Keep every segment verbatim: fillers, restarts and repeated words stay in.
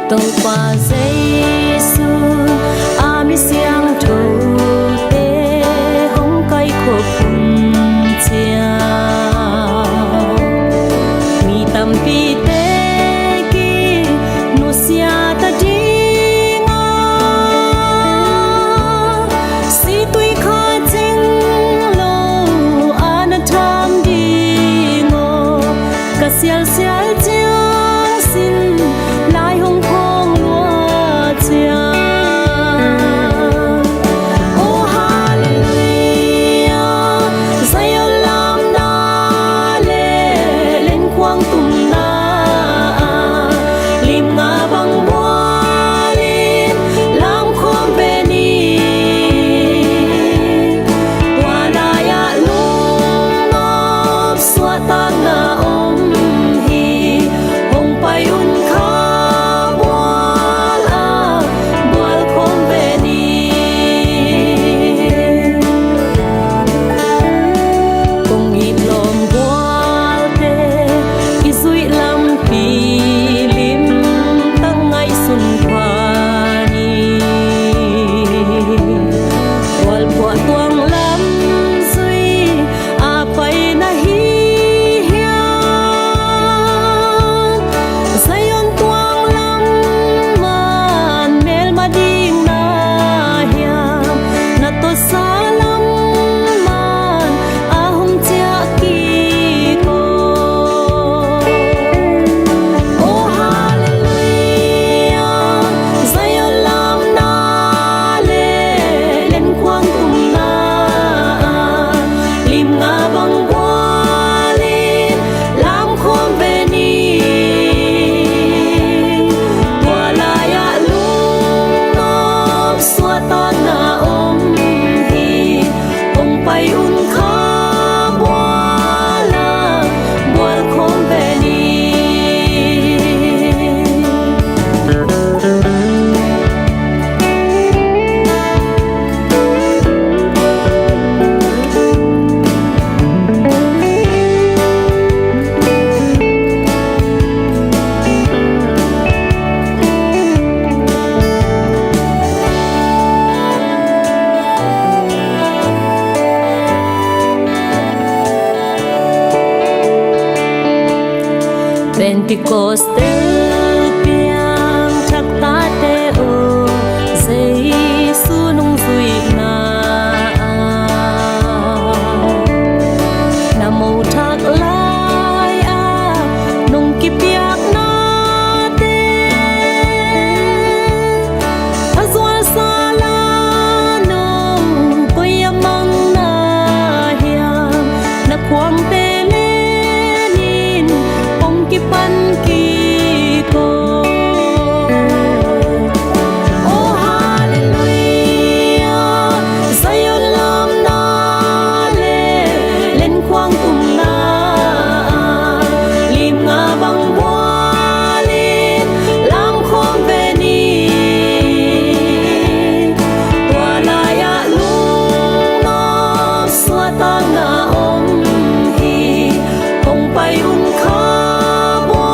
Topa Jesu a mi siangthote hong kaikhop hun ciang, mi tampite kinusia ta ding a, situi kha cing lo a na tham ding aw. Ka sialsial ciang sin lai hong khawng lua ciang. Oh, halleluia. Zion lamna le lenkhuang tumna ah lim nga bang bualin lam khawm ve ni. Tua lai-ah lungnop suahtakna om hi. Hong pai un kha bual ah bual khawm ve ni. Kong it lawm bualte i zuih lampi limtak ngaihsun pha ni. Bualphuah tuang lam zui a pai na hi hiam? Zion tuang lam man melma ding na hiam? Na tawsa lam man a hong ciah kik aw. Oh, halleluia. Zion lamna le lenkhuang tumna ah lim nga bang bualin lam khawm ve ni. Tua lai-ah lungnop suahtakna om hi. Hong pai un kha bual ah bual khawm ve ni. Pentecost tel piangthak tate aw, Jesu nungzuihna ah, na mothak lai-ah nong kipiaknate a zualsa la nong koi a mang na hiam? Na khuangte lenin hong kipan kik aw. Oh, halleluia. Zion lamna le lenkhuang tumna ah lim nga bang bualin lam khawm ve ni. Tua lai-ah lungnop suahtakna om hi. Hong pai un kha bual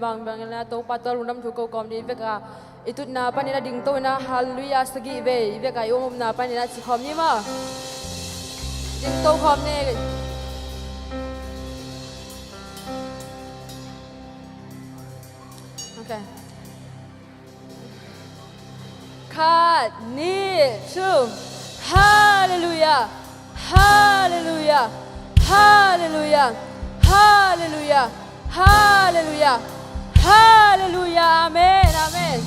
Bang bangin a Topa tua lungdam thu ko kawm ni. Vek a i tutna panin a dingto in a halleluya sagih vei i vek a i umna panin a ci khawm ni maw. Dingto khawm ni. Okay. Khat, nih, thum. Halleluya. Halleluya. Halleluya. Halleluya. Halleluya. Halleluya. Amen. Amen.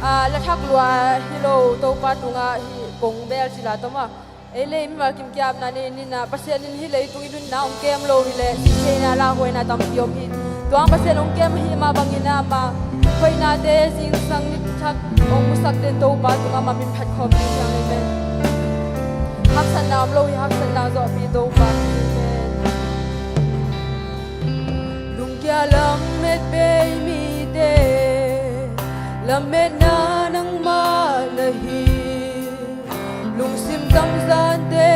Ah, la thak lua hi lo Topa tungah hi kong bel ci la tawh maw. Ei le mimal kim kiapna nei in a Pasian in hi leitung i nunna hong kem lo hi leh sitheina lauhuaina tampi om hi. Tua Pasian hong kem hi mah bangin a mah hoihnate zingsang ni thak hong musak den Topa tungah mah min phat khawm ding hi hang. Amen. Haksatna om lo hi, haksatna zawhpih Topa hi. Amen. Lungkia lamet bei mite, lametna nangmah na hi. Lungsim tamzante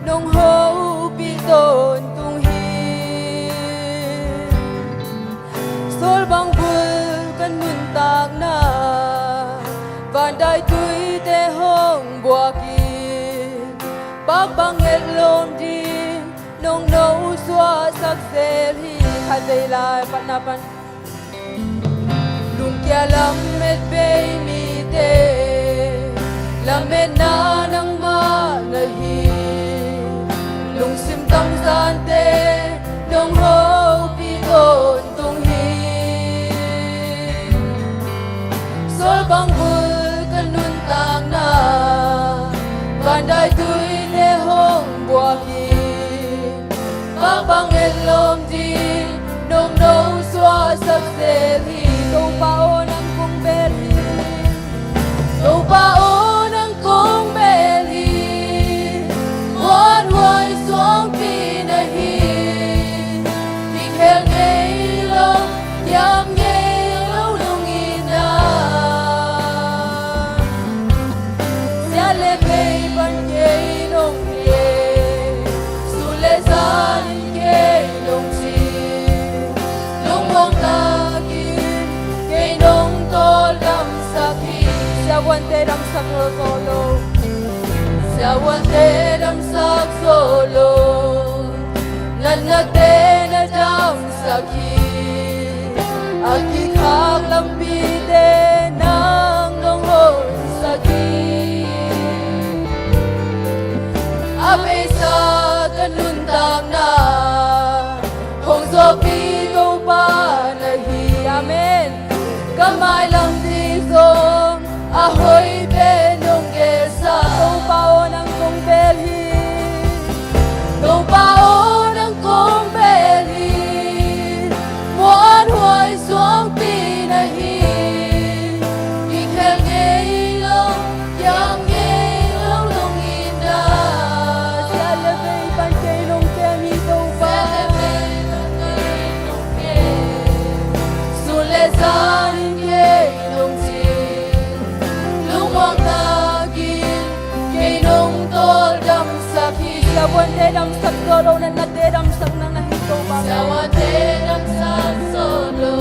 nong hopih tawntung hi. Sawlbang bul ka nuntakna, vandai tuite hong buakin, pakpang etlawm ding nong nosuahsak zel hi. Khatvei lai patna pan. Lungkia lamet bei mite, lametna nangmah na hi. Lungsim tamzante nong hopih tawntung hi. Sawlbang bul ka nuntakna, vandai tuite hong buak hi. Pakpang etlawm ding nong nosuahsak zel hi. Topa aw nang kong bel hi. Topa aw nang kong bel hi. Muanhuai suangpi na hi. Kikhel ngei lo, kiam ngei lo lungin a. Siat le bei pan kei nong kem, sun le zan in kei nong cing. Lungmuang takin kei nong tawldamsak hi. Siavuante damsak zo lo. Siavuante damsak zo lo. Natnate na damsak hi. A kikhak lampite nang nong honsak hi. A beisa ka nuntakna hong zawhpih Topa na hi. Amen. Ka mailam ding zong a hoi pen nong gelsa. Topa aw nang kong bel hi. Topa aw nang kong bel hi. Muanhuai suangpi na hi. Kikhel ngei lo, kiam ngei lo lungin a. Siat le bei pan kei nong kem hi Topa. Siat le bei pan kei nong kem. Sun le zan in kei nong cing. Lungmuang takin kei nong tawldamsak hi. Siavuante damsak zo lo, natnate damsak nang na hi Topa. Siavuante damsak zo lo.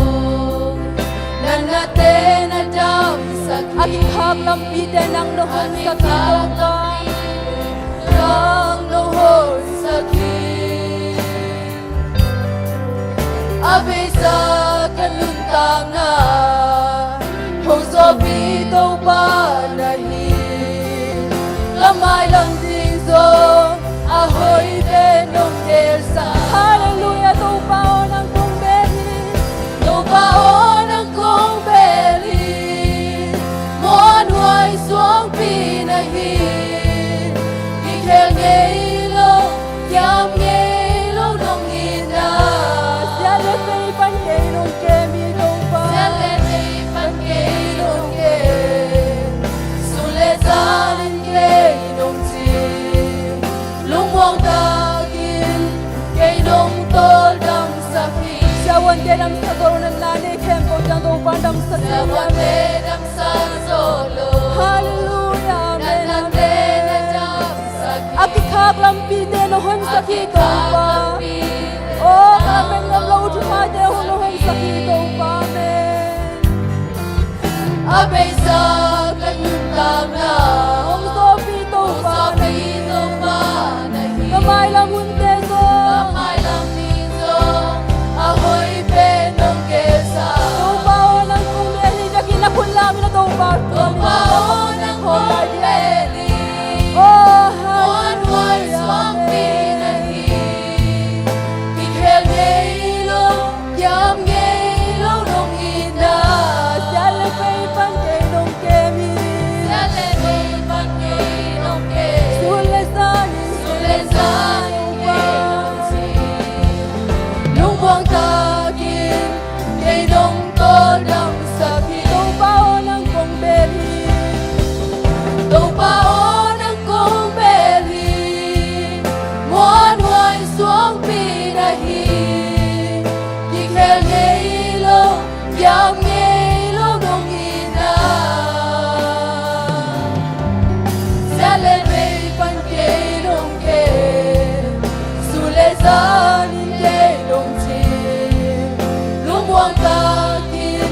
Natnate na damsak hi. A kikhak lampite nang na honsak hi Topa. Nang na honsak hi. A beisa ka nuntakna hong zawhpih Topa na hi. Ka mailam ding zong a hoi pen nong gelsa. Halleluia, Topa aw nang kong bel hi. Topa aw nang kong bel hi. Muanhuai suangpi na hi. Kikhel ngei lo, kiam ngei lo nong itna. Siat le bei pan kei nong kem hi Topa. Siat le bei pan kei nong kem. Sun le zan in kei nong cing. Lungmuang takin kei nong tawldamsak hi. Siavuante damsak zo lo, natna nei khempeuh ciang Topa damsak hi. Siavuante damsak zo lo. Halleluia, amen, amen. A kikhak lampite na honsak hi Topa. O ka pen ngam lo thuphate hong na honsak hi Topa. A beisa ka nuntakna hong zawhpih Topa na hi. Ka mailam hunte zong, ka mailam ni zong a hoih pen nong gelsa. Topa aw, nang kong bel hi, biakinn ah khut lam in, a Topa, Topa aw, nang kong bel hi. Oh, hallelujah. Suangpi na hi. Kikhel ngei lo, kiam ngei lo nong itna. Sial le bei pan kei nong kem hi. Sial le bei pan kei nong kem. Sun le zan in, sun le zan in kei nong cing. Lungmuang takin kei nong tawldamsak hi. Topa aw, nang kong bel hi. Topa aw, nang kong bel hi. Muanhuai suangpi na hi. Kikhel ngei lo, kiam ngei lo nong itna. Sial le bei pan kei nong kem. Sun le zan in kei nong cing. Lungmuang takin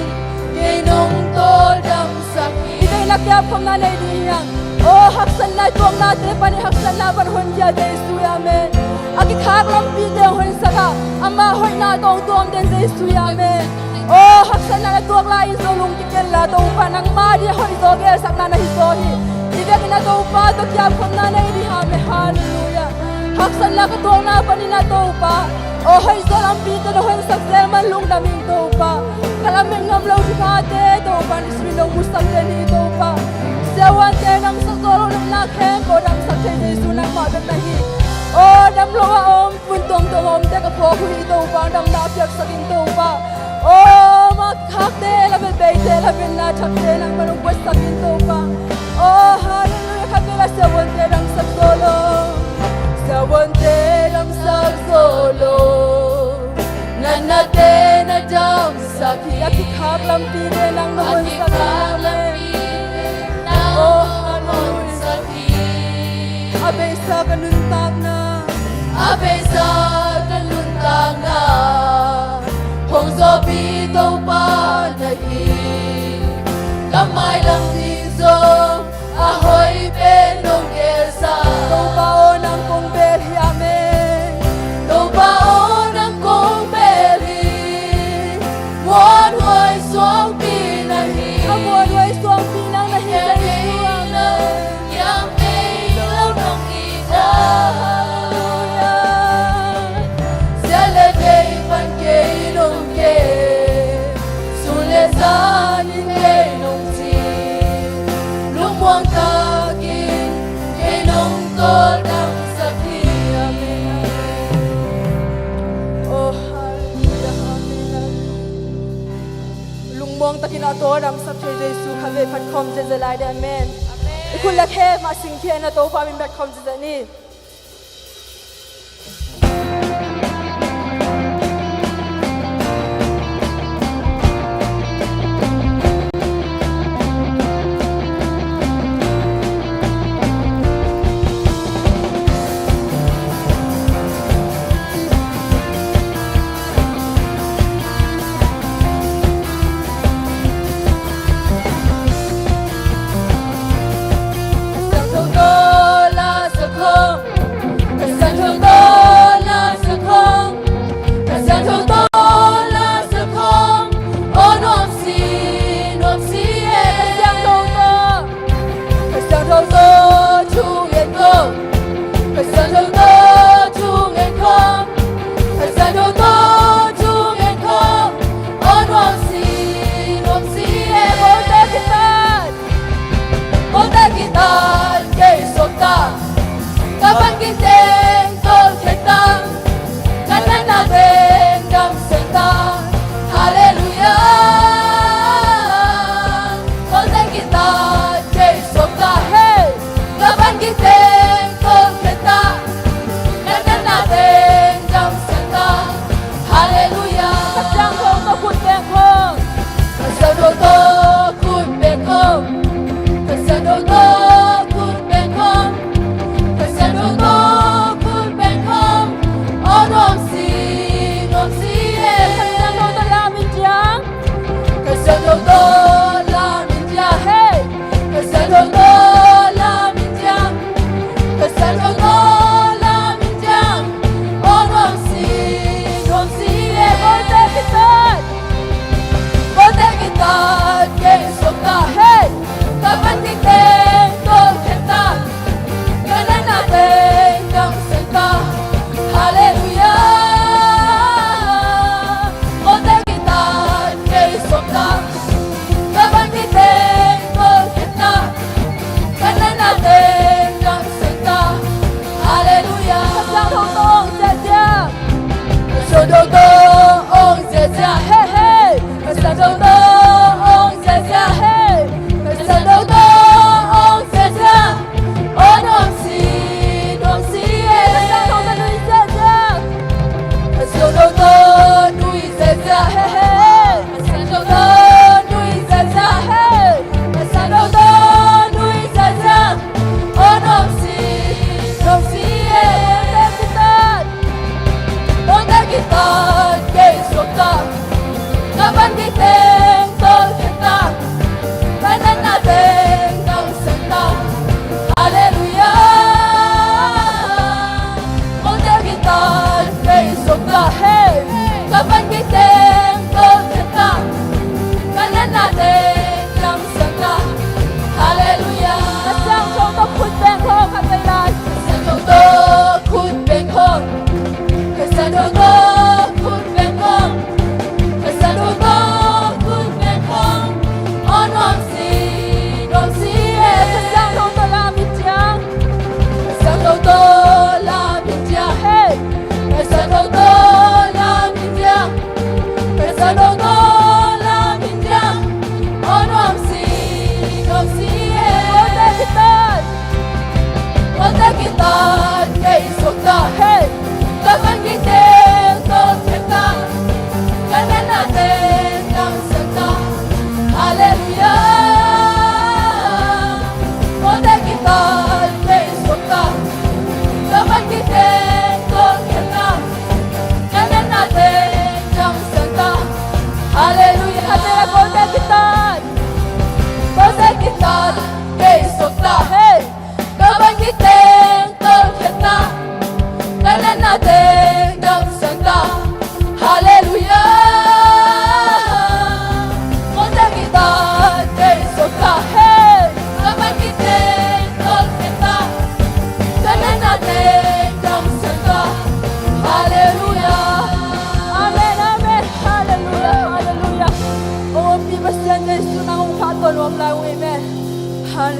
kei nong tawldamsak hi. Hi teh in a kiapkhopna nei ding hi hang. Aw, haksatna i tuaknate pan i haksatna pan honkhia Jesu, amen. A kikhak lampite hong honsak a, ama hoihna tawh hong tuam den Jesu, amen. Aw, haksatna na tuak lai in zong lungkia kei la, Topa nangma ding a hoihzaw gelsakna na hizaw hi. Hi biakinn ah Topa tawh kiapkhopna nei ding hi, amen. Hallelujah. Haksatna ka tuakna panin a Topa, aw, hoihzaw lampite na honsak zel man lungdam ing Topa. Ka lamet ngam lo thupha te Topa, Jesu in nong musak den hi Topa. Siavuante damsak zo lo, nopna khempeuh damsak thei Jesu nangmah bek na hi. Aw, dam lo a om, mun tuamtuam a omte ka phawk uh hi Topa, damna piaksak in Topa. Aw, ma khakte lamet, beite lametna thakte nangmah nong buatsak in Topa. Aw, hallelujah, khat vei la siavuante damsak zo lo. Siavuante damsak zo lo. Natnate na damsak hi. A kikhak lampite nang na honsak hi. Aw, hallelujah. A beisa ka nuntakna, a beisa ka nuntakna hong zawhpih Topa na hi. Ka mailam ni zong a hoih pen nong gelsa. Topa aw, nang kong bel hi, amen. Topa aw, nang kong bel hi. Muanhuai suangpi na hi. A muanhuai suangpi nang na hi, Jesu, amen. Kiam ngei lo nong itna. Hallelujah. Sial le bei pan kei nong kem. Sun le zan in kei nong cing. Lungmuang takin kei nong tawldamsak hi, amen. Oh, hallelujah, amen. Lungmuang takin a tawldamsak thei Jesu khat vei phat khawm ziahziah lai ding, amen. I khut le khe mah singkhia in a Topa min phat khawm ziahziah ni. Siangtho tawh la sak khawm. Ka siangtho tawh la sak khawm. Ka siangtho tawh la sak khawm. Aw nuamsi, nuamsi e. Ka siangtho tawh, ka siangtho tawh thu ngen khawm. Ka siangtho tawh thu ngen khawm. Ka siangtho tawh thu ngen khawm. Aw nuamsi, nuamsi e. Kote kitat, kote kitat kei suakta. Ka van gik teng tolh khenta. Ka natna teng damsak ta. Hallelujah. Kote kitat kei suakta, hey. Ka van gik teng tolh khenta. Ka natna teng damsak ta. Hallelujah. Ka siangtho tawh khut beng khawm. Ka siangtho tawh khut beng khawm. Ka siangtho tawh khut beng khawm. Ka siangtho tawh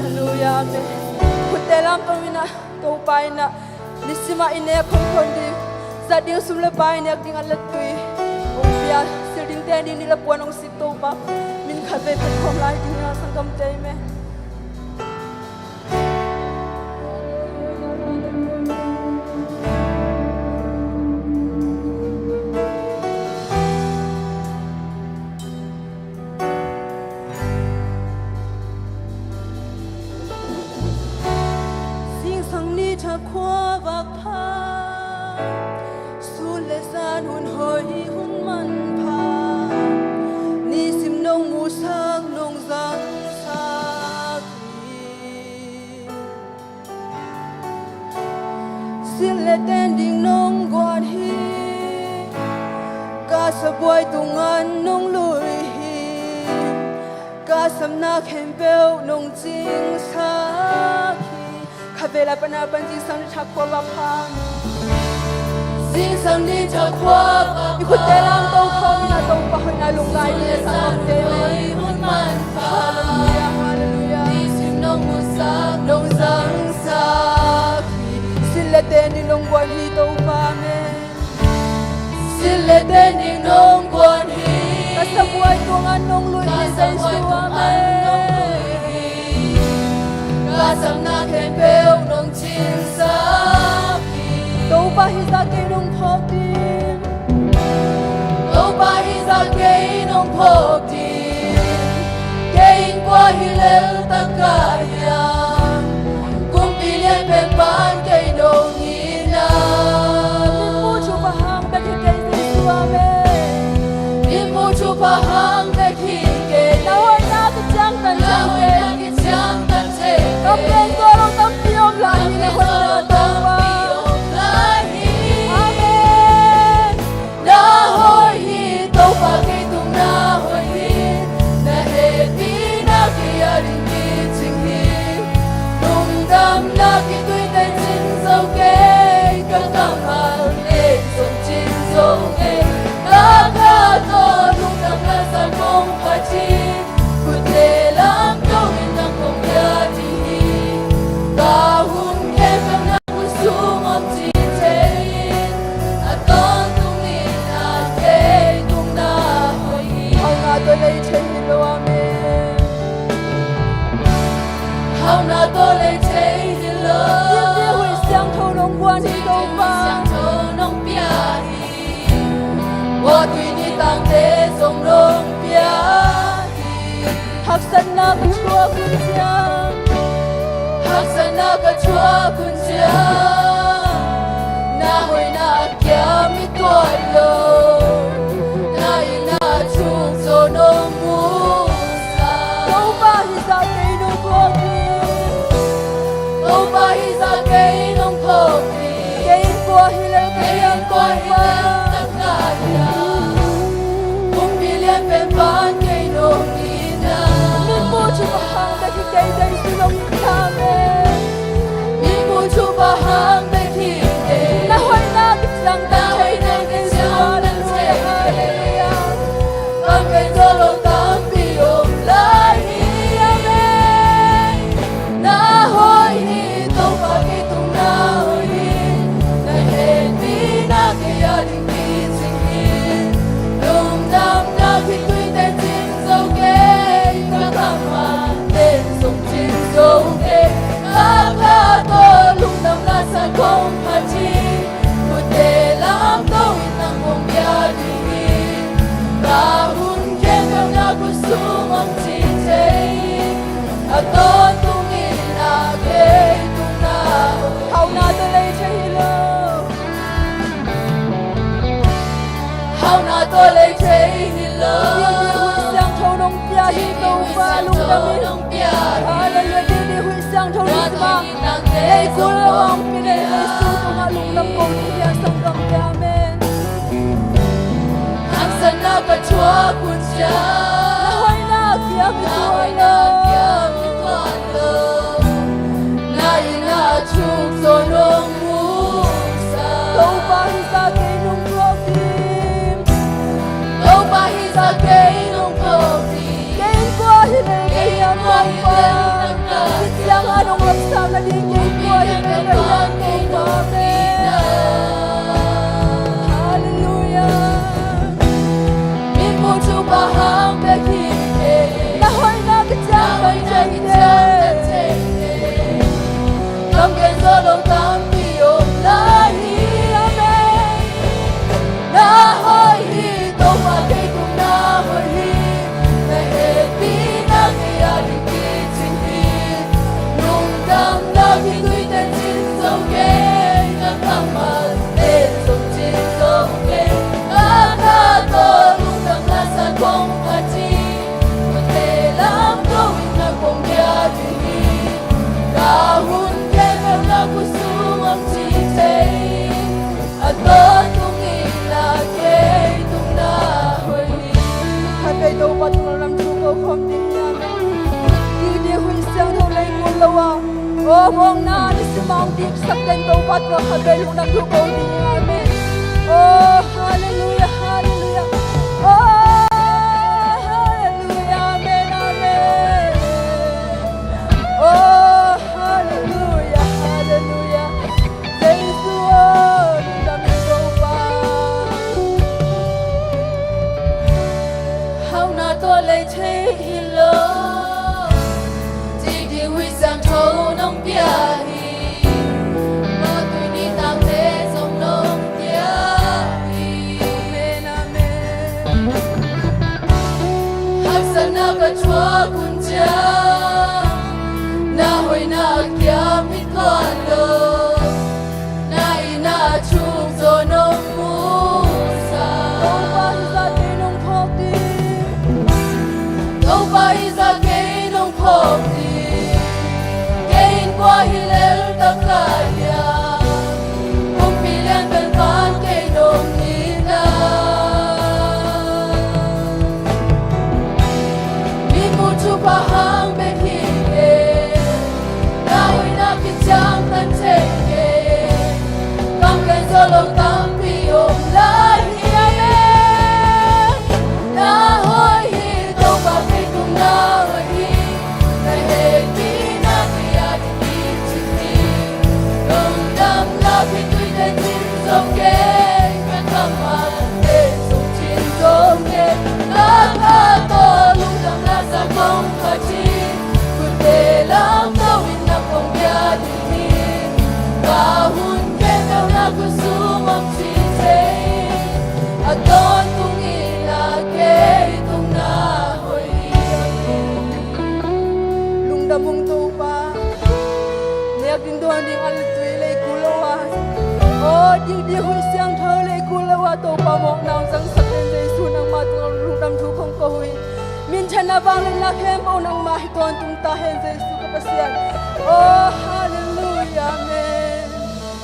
Halleluiah, amen. Khutte lamto in ah, Topa in ah, nisim ah i nek khonkhon ding, zat ding sum le pai, nek ding a lattui hong pia, sil ding te ding, nih le puan hong sit Topa min khat vei phat khawm lai ding a, sanggamte, amen. Zingsang ni tha khua vak pha, sun le zan hun hoi hun manpha, nisim nong musak nong zangsak hi. Sil le ten ding nong guan hi, ka sabuai tungan nong lui hi, ka samna khempeuh nong cingsak hi. Khatvei lai pan a pan zingsang ni tha khua vak pha. Zingsang ni tha khua vak pha. I khutte lamto khawm in ah Topa hoihna lungngai ni, sanggamte, amen. Halleluiah, halleluiah. Nisim nong musak nong zangsak hi. Sil le ten ding nong guan hi Topa, amen. Sil le ten ding nong guan hi. Ka sabuai tungan nong lui hi Jesu, amen. Ka samna khempeuh nong cingsak hi. Topa hih zah kei nong phawk ding. Topa hih zah kei nong phawk ding. Kei in kua hi lel tak ka hiam? Kumpi lian pen pan kei nong hi na. Min mu thupha hang bek hi kei Jesu, amen. Min mu thupha hang bek hi kei. Na hoihna kiciangtan, na hoihna kiciangtan thei. Kam pen zualo tampi om lai hi, na hoihna Topa. Amen. Na hoih hi Topa, kei tung na hoih hi. Na hehpihna kei a ding kicing hi. Lungdamna kituite cin zo kei, ka kammal nei zong cin zo kei. Ka kha tawh lungdamna sang kong phat hi. Khutte lamto in nang kong pia ding hi. Ka hun khempeuh na khutsung om cin thei in, a tawntung in ah kei tung na hoih hi. Hauhna tawh lei thei hi lo, amen. Hauhna tawh lei thei hi lo. Hih huih siangtho nong guan hi Topa. Siangtho nong pia hi. Kua tui ni tangte zong nong pia hi. Haksatna ka thuak hun ciang, haksatna ka thuak hun ciang, na hoihna a kiam i tuat lo. Na inn ah thuk zo nong musak. Topa hih zah kei nong phawk hi. Topa hih zah kei nong phawk hi. Kei in kua hi lel ka hiam, kua hi lel tak ka hiam? Kumpi lian pen pan kei nong hi na. Min mu thupha hang bek hi kei Jesu, nong hi na, amen. Min mu thupha hang bek hi kei. Na hoihna kiciangtan thei kei Jesu, halleluiah, halleluiah. Kam pen zualo tampi om lai hi, amen. Na hoih hi Topa, kei tung na hoih hi. Na hehpihna kei a ding kicing hi. Lungdamna kituite cin zo kei, ka kammal nei zong cin zo kei. Ka kha tawh lungdamna sang kong phat hi. Khutte lamto in nang kong pia ding hi. Ka hun khempeuh na khutsung om cin thei in, a tawntung in ah kei tung na hoih. Hauhna tawh lei thei hi lo. Hauhna tawh lei thei hi lo. Hih huih siangtho nong pia hi Topa, lungdam in. Halleluiah, hih huih siangtho nisim ah lei kul lo hong pia in, Jesu tungah lungdam kong pia, sanggamte, amen. Haksatna ka thuak hun ciang, na hoihna a kiam i tuat lo. Na inn ah thuk zo nong musak. Topa hih zah kei nong phawk hi. Topa hih zah kei nong phawk hi. Kei in kua hi lel ka hiam, Topa? Nong lamsam nading kei tua hi, Topa. Halleluiah. Min mu thupha hang bek hi. Na hoihna ka ciang kan thei te. Kam gen zo lo tampi om lai hi. Amen. Na hoih hi, Topa kei tung na hoih hi. Na hehpihna kei a ding kicing hi. Lungdamna khitui teh cin zo kei, na kammal teh zong cin zo kei. Ka tha tawh lungdamna sa kong phat hi. Ka te lam ko in na kong bia ding hi. Ka hun khempeuh na khutsung om ci thei. A tawntung in la kei tung na hoih hi. Khatvei Topa tungah lam thu ko khawm ding hi. Amen. Didi Huih Siangtho lei kul lo a, aw mawkna ni simang diksak den Topa tungah khatvei lungdam thu ko ding hi. Amen. Oh, halleluiah, halleluiah. Oh, halleluiah, amen, amen. Oh, halleluiah, halleluiah. Jesu aw, lungdam in Topa. Hauhna tawh lei thei hi lo. Didi Huih Siangtho nong pia hi. Mawh tui nitangte zong nong pia hi. Amen, amen. Haksatna ka thuak hun ciang, na hoihna a kiam hi tuan lo. Na itna a thuk zaw nong musak. Topa hih zah kei nong phawk ding. Topa hih zah kei nong phawk ding. Kei in kua hi lel tak lai hiam? Kumpi lian pen pan kei nong hi na. Min mu thupha hang bek hi kei. Na hoihna kiciang kan thei kei. Kam gen zo lo tampi om lai hi. Amen. Na hoih hi, Topa kei tung na hoih hi. Na hehpihna kei a ding kicing hi. Lungdamna khitui teh cin zo kei. Ka kammal teh zong cin zo kei. Ka tha tawh lungdamna sa kong phat hi. Khutte lam ko in na kong bia ding hi. Ka hun khempeuh na khutsung om ci thei. A tawntung in la kei tung na hoih hi. Lungdam ung Topa. Nek ding dawn ding a tui lei kul lo a, aw didi Huih Siangtho lei kul lo a, Topa mawkna hong zangsak den Jesu, nangmah tungah lungdam thu kong ko uh hi. Minthanna vangliatna khempeuh nangmah hi tawntung ta hen Jesu ka Pasian. Oh, halleluiah, amen.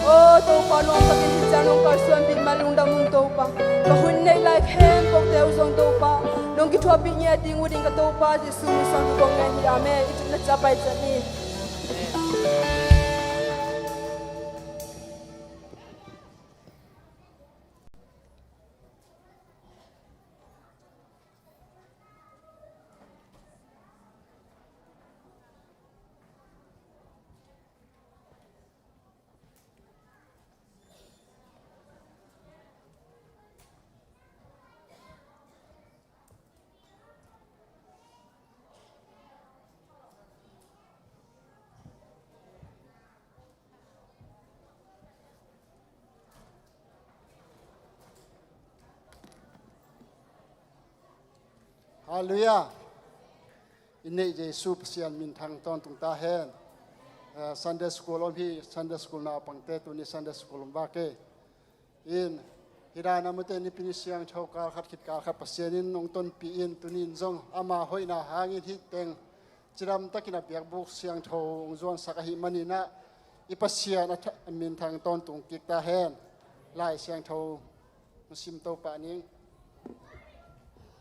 Oh, Topa nuam takin hih ciang nong kalsuanpih man lungdam ung Topa. Ka hun neih lai khempeuhte uh zong Topa nong kithuahpih ngiat ding uh ding ka Topa Jesu min suang thu kong ngen hi. Amen. I cihna ciang pai ciat ni. Halleluiah. I neih Jesu Pasian minthang tawntung ta hen. Eh, Sunday school om hi, Sunday school naupangte tuni Sunday school om vak e. In, hi dan a mute Nipi ni siangtho kal khat khit kal khat Pasian in nong tonpih in, tuni in zong ama hoihna hangin hih teng cidam takin a biakbuk siangtho hong zuansak ahih manin ah, i Pasian a tha-, a minthang tawntung kik ta hen. Lai Siangtho hong sim to pah ning.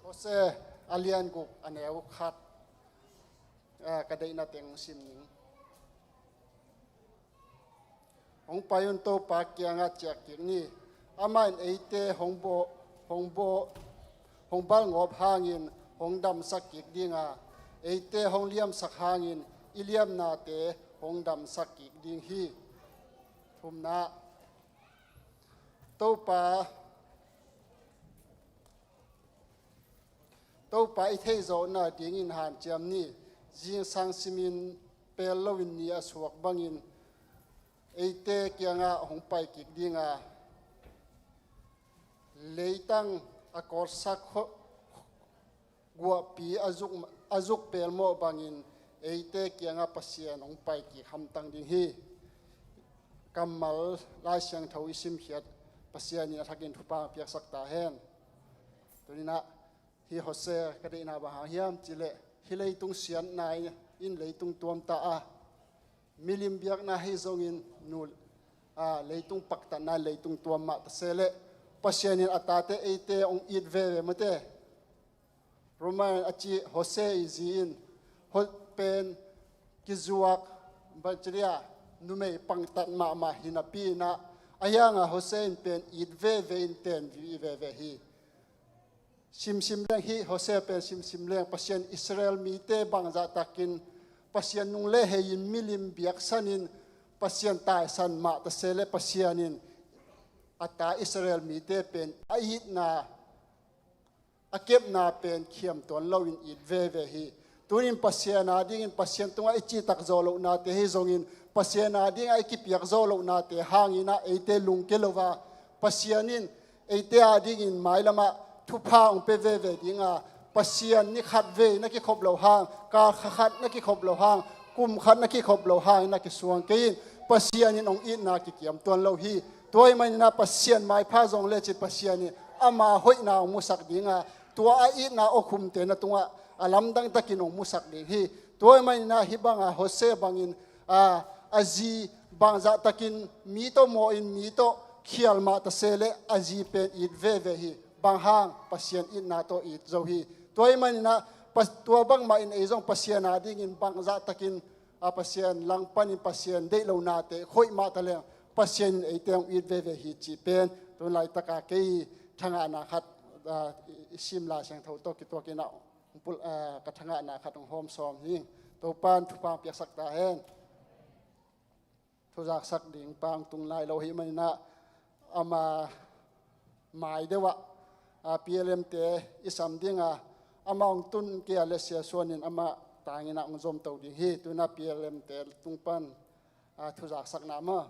Hosea a lian guk a neu khat, ah, ka deihna teng hong sim ning. Hong pai un, Topa kiangah ciah kik ni. Amah in eite hong baw, hong baw, hong balgawp hangin hong damsak kik ding a, eite hong liamsak hangin i liamnate hong damsak kik ding hi. Thumna, Topa, Topa i theihzawhna dingin hanciam ni. Zingsang simin pel loin ni a suak bangin eite kiangah hong pai kik ding a, leitang a kawtsak kho-, guahpi a zuk, a zuk pelmawh bangin eite kiangah Pasian hong pai kik hamtang ding hi. Kammal Lai Siangtho i simkhiat Pasian in a thakin thupha piaksak ta hen. Tuninah hih Hosea ka deihna bang hang hiam cileh, hih leitung siatna in leitung tuam ta a, milim biakna hi zongin nu, a, leitung paktatna in leitung tuam mah ta se leh, Pasian in a tate eite hong it veve mate. Roman a ci Hosea i zi in, Ho-, pen kizuak, bang ci dia, numei pangtat mahmah hi napi inah, a hiangah Hosea in pen it veve in ten vi veve hi. Simsim leng hi, Hosea pen simsim leng Pasian Israel mite bangzah takin Pasian nunglehhei in milim biaksan in Pasian taisan mah ta se leh Pasian in a ta Israel mite pen a itna, a kepna pen khiam tuan loin it veve hi. Tunin Pasian a dingin Pasian tungah i citak zawh lohnate hi zongin Pasian a dingah i kipiak zawh lohnate hanginah eite lungke lo a, Pasian in eite a dingin mailamah thupha hong pe veve ding a, Pasian ni khat vei na kikhop lo hang, kal kha khat na kikhop lo hang, kum khat na kikhop lo hangin a kisuang kei in, Pasian in hong itna kikiam tuan lo hi. Tua ahih maninah Pasian maipha zong lecin Pasian in ama hoihna hong musak ding a, tua a itna awkhumte na tungah a lamdang takin hong musak ding hi. Tua ahih maninah hih banga Hosea bangin, a, a zi bangzah takin mi tawh mawhin mi tawh khial mah ta se leh a zi pen it veve hi. Bang hang? Pasian itna tawh it zo hi. Tua ahih maninah Pas-, tua bangmah in ei zong Pasian a dingin bangzah takin, a, Pasian langpanin Pasian deih lohnate khoih mah ta leng Pasian in eite hong it veve hi cih pen tun laitaka kei thangahna khat, a, i, i sim Lai Siangtho tawh kituakin ah, hong pul-, a, ka thangahna khat hong hawm sawm hi. Topan thupha hong piaksak ta hen. Thuzaksak ding pa hong tung lai lo ahih maninah ama mai deuh ah, a, P L M te i sam ding a, ama hong tun kei a leh Sia Suan in ama tangin ah hong zomto ding hi. Tunah P L M te tung pan, a, thuzaksakna maw.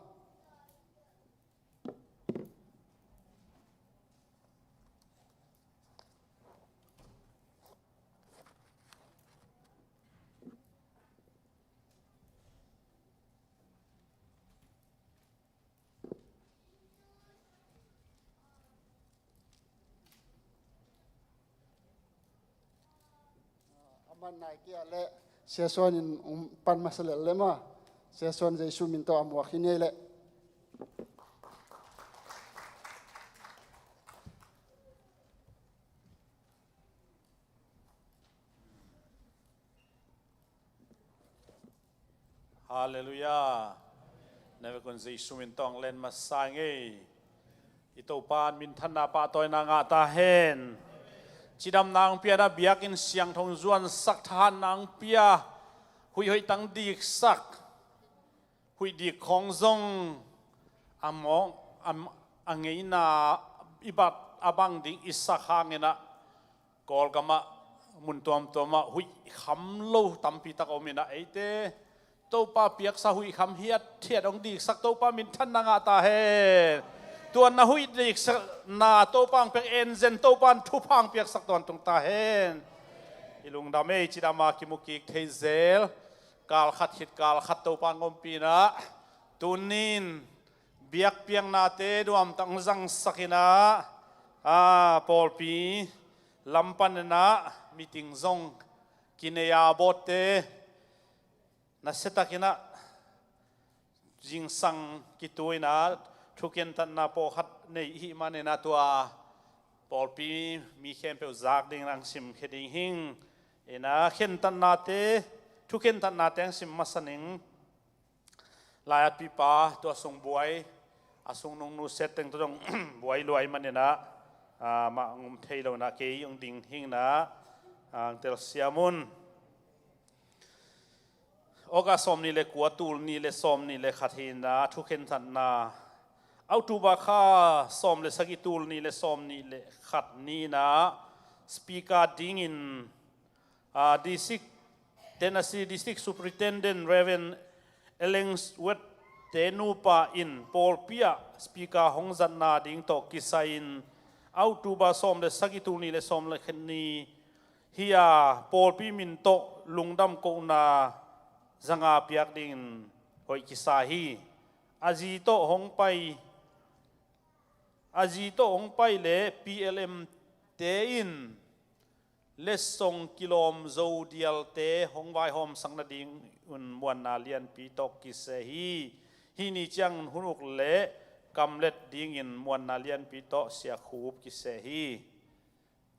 A man nai kei a leh Sia Suan in hong pan masa lel leh maw. Sia Suan Jesu min tawh a muak hi nei leh. Halleluiah. Na vekun Jesu min tawh len masa ing ei. I Topa in minthanna pahtawina ngah ta hen. Cidamna hong pia, na biakinn siangtho hong zuansak, thahatna hong pia, huih hoihtang diksak, huih dik khawng zong a mawk, a, a ngeina i bat a bang ding i sak hangin ah Kawlgam ah mun tuamtuam ah huih kham lo tampi tak a om in ah, eite Topa piaksa huih kham hiathiat hong diksak Topa minthanna ngah ta hen. Tua na huih diksakna Topa hong piak enzen Topa in thupha hong piaksak tawntung ta hen. I lungdam ei, cidam a kimu kik thei zel. Kal khat khit kal khat Topa in hong ompih in ah, tuni in biakpiaknate nuamtak hong zangsak in ah, a, pawlpi lam panin ah meeting zong kinei a, bawtte nasia takin ah zingsang kitu in ah thu khentatna pawlkhat nei i hih manin ah, tua pawlpi mi khempeuh zak dingin hong simkhia ding hi ing. In ah khentatnate, thu khentatnate hong sim masa ning. Lai-atpipa tua sung buai, a sung nungnu siat teng tua zong buai lua ahih manin ah, a, mah hong um thei lo in ah kei hong ding hi ing in ah, a, hong telsiam un. August sawm nih le kua, tul nih le sawm nih le khat hi-in ah, thukhen thatna. October kha sawm le sagih, tul nih le sawm nih le khat ni-in ah, speaker dingin, ah, District, Tennessee District Superintendent Reverend Ellsworth te nupa in pawlpi ah speaker hong zatna ding tawh kisai-in, October sawm le sagih, tul nih le sawm le khat ni hi-a, pawlpi min tawh lungdam kohna zanga piak dingin hoih kisa hi. A zi tawh hong pai, a zi tawh hong pai le P L M te in letsong kilawm Zo dialte hong vaihawmsak nadingun muanna lianpi tawh kisa hi. Hih ni ciang hun uk le kamlet dingin muanna lianpi tawh siakhup kisa hi.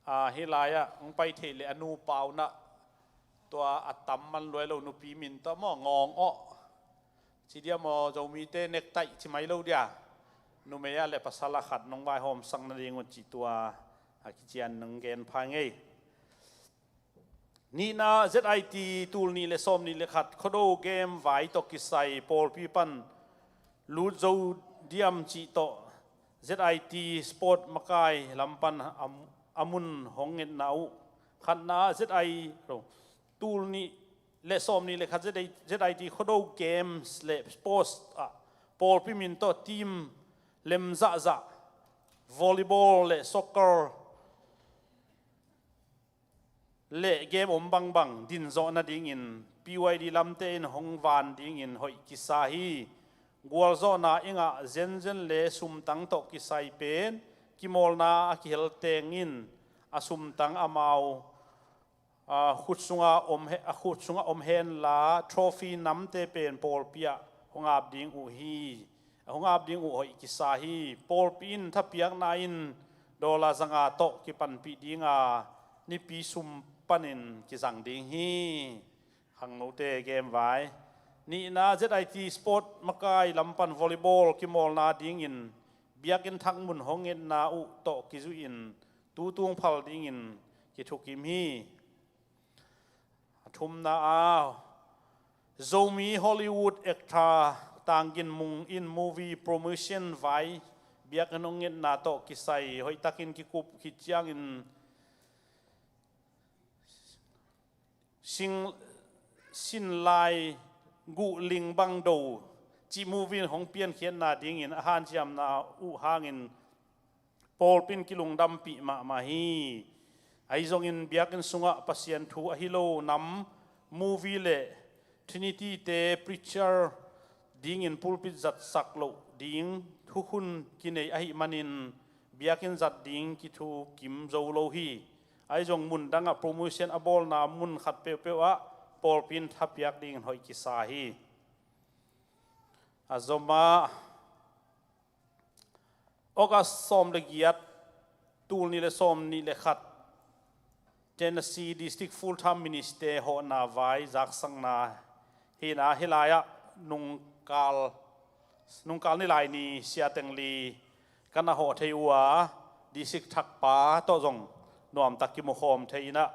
A, hih lai-ah hong pai theih le a nupa un ah, tua a tam man luai lo nupi min tawh maw, Ngawng Awh ci dia maw, Zomite necktie ci mai lo dia, numei ah le pasal ah khat nong vaihawmsak nadingun cih tua a kician nong gen pha ngei. Nihna, Z I T tul nih le sawm nih le khat Khuado Game vai tawh kisai, pawlpi pan lut zo diam cih tawh Z I T sport makai lam pan a, a mun hong ngetna uh. Khatna, Z I, tul nih le sawm nih le khat Z I, Z I T Khuado Games le sports ah pawlpi min tawh team lem zahzah, volleyball le soccer le game om bangbang din zawh nadingin P Y D lamte in hong van dingin hoih kisa hi. Gualzawhna i ngah zenzen le sumtang tawh kisai pen kimawlna a kihel teng in a sumtang amau, a, khut sunga om he-, a khut sunga om henla, trophy namte pen pawlpi ah hong ap ding uh hi. Hong ap ding uh hoih kisa hi. Pawlpi in thapiakna in dollar zanga tawh kipanpih dinga, nipi sum panin kizang ding hi. Khangnote game vai. Nihna, Z I T sport makai lam pan volleyball kimawlna dingin biakinn thak mun hong ngetna uh tawh kizuihin tutung phal dingin kithukim hi. A thumna ah, Zomi Hollywood actor Tang Gin Mung in movie promotion vai biakinn hong ngetna tawh kisai hoihtakin kikup khit ciangin Sing, Sinlai Guh Ling Bang Do cih movie hong piankhiatna dingin a hanciamna uh hangin pawlpi in kilungdampih mahmah hi. Ahi zongin biakinn sungah Pasian thu ahi lo nam movie le Trinity te preacher dingin pulpit zatsak loh ding thukhun kinei ahih manin biakinn zat ding kithukim zo lo hi. Ahi zong mun dangah promotion a bawlna mun khat peuhpeuh ah pawlpi in thapiak dingin hoih kisa hi. A zomah, August sawm le giat, tul nih le sawm nih le khat, Tennessee District Full Time Minister hawhna vai zaksakna hi-in ah, hih lai-ah nungkal, nungkal ni lai ni sia teng li ka na hawh thei uh a, district thakpa tawh zong nuamtak kimukhawm thei-in ah,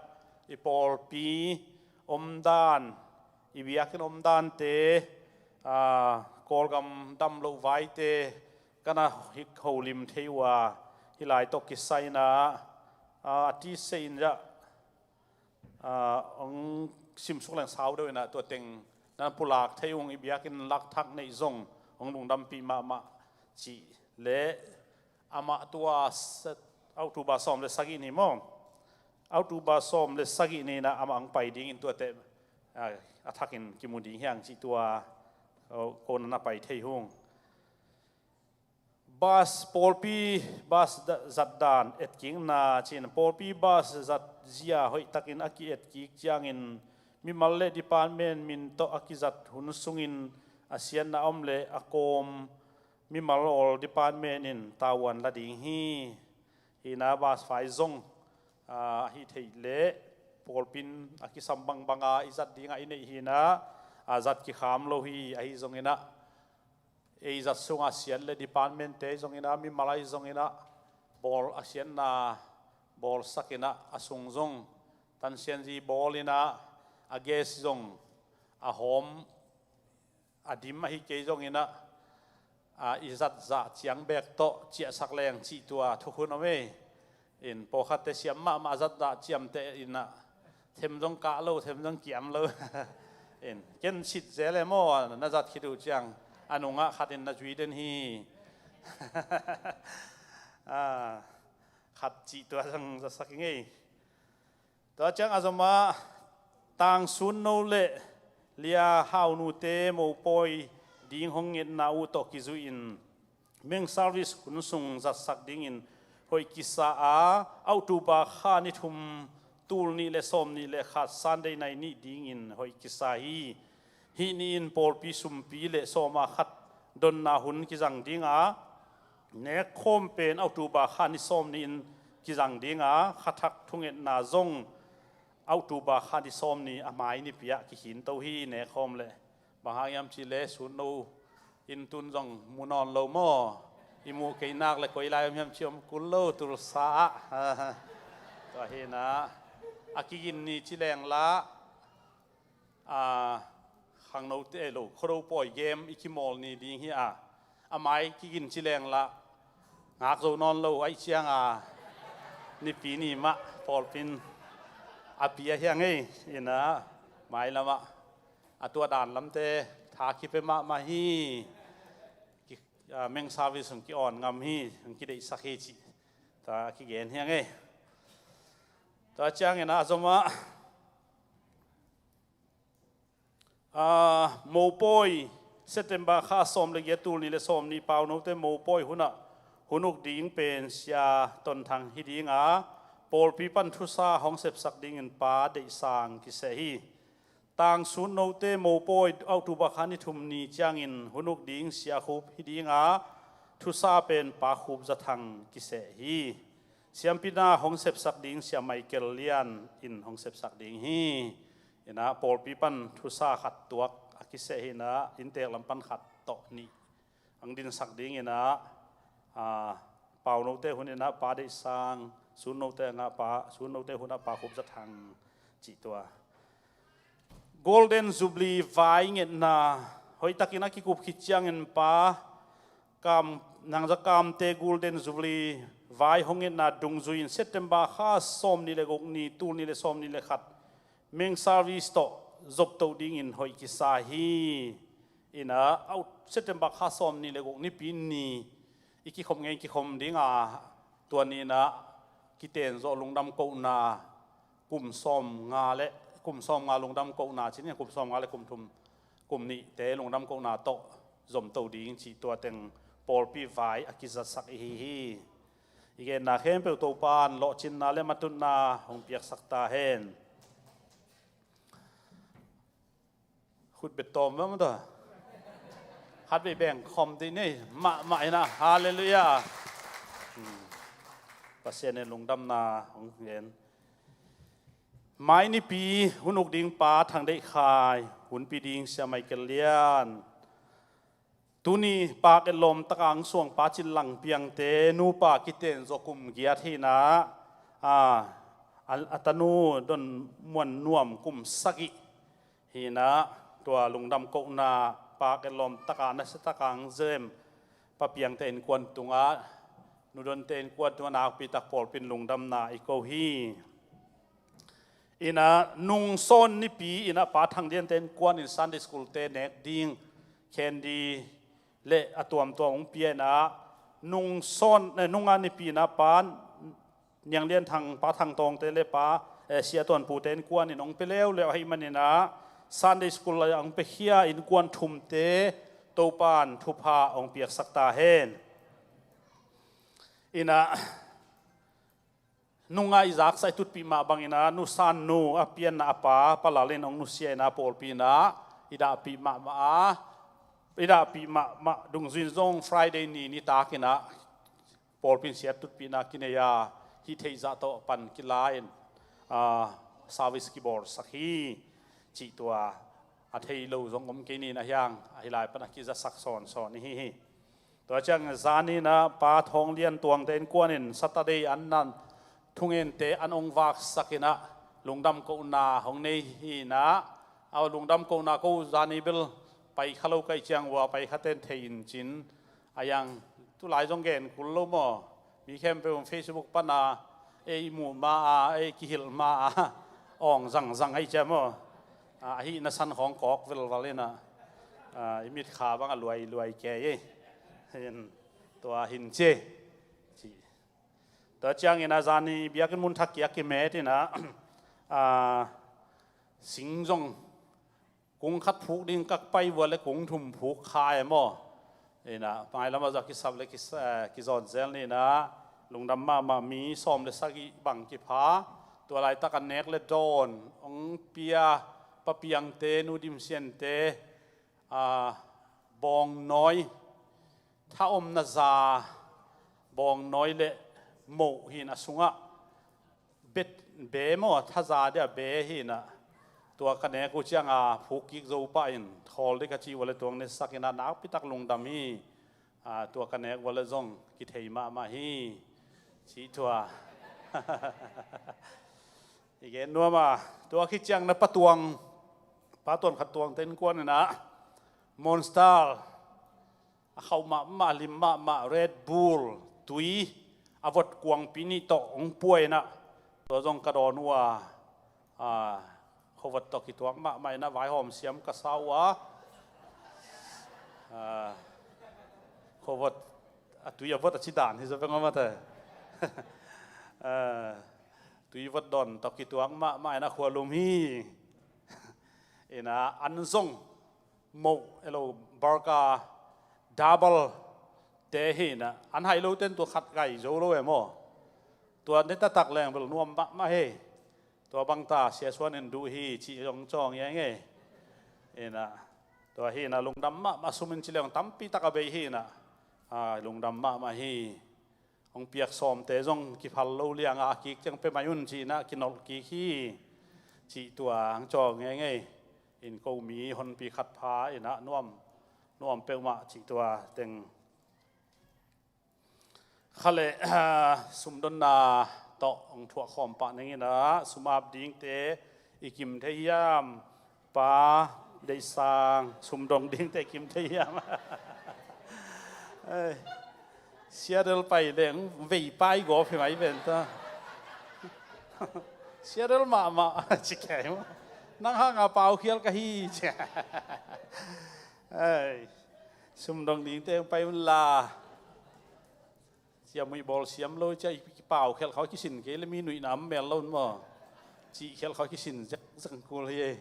i pawlpi omdan, i biakinn omdante, aa, Kawlgam damloh vaite ka na hik holim thei uh a, hih lai tawh kisai-in ah, aa, a tisei-in ah, aa, hong simsuk leng sau deuh in ah, tua teng nan pulak thei ung, i biakinn lakthak neih zong hong lungdampih mahmah cih le amah tua sa-, October sawm le sagih ni maw? October sawm le sagih ni-in ah amah hong pai dingin tuate, aa, a thakin kimu ding hi hang cih tua, aa, ko na na pai thei hung. Bus, pawlpi bus da-, zatdan etkikna ci-in, pawlpi bus zatzia hoihtakin a kietkik ciangin mimal le department min tawh a kizat hun sungin a siatna om le a kawm mimal all department in tavuan la ding hi. Hi-in ah bus fare zong, aa, ahi theih leh pawlpi in a kisam bangbanga i zat dingah i neih hi-in ah, aa, zat kikham lo hi. Ahi zongin ah ei zat sungah siat le department te zongin ah, mimal ahi zongin ah, bawl a siatna bawlsak in ah, a sung zong tansianzi bawl in ah, a gas zong a hawm, a dim ahi kei zongin ah, a, i zatzah ciang bek tawh ciahsak leng cih tua thukhun om ei. In pawlkhatte siam mahmah, zatzah ciamteh in ah, them zong kah lo, them zong kiam lo. In ken sit zel e maw, na zat khit uh ciang a nungah khat in na zui den hi. A, khat cih tua zong zatsak i ngei. Tua ciang a zomah Tangsunno le Lia Haunute mopawi ding hong ngetna uh tawh kizuihin meng service hun sung zatsak dingin hoih kisa a, October kha ni thum, tul nih le sawm nih le khat, Sunday nai nih dingin hoih kisa hi. Hih ni-in pawlpi sumpi le sawma khat donna hun kizang ding a, nekkhawm pen October kha ni sawm ni-in kizang ding a, khathak thungetna zong October kha ni sawm ni a mai nipi ah kikhinto hi. Nekkhawm le bang hang hiam cih leh Sunno in tun zong mu nawn lo maw? I muh kei nak le koi lai om hiam cih om kul lo, Tulsa ah. Tua hi in ah, a kigin ni ci leng lah, a, khangnote lo, Khuado pawi game i kimawl ni ding hi a, a mai kigin ci leng lah ngak zo nawn lo ahih ciang a, nipi ni mah pawlpi in a pia hi a ngei. In ah, mailam ah a tua dan lamte tha kipia mahmah hi. Ki-, a, meng service hong ki-on ngam hi, hong kideihsak hi cih tua kigen hi a ngei. Tua ciangin ah a zomah, a, mopawi, September kha sawm le giat, tul nih le sawm nih, Paunote mopawi hun ah hun uk ding pen Sia Ton Thang hi ding a, pawlpi pan thusa hong sepsak dingin Pa Deih Sang kiseh hi. Tangsunnote mopawi, October kha ni thum ni ciangin hun uk ding Sia Khup hi ding a, thusa pen Pa Khup Za Thang kiseh hi. Siampina hong sepsak ding Sia Michael Lian in hong sepsak ding hi. In ah pawlpi pan thusa khat tuak a kiseh hi. In ah inntek lam pan khat tawh nih ang dinsak ding. In ah, a, Paunote hun in ah Pa Deih Sang, Sunnote ah Pa, Sunnote hun ah Pa Khup Za Thang cih tua. Golden Jubilee vai ngetna hoihtakin a kikup khit ciangin Pa Kam, Nang Za Kamte Golden Jubilee vai hong ngetna dungzui-in September kha sawm nih le guk ni, tul nih le sawm nih le khat, meng service tawh zoptoh dingin hoih kisa hi. In ah, au, September kha sawm nih le guk nipi ni i kikhop ngei kikhop ding a, tua ni in ah kitenzawh lungdam kohna, kum sawm nga le, kum sawm nga lungdam kohna ci-in, kum sawm nga le kum thum, kum nihte lungdam kohna tawh zomto ding cih tua teng pawlpi vai a kizatsak i hi hi. I genna khempeuh Topa'n lawhcinna le matutna hong piaksak ta hen. Khut beng tawm vang ta. Khat vei beng khawm dih ni. Mahmah in ah. Halleluiah. Hmm. Pasian in lungdamna hong gen. Mai nipi hun uk ding Pa Thang Deih Khai, hunpi ding Sia Michael Lian. Tuni Pa Ket Lawm taka ang suang Pa Cin Lang Piangte nupa kitenzaw kum giat hi in ah, a, a, a tanu Don Muan Nuam kum sagih hi in ah, tua lungdam kohna Pa Ket Lawm taka nasia taka ang zem Pa Piangte innkuan tungah, Nu Donte innkuan tungah nakpi tak pawlpi in lungdamna i ko hi. In ah nungsawn nipi in ah Pa Thang Liante innkuan in Sunday School-te nek ding candy le a tuamtuam hong pia in ah, nungsawn, eh, nunga nipi in ah Pa Niang Lian Thang, Pa Thang Tawngte le Pa, eh, Sia Tuan Pute innkuan in hong pia leuleu ahih manin ah Sunday School a hong piakhia innkuan thumte Topa'n thupha hong piaksak ta hen. In ah nunga i zaksa i tutpih mah bangin ah Nu San Nu a pianna a pa Pa Lal in hong nusia in ah pawlpi in ah i dahpih mahmah a, i dahpih mahmah dungzui in zong Friday ni nitak in ah pawlpi in siat tutpihna kinei a, hih theih zah tawh pan kila in, a, service kibawlsak hi cih tua a thei lo zong om kei ni in ah hiang a hi lai pan a kizatsak sawnsawn i hi hi. Tua ciang zan in ah Pa Thawng Lian Tuangte innkuan in Saturday an nan thungente an hong vaksak in ah lungdam kohna hong nei hi in ah, A lungdam kohna ko zani bel pai kha lo ka hih ciang ua pai kha ten thei in cin. A yang tulai zong gen kul lo maw? Mi khempeuh Facebook pana ei muh ma a, ei kihilh ma a, awng zangzang a hih ciang maw? A, a hihna san khawng kawk velval in a, a, i mitkha bang a luai luai kei ei. Hin, tua hin ci. Ci. Tua ciangin a zani biakinn mun thak kiak kimet in a, a, sing zong kung khat phuk ding ka pai vua le kung thum phuk kha e maw? In a, mailam a zah kisap le kis-, eh, kizawn zel ni in a, lungdam mahmah mi sawm le sagih bang kipha. Tua laitak a nek le dawn hong pia Pa Piangte, Nu Dim Siante, a, bawngnawi, tha omna za, bawngnawi le moh hi in a, sungah bet be maw, thaza dia be hi in a, tua ka nek uh ciang a phuk kik zo pah in, khawl ding ka cih ua le tuang nesak in a, nakpi tak lungdam hi. A, tua ka nek ua le zong kithei mahmah hi, cih tua. I gen nuam a, tua khit ciang na Pa Tuang, Pa Tuang Khat Tuangte innkuan in a, Monster a khauh mahmah, lim mahmah, Red Bull, tui a vot kuangpi nih tawh hong pua in a, tua zong ka dawn uh a, a, khuavot tawh kituak mahmah in a, vaihawm siam ka sa uh a, a, khuavot, a, tui a vot a ci dan hi zaw beng a mate. A, tui vot dawn tawh kituak mahmah in a, khua lum hi. In a, an zong moh elo, Barca double te hi in a, an hai lo ten tua khat gai zo lo e maw? Tua ne taktak leng bel nuam mahmah hi. Tua bang ta Sia Suan in duh hi cih zong cawng e ngei. In a, tua hi in a, lungdam mahmah, sum in ci leng tampi tak a bei hi in a, a, lungdam mahmah hi. Hong piak sawmte zong kiphal lo liang a, a kik ciang pia mai un ci in a, kinolh kik hi, cih tua hong cawng e ngei. In ko mi honpi khat pha in a, nuam, nuam peuhmah cih tua teng. Kha le, sumdonna tawh hong thuak khawm pah ning in a, sum ap dingte i kim thei hiam? Pa Deih Sang, sumdong dingte kim thei hiam? Ei, Seattle pai leng vei pai gawp hi mai ven ta. Seattle mahmah ci kei maw? Nang hanga paukhial ka hi ci. Ei, sumdong dingte hong pai un la. Cia muih bawl siam lo, cia i pau khelh khawng kisin kei le mi nuihna om mel lo maw? Cih khelh khawng kisin zek zek kul hi ei.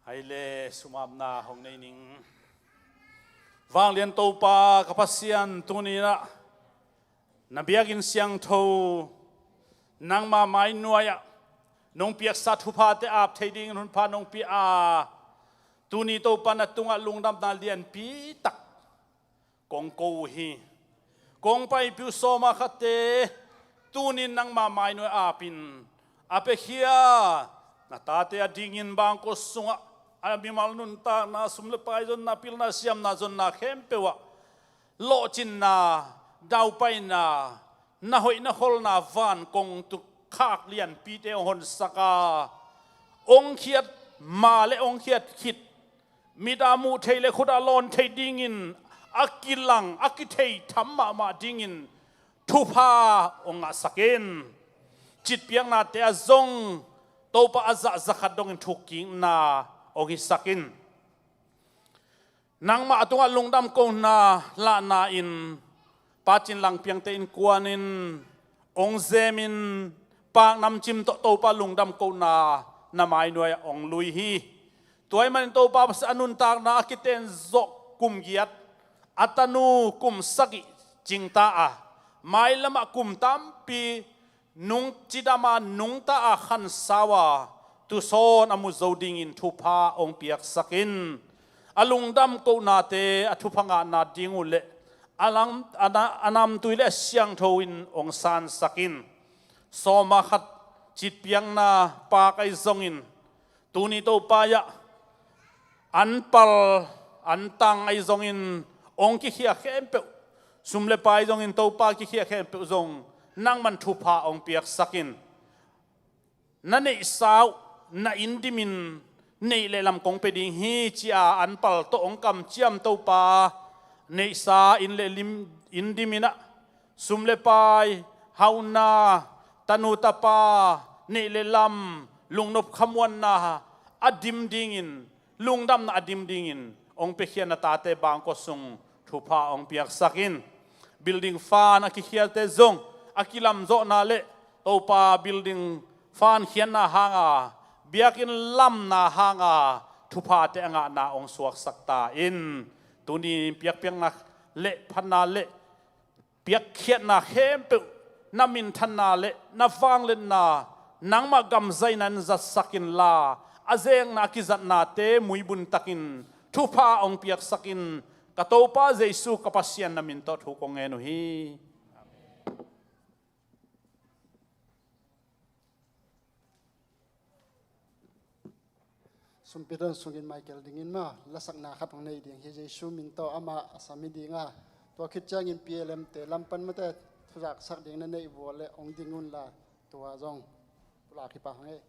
Hai le sum apna hong nei ning. Vanglian Topa ka Pasian, tuni-in ah na biakinn siangtho nangma mai nuai-ah nong piaksa thuphate ap thei dingin hun pha nong pia a, tuni Topa na tungah lungdamna lianpi tak kong ko uh hi. Kong paipih uh sawma khatte tunin nangma mai nuai-ah apin a piakhia na tate adingin bangkua sungah a mimal nuntakna, sum le pai zonna, pilna siamna zonna khempeuh ah lawhcinna, daupaina, na hoih na kholhna van kong tu khak lianpite hong honsak a, hong khiat ma le hong khiat khit, mit a muh theih le khut a lawn theih dingin a kilang, a kithei tham mahmah dingin thupha hong ngahsak in. Citpiaknate ah zong Topa a zah za khat dongin thukkikna hong hisak in. Nangmah a tungah lungdam kohna lahna in Pa Cin Lang Piangte innkuan in hong zemin, pak namcim tawh Topa lungdam kohna na mai nuai-ah hong lui hi. Tua ahih manin Topa Pasian, a nuntakna a kiten zawh kum giat, a tanu kum sagih cingta a, mailamah kum tampi nung cidam a, nungta a khansau a, tusawn a mu zo dingin thupha hong piaksak in. A lungdam kohnate a thupha ngahna ding uh leh a lam, a na, a namtui le a siangtho in hong sansak in. Sawma khat citpiakna paak ahi zongin, tuni Topa ah an pal an tang ahi zongin hong kikhia khempeuh, sum le pai zongin Topa kikhia khempeuh zong nangman thupha hong piaksak in. Na neihsa uh na inn dimin neih le lam kong pia ding hi, ci-a an pal tawh hong kamciam Topa, neihsa inn le lim, inn dimin ah sum le pai, hauna, tanu tapa, neih le lam, lungnop khamuanna a dim dingin, lungdamna a dim dingin hong piakhia na tate bangkua sung thupha hong piaksak in. Building fund a kikhiate zong a kilamzawhna le Topa building fund khiatna hanga, biakinn lamna hanga thuphate a ngahna hong suaksak ta in. Tuni piakpiakna le phatna le piakkhiatna khempeuh na minthanna le na vangliatna, nangmah gamzaina in zatsak inla, a zekna a kizatnate muibun takin thupha hong piaksak in. Ka Topa Jesu ka Pasian na min tawh thu kong ngen uh hi. Sumpi don sungin Michael dingin maw, lasakna khat hong nei ding hi, Jesu min tawh amah a sam hi ding a. Tua khit ciangin P L M te lam pan mate thuzaksak ding na neih vua leh hong ding unla, tua zong pulak hi pah hang ei.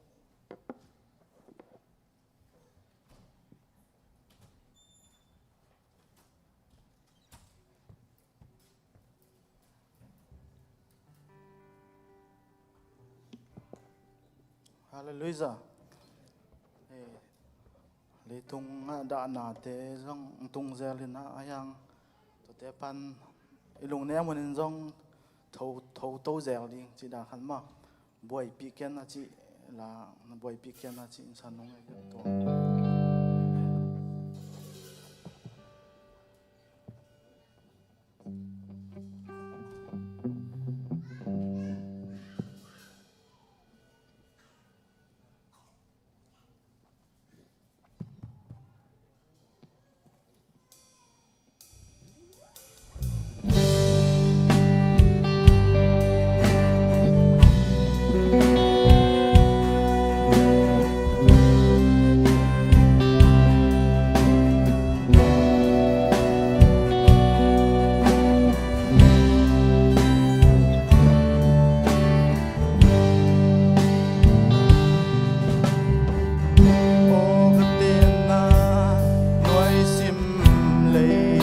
Halleluijah. Eh, leitung ah dahnate zong tung zel in ah, a hiang tuate pan i lungnem un in zong tho, tho to zel ding cih dah khan mah. Buaipih ken a cih la, buaipih ken a cih in san nung e tua. Aw ka tenna nuai sim lei,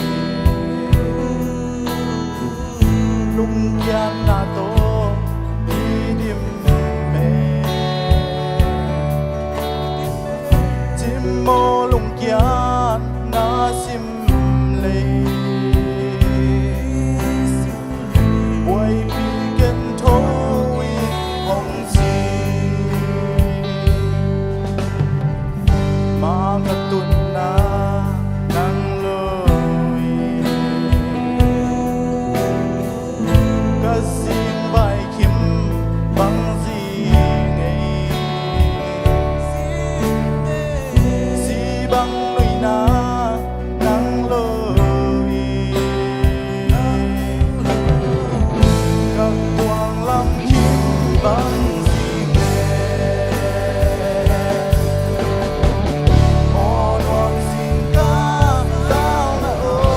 lungkiatna tawh i dim e. Cimmaw lungkiatna sim lei, buaipih ken tho in hong ci. Mah ka tunna nang lo hi. Ka sing vai kim bang zing ei. Si bang nuihna nang lo hi. Ka tuang lam kim bang zing ei. Aw nuam sing ka zauna aw.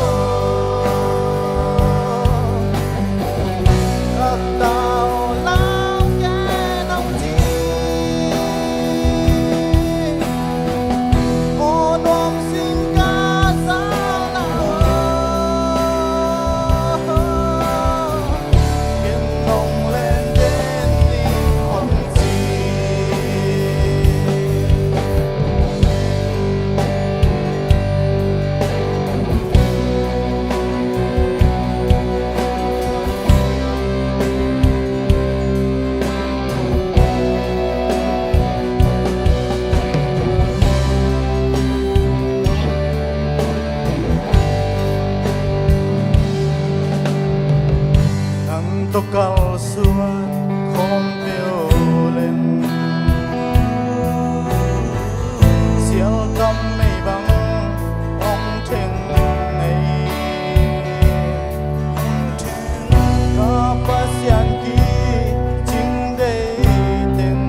Nang tawh kalsuan khawm peuh leng, sialkam mei bang hong theng ngei. Ka Pasian kicing dei teng,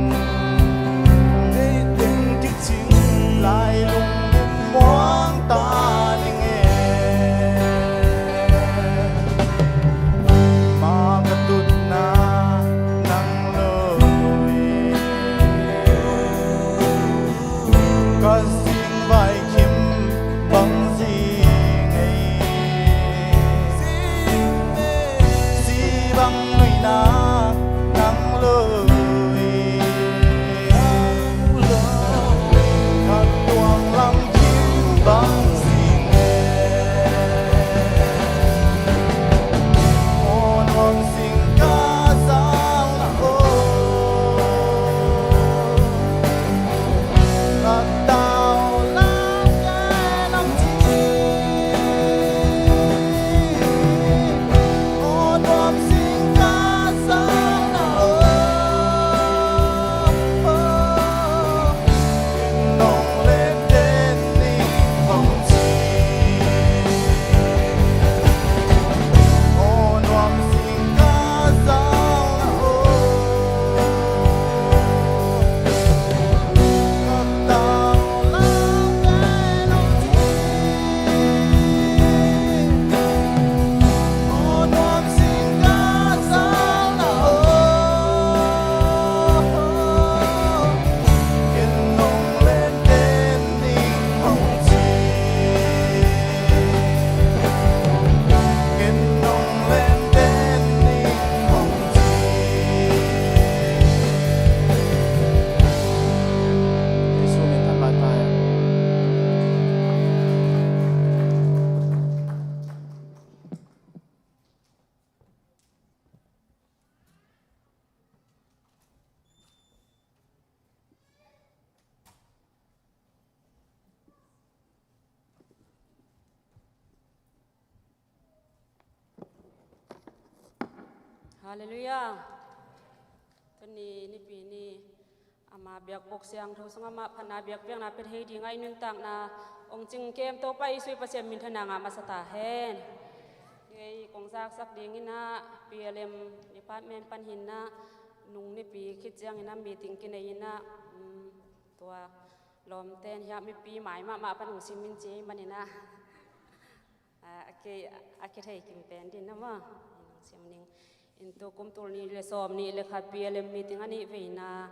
Halleluiah. Tuni nipi ni ama biakbuk siangtho sungah mah phatna biakpiakna pia thei dingah i nuntakna hong cingkem Topa Jesuh Pasian minthanna ngah masa ta hen. Kei kong zaksak dinginah P L M department pan hinah nung nipi khit cianginah meeting kinei inah, um, tua lawmten hiah mipi mai mahmah pan hong simin ci ei maninah, a, a kei a kithei kim pen din na maw? Hong sim ning. In tu kum tul nih le sawm nih le khat P L M meeting a nih veina,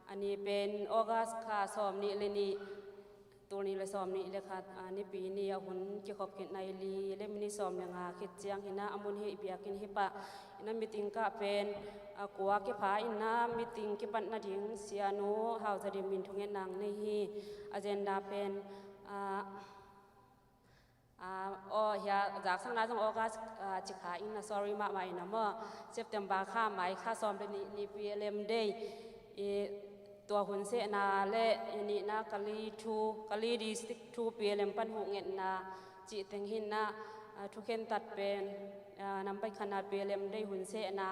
a ni pen August kha sawm nih le nih, tul nih le sawm nih le khat, a, nipi ni a hun kikhop khit nai li le minit sawm le nga khit ciang hinah a mun hi i biakinn hi pah. Inah meeting kah pen, a, kua kipha inah meeting kipat nading Sianu Hau Za Dim in thungetna nei hi. Agenda pen, a, a, aw, hiah zaksakna zong August, a, cikha inah sorry mahmah inah maw, September kha mai kha sawm le nih ni P L M Day. I, tua hun sehna le i nihna Kali thu, Kali District thu P L M pan huhngetna cih teng hinah, a, thukhentat pen, a, nampai khatna P L M Day hun sehna,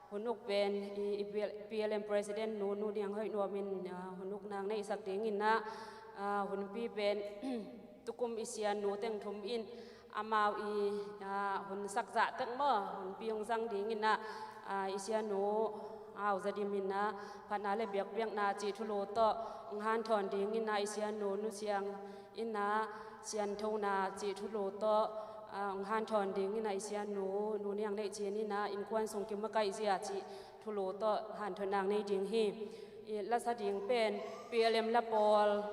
hun uk pen i, i P L M President nu, Nu Niang Hoih Nuam in, a, hun uk nang neihsak dinginah, a, hunpi pen tukum i Sianu teng thum in amau i, a, hun sakzah tek maw, hunpi hong zang dinginah, a, i Sianu Hau Za Dim inah phatna le biakpiakna cih thulu tawh hong hanthawn dinginah i Sianu Nu Siang inah sianthona cih thulu tawh, a, hong hanthawn dinginah i Sianu Nu Niang Neih Cin inah innkuan sung kimakaih zia cih thulu tawh hanthawnna nei ding hi. I lasa ding pen P L M la pawl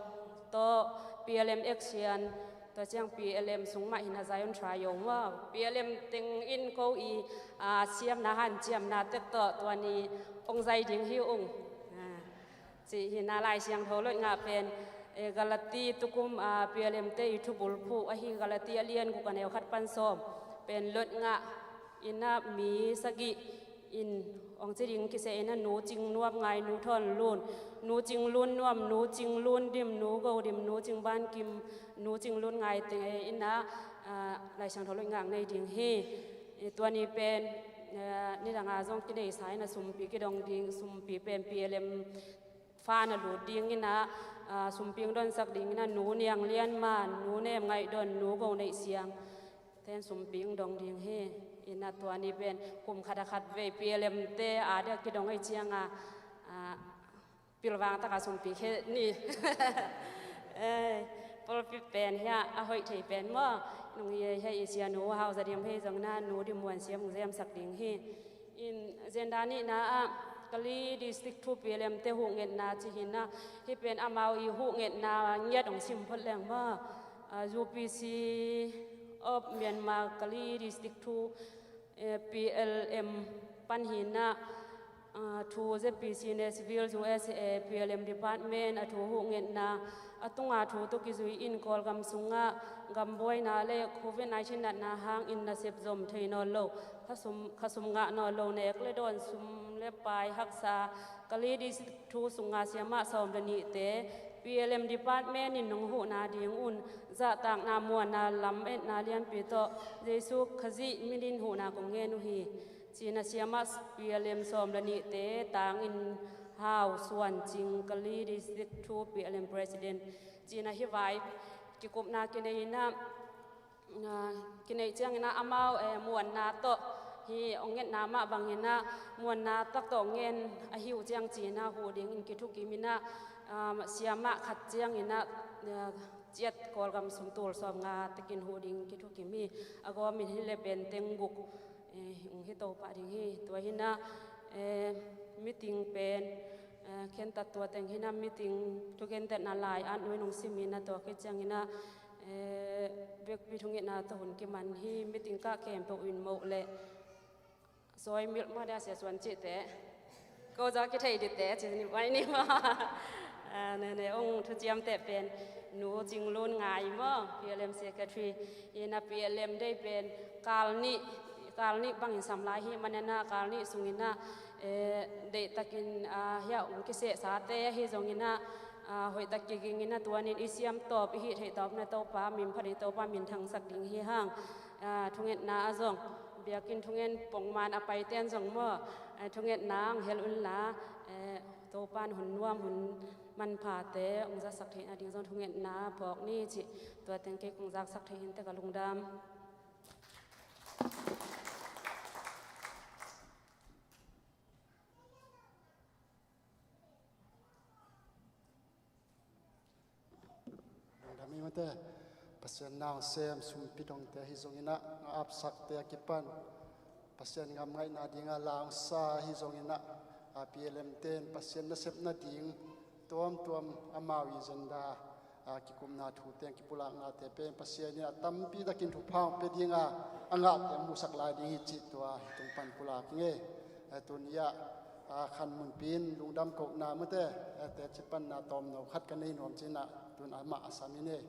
tawh P L M action, tua ciang P L M sung mah hinah Zion Trio maw, P L M teng in ko i, a, siamna hanciamna tek tawh tua ni hong zai ding hi ung. A, cih hinah Lai Siangtho lotngah pen, e, Galati tukum, a, P L M te i thubulphuh ahi Galati a lian guk a neu khat pan sawm pen lotngah inah mi sagih in hong ci ding kiseh inah Nu Cing Nuam ngai, Nu Thawn Lun, Nu Cing Lun Nuam, Nu Cing Lun Dim, Nu Go Dim, Nu Cing Ban Kim, Nu Cing Lun ngai teng e inah, a, Lai Siangtho lotngah nei ding hi. E, tua ni pen, e, nidanga zong kineisa inah sumpi kidong ding, sumpi pen P L M fan a lut dinginah, a, sumpi hong donsak dinginah Nu Niang Lian Man, Nu Nem Ngaih Don, Nu Go Neih Siang ten sumpi hong dong ding hi. Inah tua ni pen kum khat a khat vei P L M te a dia kidong ei cianga, a, pilvang taka sumpi khe ni. Ei, pulpit pen hiah a hoih thei pen maw? Nung i hei i Sianu Hau Za Dim hei zong inah Nu Dim Muan Siam hong zemsak ding hi. In agenda nihna ah Kali District thu P L M te huhngetna ci hinah, hih pen amau i huhngetna ngiat hong sim phot leng maw? A, U P C of Myanmar Kali District thu, eh, P L M pan hinah, a, thu Z P C Nashville U S A P L M Department a thu huhngetna, a tunga thu tawh kizui in Kawlgam sungah gambuaina le Covid nineteen natna hangin nasep zom thei nawn lo, khasum, khasum ngah nawn lo, nek le dawn, sum le pai haksa, Kali District thu sunga siamah sawm le nihte P L M department in nong huhna ding un zahtakna, muanna, lametna lianpi tawh Jesuh Khazih min in huhna kong ngen uh hi. Cina siamah P L M sawm le nihte tangin Hau Suan Cing, Kali District thu P L M President, cina hih vai kikupna kinei inah, a, kineih cianginah amau, eh, muanna tawh hi hong ngetna mah banginah muanna tak tawh ngen ahi uh ciang cinah huh dingin kithukim inah, a, siamah khat cianginah, a, ciat Kawlgam sum tul sawm nga tekin huh dingin kithukim hi. A gawmin hi le pen teng guk, eh, hong hi to pah ding hi. Tua hinah, eh, meeting pen, eh, khentat tua teng hinah meeting thukhentatna lai-at nuai nong simin a tua khit cianginah, eh, vekpi thungetna tawh hun kiman hi. Meeting kah khempeuh in moh le sawi milh maw dia Sia Suan cihte, ko zaw kithei dite ci ni mai ni maw? A, nene ong thuciamteh pen Nu Cing Lun ngai maw, P L M secretary. Inah P L M day pen kal nih, kal nih bangin sam lai hi maninah kal nih sunginah, eh, deihtakin, a, hiah ong kisehsate ahi zonginah, Aa, hoihtak kigingin a tuanin i siam tawp, i hih theih tawpna Topa min phat in Topa min thangsak ding hi hang. Aa, thungetna ah zong biakinn thungen pongman a paiten zong maw, aa, thungetna ang hel unla, ee, Topan hun nuam hun manphate hong zatsak theihna ding zong thungetna phawk ni cih tua teng kei kong zatsak theih hi ing te, ka lungdam. Lungdam hi mate. Pasian na hong sem sumpi dongte ahi zongin ah, nga apsakte a kipan Pasian gam ngaihna dinga la hong sa ahi zongin ah, a P L M te in Pasian nasepna ding tuamtuam amau i agenda, a kikumna thu teng kipulaknate pen Pasian in a tampi takin thupha hong pia dinga a ngahte musak lai ding hi cih tua hih tung pan pulak hi ing ei. Eh, tuni ah, ah, khan munpi in lungdam kohna mate, eh, teci panna tawmno khat ka nei nuam ci-in ah tun amah a sam hi ing ei.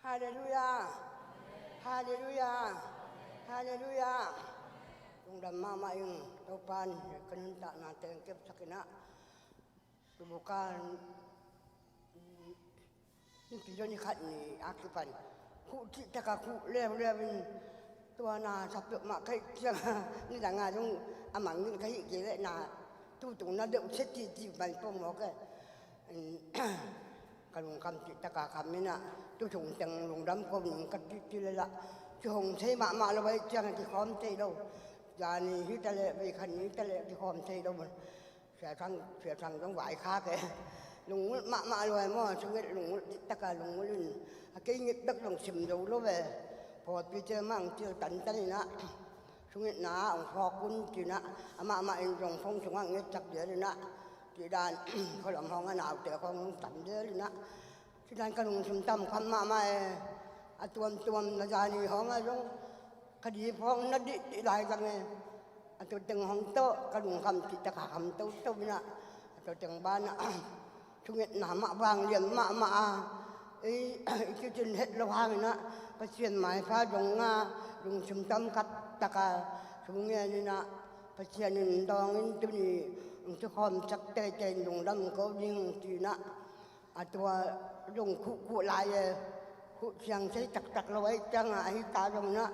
Halleluiah. Halleluiah. Halleluiah. Lungdam mahmah ing. Topan ka nuntakna teng kepsak in ah, tu bukan nipi zong ni khat ni a kipan khuh cihtak a khuh leuleu in, tua na sa peuhmah ka hih ciang nidang a zong a mang ding ka hih kei leh na tutung na deuh sia titi pai pong mawk e. Ka lungkham cihtak a kham in ah, tu sung teng lungdam ko ning ka titi leh lah, kihong thei mahmah lo ahih ciang a kikhawm thei lo. Zani hi ta leh, vei khat ni hi ta leh kikhawm thei lo. Sia Thang, Sia Thang zong vaikhak e. Lungngulh mahmah lua e maw, sungit lungngulh cihtak a lungngulh in. A kei nget bek zong sim zo lo e. Pawlpite mah hong cil tantan in ah, sungetna ah hong phawk un ci-in ah, amah mah in zong phone sungah ngetsak zel in ah, cih dan, khualam hawng a naute khawng hong tam zel in ah, cih dan ka lungsim tam kham mahmah e. A tuamtuam na zani hawng a zong ka dip hawng na dih dih lai zang e. A tua teng hawng tawh ka lungkham cihtak a kham toto in ah, a tua teng banah sungetna mah vanglian mahmah a, ei, i cicin het lo hangin ah, Pasian maipha zong a, lungsim tam khat tak a sung ngen in ah, Pasian in dawng in tuni hong kikhawm sak teitei in lungdam ko ding ci-in ah, a tua zong khuhkhuh lai e. Khuh ciang sei taktak lo ahih ciang a, ahi ta zong in ah,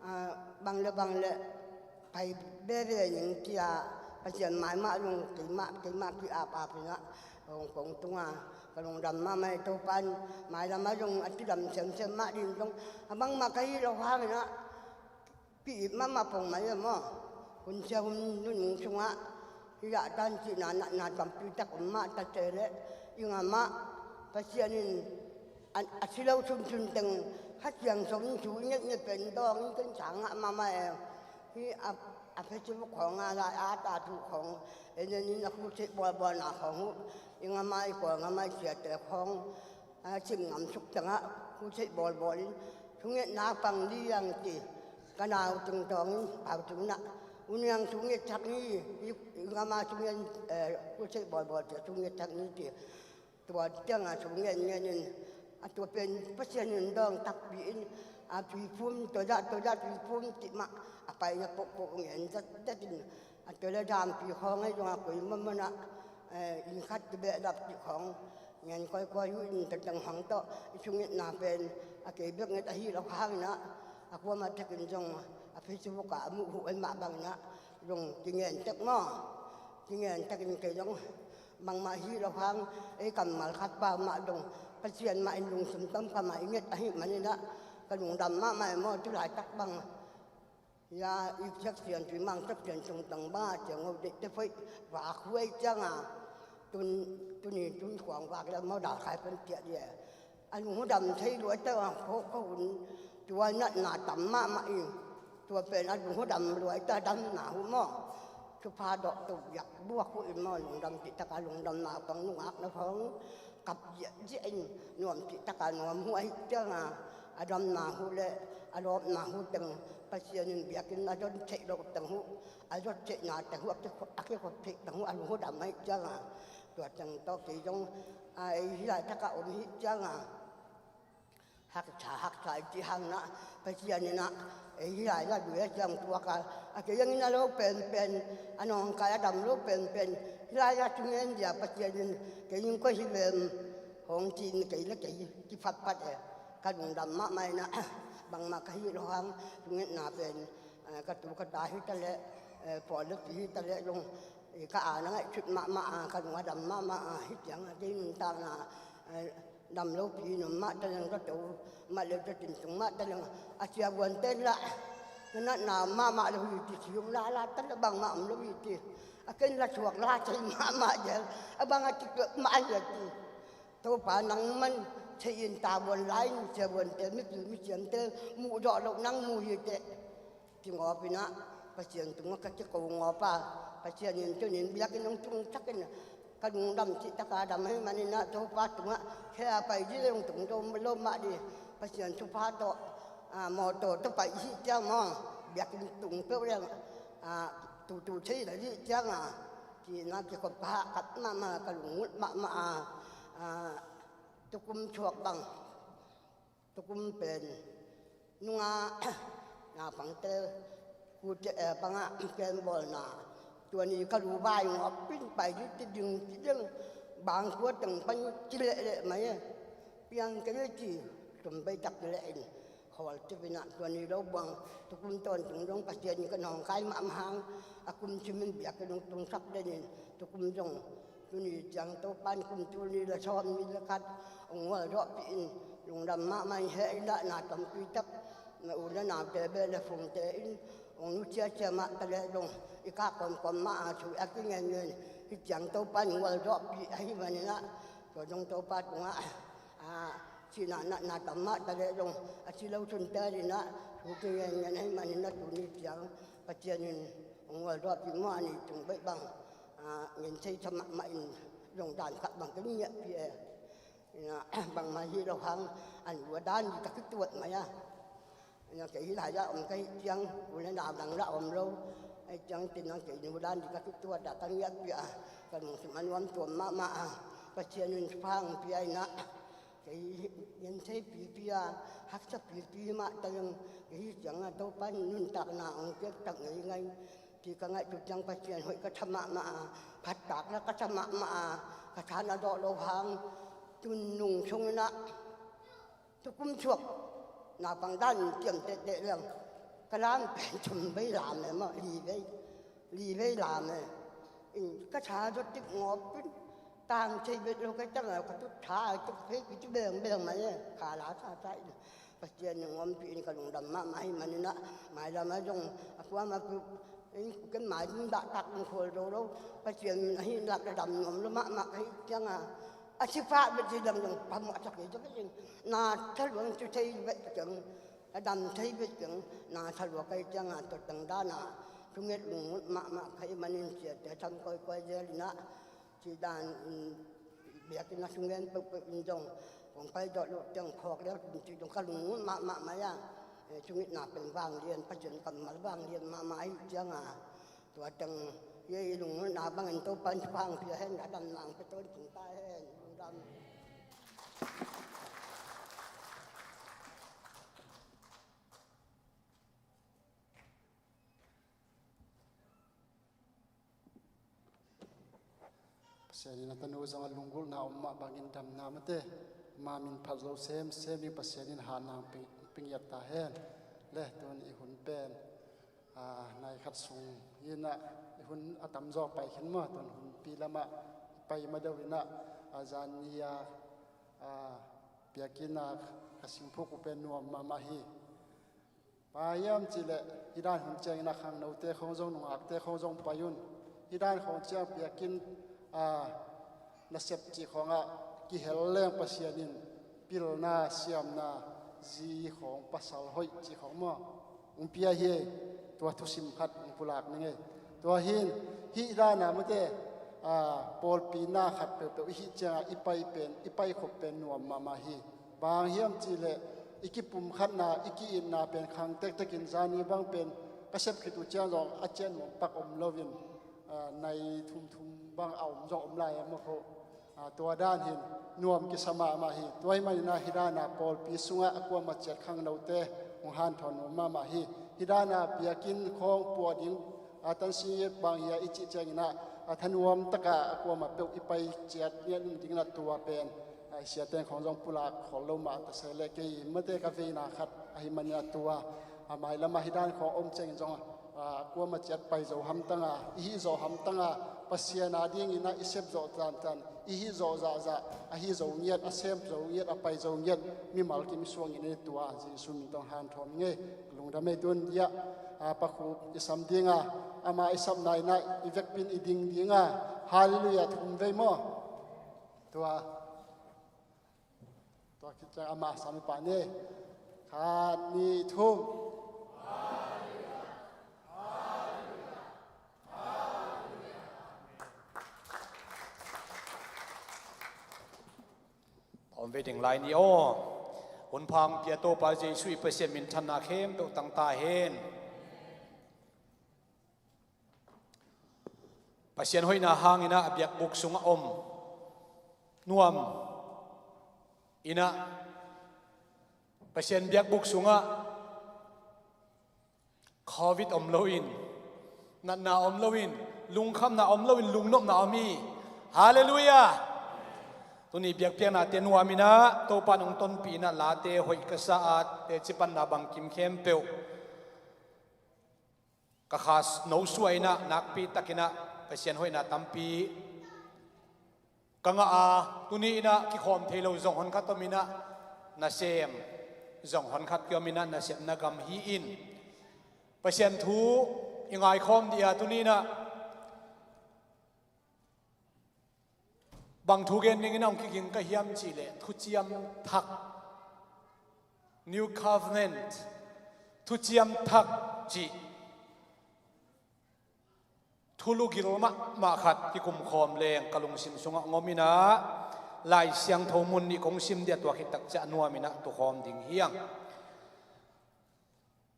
ah, bang le bang le pai veve ning ci-a, Pasian mai mah zong keimah, keimah ki-ap ap in ah, hong kong tung a, ka lungdam mahmah e. Topan mailam ah zong a cidam semsem mah ding zong a bangmah ka hih lo hangin ah, pi-ip mahmah pong mai e maw. Hun sia hun nunung sungah hih zahtan cihna natna tampi tak om mah ta cih leh, i ngam ah Pasian in a, a si lo sunsun teng Kha Siangtho in thu i ngetnget pen dawng in ken sa ngah mahmah e. Hih a, a Facebook khawng a lai a ta thu khawng, en en in a crusade bawlbawlna khawng uh, i ngam ah, i Kawl ngam ah i siate khawng a, sim ngam suk tangah crusade bawlbawl in, thungetna pang ding ci, ka nau tungtawng in pau tungah, U Niang thungetsak ni, i, i ngam ah thungen, eh, crusade bawlbawlte thungetsak ni ci. Tua ciangah thungen ngen in, a tua pen Pasian in dawng takpi in, a, tuiphum, tua zah, tua zah tuiphum cih mah a paina pohpoh ngen zatzatin, a tua leh dampi khawng ahi zongah koi mamanah, eh, inn khat kibehlap cih khawng ngen kawikawi uh in, tua teng hang tawh i thungetna pen a kei bek nget ahi lo hangin ah, a kuamah takin zong a Facebook ah a muh uh ahi mah bangin ah zong kingen tek maw. Kingen takin kei zong bangmah hi lo hang, ei kammal khat pau mah zong Pasian mah in lungsim tam kham a i nget ahih manin ah, ka lungdam mahmah e maw. Tu laitak bang ya, i sak sian tui mang sak sian tung tang ba ciang ho deih te phoih va khuai ciang a, tun, tuni tun khuang vak le maw dal khai pan tiah dia. A lungdam thei luai ta a kho kho hun, tua natna tam mahmah i, tua pen a lungdam luai ta damna hu maw. Thupha dawh to biak buak uh in maw, lungdam cih taka lungdamna pang, nungakna pang kap ziahziah in nuam cih taka nuam uh ahih cianga, a damna uh le a lawpna uh teng Pasian in biakinn a zon theih loh teng uh, a zot theihna teng uh, a kikhop, a kikhop theih teng uh a lungdam ahih cianga, tua teng tawh kei zong a ei hih laitakah om hih cianga haksa, haksa i cih hangin ah, Pasian in ah ei hih lai la duh a ciang tuak a, a kei zong inn a lo penpen, a nawngkai a dam lo penpen, hih lai a thungen dia Pasian in kei in koi hi vem hong ci-in kei le kei kiphatphat e. Ka lungdam mahmah in ah, bangmah ka hih lo hang, thungetna pen, eh, ka tu ka ta hi ta leh, eh, pawl le pi hi ta leh zong, eh, ka aana ngaihsut mahmah a, ka lung a dam mahmah a, hih ciang a kei nuntakna, eh, dam lopi in om mah ta leng, ka to mah le ka tin tung mah ta leng, a siavuante lah na natna mahmah lo hi ci, sium lala ta leh bangmah om lo hi ci. A ken la thuak la thei mahmah zel, a bang a ci mah a zel ci. Topa nangman thei in, tavuan lai in siavuante, mipi misiamte muh zawh loh nang mu hi teh. Kingawp in ah, Pasian tungah ka kiko ngawp a, Pasian in tuni-in biakinn hong tungsak in, ka lungdam cih taka dam ahih manin ah, Topa tungah khe a pai dih le hong tung zo lo mah dih, Pasian thupha tawh, ah, mawtaw tawh pai i hih ciang maw, biakinn tung peuh leng, ah, tutu thei lo dih ciang a, ci-in ah kikop ka hahkat mahmah, ka lungngut mahmah a, ah, tukum thuak bang, tukum pen nunga naupangte kute, eh, pangah kembawlna, tua ni ka lu vai ngawp in pai dih ci ding ci ding, bangkua teng pan ci lehleh mai e. Piang kei le ci, tum peitak ci leh in khawl cip in ah, tua ni lo buang tukum tawntung dong Pasian in ka nawngkai mahmah hang, a kum sim in biakinn hong tungsak den in, tukum zong tuni ciang Topa in kum tul nih le sawm nih le khat hong gualzawhpih in, lungdam mahmah in, heh in ah, na tampi tak na u le naute, beh le phungte in hong nusiasia mah ta leh zong, i kah kawmkawm mah a thu a kingen ngen, hih ciang Topa in gualzawhpih ahih manin ah, tua zong Topa tungah, ah, sihna natna tam mah ta leh zong, a si lo sunte adingin ah thu kingen ngen ahih manin ah, tuni ciang Pasian in hong gualzawhpih maw, a ni tung beih bang, ah, ngen thei sa mahmah in, zong dan khat bang ka ngiahpih e. Ina, bangmah hi lo hang, an ua dan dih ka kituat mai a. Ina, kei hih lai-ah om ka hih ciang, u le nau dang lah om lo. Ahih ciang, tina kei nu dan dih ka kituat a, ka ngiahpih a, ka lungsim a nuam tuam mahmah a. Pasian in thupha hong pia in ah, kei ngen thei pipi a, haksa pipi mah ta leng, kei hih ciang a Topa in nuntakna hong piak tak ngeingai. Ci ka ngaihsut ciang Pasian hoih ka sa mahmah a, phattak la ka sa mahmah a, ka tha na dawh lo hang, tun nung sung in ah, tukum thuak naupang dan in ciam tehteh leng, ka lam pen thum vei lam e maw, li vei, li vei lam e. In ka tha zawh tik ngawp in, tang thei bet lo ka hih ciang a, ka tut tha a tuk phei kici bengbeng mai e, kha la sa sa in. Pasian in hong ompih in ka lungdam mahmah ahih manin ah, mailam ah zong a kuamah pen, in ken mai in dahtak in khawl zo lo, Pasian min ahih lak a dam nuam lo mahmah ka hih ciang a, a sipah bek ci dam zong phamawh a sak hi zo bek in, na thalua in tu thei bek ciang, a dam thei bek ciang, na thalua ka hih ciang a, tua teng dan a thunget lungngut mahmah ka hih manin siate tham kawikawi zel in ah, ci dan in, biakinn a sung ngen peuhpeuh in zong kong pai dawh loh ciang phawk lel kum cih zong ka lungngut mahmah mai a. Eh, thungetna pen vanglian, Pasian kammal vanglian mahmah ahih ciang a, tua teng hi, i lungnutna bangin Topa in thupha hong pia hen, a damna hong pia tawntung ta hen. Lungdam. Pasian in a tanu zong a lunggulhna om mah bangin damna mate, ma min phat zo semsem ding Pasian in hahna hong pia, pia ngiat ta hen. Le tun i hun pen, ah, nai khat sung in ah, i hun a tamzaw pai khin maw, tun hun pi lamah pai ma deuh in ah, a zan ni a, ah, biakinn a ka singphuk uh pen nuam mahmah hi. Bang hiam cih leh, hih dan hun ciangin a khangnote khawng zong, nungakte khawng zong pai un. Hih dan khawng ciang biakinn, a, nasep cih khawngah kihel leng Pasian in pilna, siamna, zi khawng, pasal hoih cih khawng maw, hong pia hi. Tua thusim khat hong pulak ning ei. Tua hin hih dana mate, aa, pawlpi na khat peuhpeuh i hih cianga i pai pen, i paikhop pen nuam mahmah hi. Bang hiam cihleh i kipumkhatna, i ki-itna pen khang tektekin zani bang pen ka sep khit uh ciang zong a cian mawng pak om loin, aa, nai thumthum bang a om zong om lai a maw kho. Aa, tua dan hin nuam kisa mahmah hi. Tua hi maninah hih dana pawlpi sungah a kuamah ciat khangnote hong hanthawn nuam mahmah hi. Hih dana biakinn khawng puah ding, aa, tansi bang hi a i cih cianginah, aa, thanuam taka a kuamah peuh i pai ciat ngiat ding na tua pen, aa, siateng khawng zong pulak khol lo mah ta se leh kei mate ka veina khat ahi maninah tua, aa, mailamah hih dan khawng om ciangin zong, aa, kuamah ciat pai zo hamtanga, i hih zawh hamtanga, Pasian a dinginah i sep zawh tantan, i hih zawh zahzah, a hih zo ngiat, a sem zo ngiat, a pai zo ngiat, mimal kim i suangin i tua, Jesu min tawh hanthawn ngei, lungdam ei tun diah, aa, pakhu i sam dinga, ama i sapna inah i vekpin i ding dinga, Halleluiah thum vei maw? Tua. Tua khit ciang ama sam i pah ni. Khat, nih, thum. Om ve ding lai ni aw. Hun pha pia Topa Jesu i Pasian minthanna khempeuh tangta hen. Pasian hoihna hanginah a biakbuk sungah om nuam inah, Pasian biakbuk sungah covid om loin, natna om loin, lungkhamna om loin, lungnopna om hi. Halleluiah. Tuni biakpiaknate nuam inah Topa nong tonpih inah late hoih ka sa-at teci panna bangkim khempeuh ka kha no suah inah nakpi takinah Pasian hoihna tampi ka ngah a, tuni inah kikhawm thei lo zong honkhat om inah, nasem zong honkhat kiom inah, nasepna gam hi-in Pasian thu i ngaikhawm dih a, tuni inah bang thu gen dingin a hong kiging ka hiam cihleh, thuciam thak, New Covenant, thuciam thak cih thu lugil mahmah khat kikumkhawm leng ka lungsim sungah ngom inah, Lai Siangtho mun nih kong sim dih a, tua khit takciah nuam inah tukhawm ding hi hang.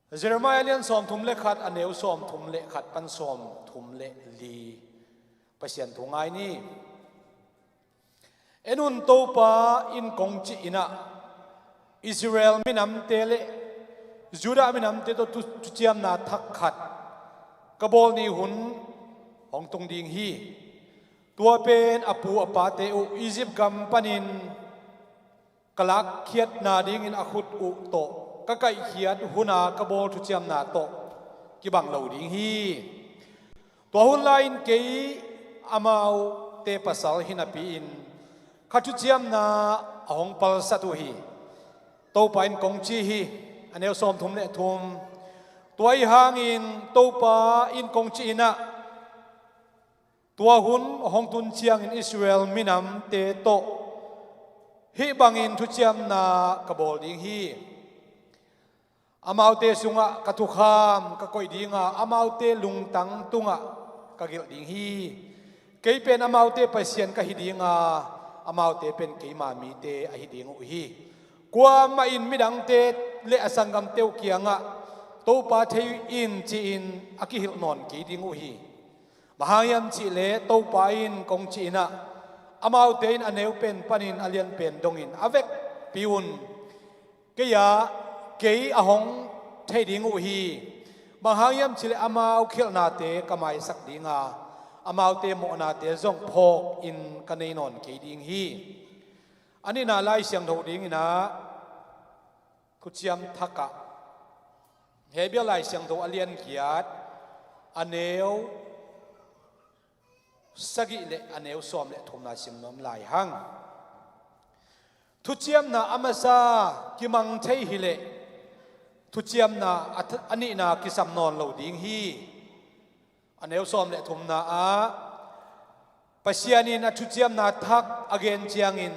Jeremiah lian sawmthum le khat, a neu sawmthum le khat pan sawmthum le li. Pasian thu ngai ni. En un, Topa in kong cih inah, Israel minamte le Judah minamte tawh thu, thuciamna thak khat ka bawl ni hun hong tung ding hi. Tua pen a pu a pate uh Egypt gam panin ka lakkhiatna dingin a khut uh tawh ka kaihkhiat huna ka bawl thuciamna tawh kibang lo ding hi. Tua hun lai-in kei amaute pasal hi napi-in kha thuciamna a hong palsat uh hi. Topa in kong ci hi. A neu sawmthum le thum. Tua ih hangin Topa in kong ci inah, tua hun hong tun ciangin Israel minamte tawh hih bangin thuciamna ka bawl ding hi. Amaute sungah ka thukham ka koih dinga, amaute lungtang tungah ka gelh ding hi. Kei pen amaute Pasian ka hi dinga, amaute pen keima mite ahi ding uh hi. Kuamah in midangte le a sanggamte uh kiangah, Topa thei in, ci-in a kihilh nawn kei ding uh hi. Bang hang hiam cihleh Topa in kong ci inah, amaute in a neu pen panin a lian pen dongin a vekpi un kei ah, kei a hong thei ding uh hi. Bang hang hiam cihleh amau khialhnate ka maisak dinga, amaute mawhnate zong phawkin ka nei nawn kei ding hi. A nihna Lai Siangtho dinginah thuciam thakah, Hebrew Lai Siangtho a lian giat, a neu sagih le a neu sawm le thumna sim nuam lai hang. Thuciamna a masa kimang thei hileh thuciamna a th-, a nihna kisam nawn lo ding hi. A neu sawm le thumna ah, Pasian in a thuciamna thak a gen ciangin,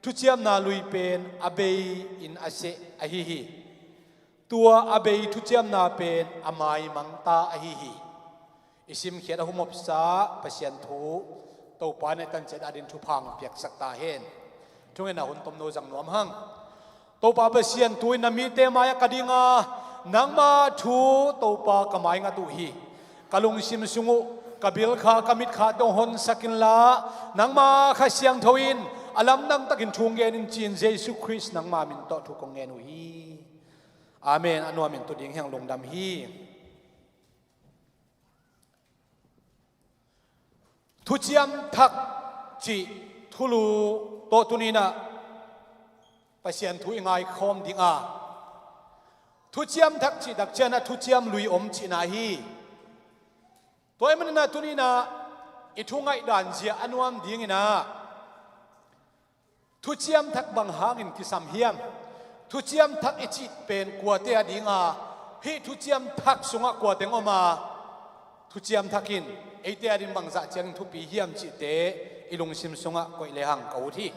thuciamna lui pen a bei in a seh ahi hi. Tua a bei thuciamna pen a maimangta ahi hi. I simkhiat a humopsa Pasian thu Topa in a tan ciat adin thupha hong piaksak ta hen. Thungetna hun tomno zang nuam hang. Topa Pasian, tu-in na mite mai-ah ka ding a, nangma thu Topa ka maingat uh hi. Ka lungsim sung uh ka bilkha, ka mitkha tawh honsak inla, nangma Kha Siangtho in a lamdang takin thu hong gen in, ci-in Jesu Khrist nangma min tawh thu kong ngen uh hi. Amen. A nuamin tu ding hi hang, lungdam hi. Thuciam Thak cih thulu tawh tuni-in ah Pasian thu i ngaikhawm ding a, Thuciam Thak cih takciang ah thuciam lui om cihna hi. Tua ahih manin ah tuni-in ah i thu ngaihdan zia a nuam dingin ah, Thuciam Thak bang hangin kisam hiam? Thuciam Thak i cih pen kuate a ding a, hih Thuciam Thak sungah kua teng om a, Thuciam Thak in eite adin bangzah ciangin thupi hiam cihte i lungsim sungah koih lehang ka ut hi.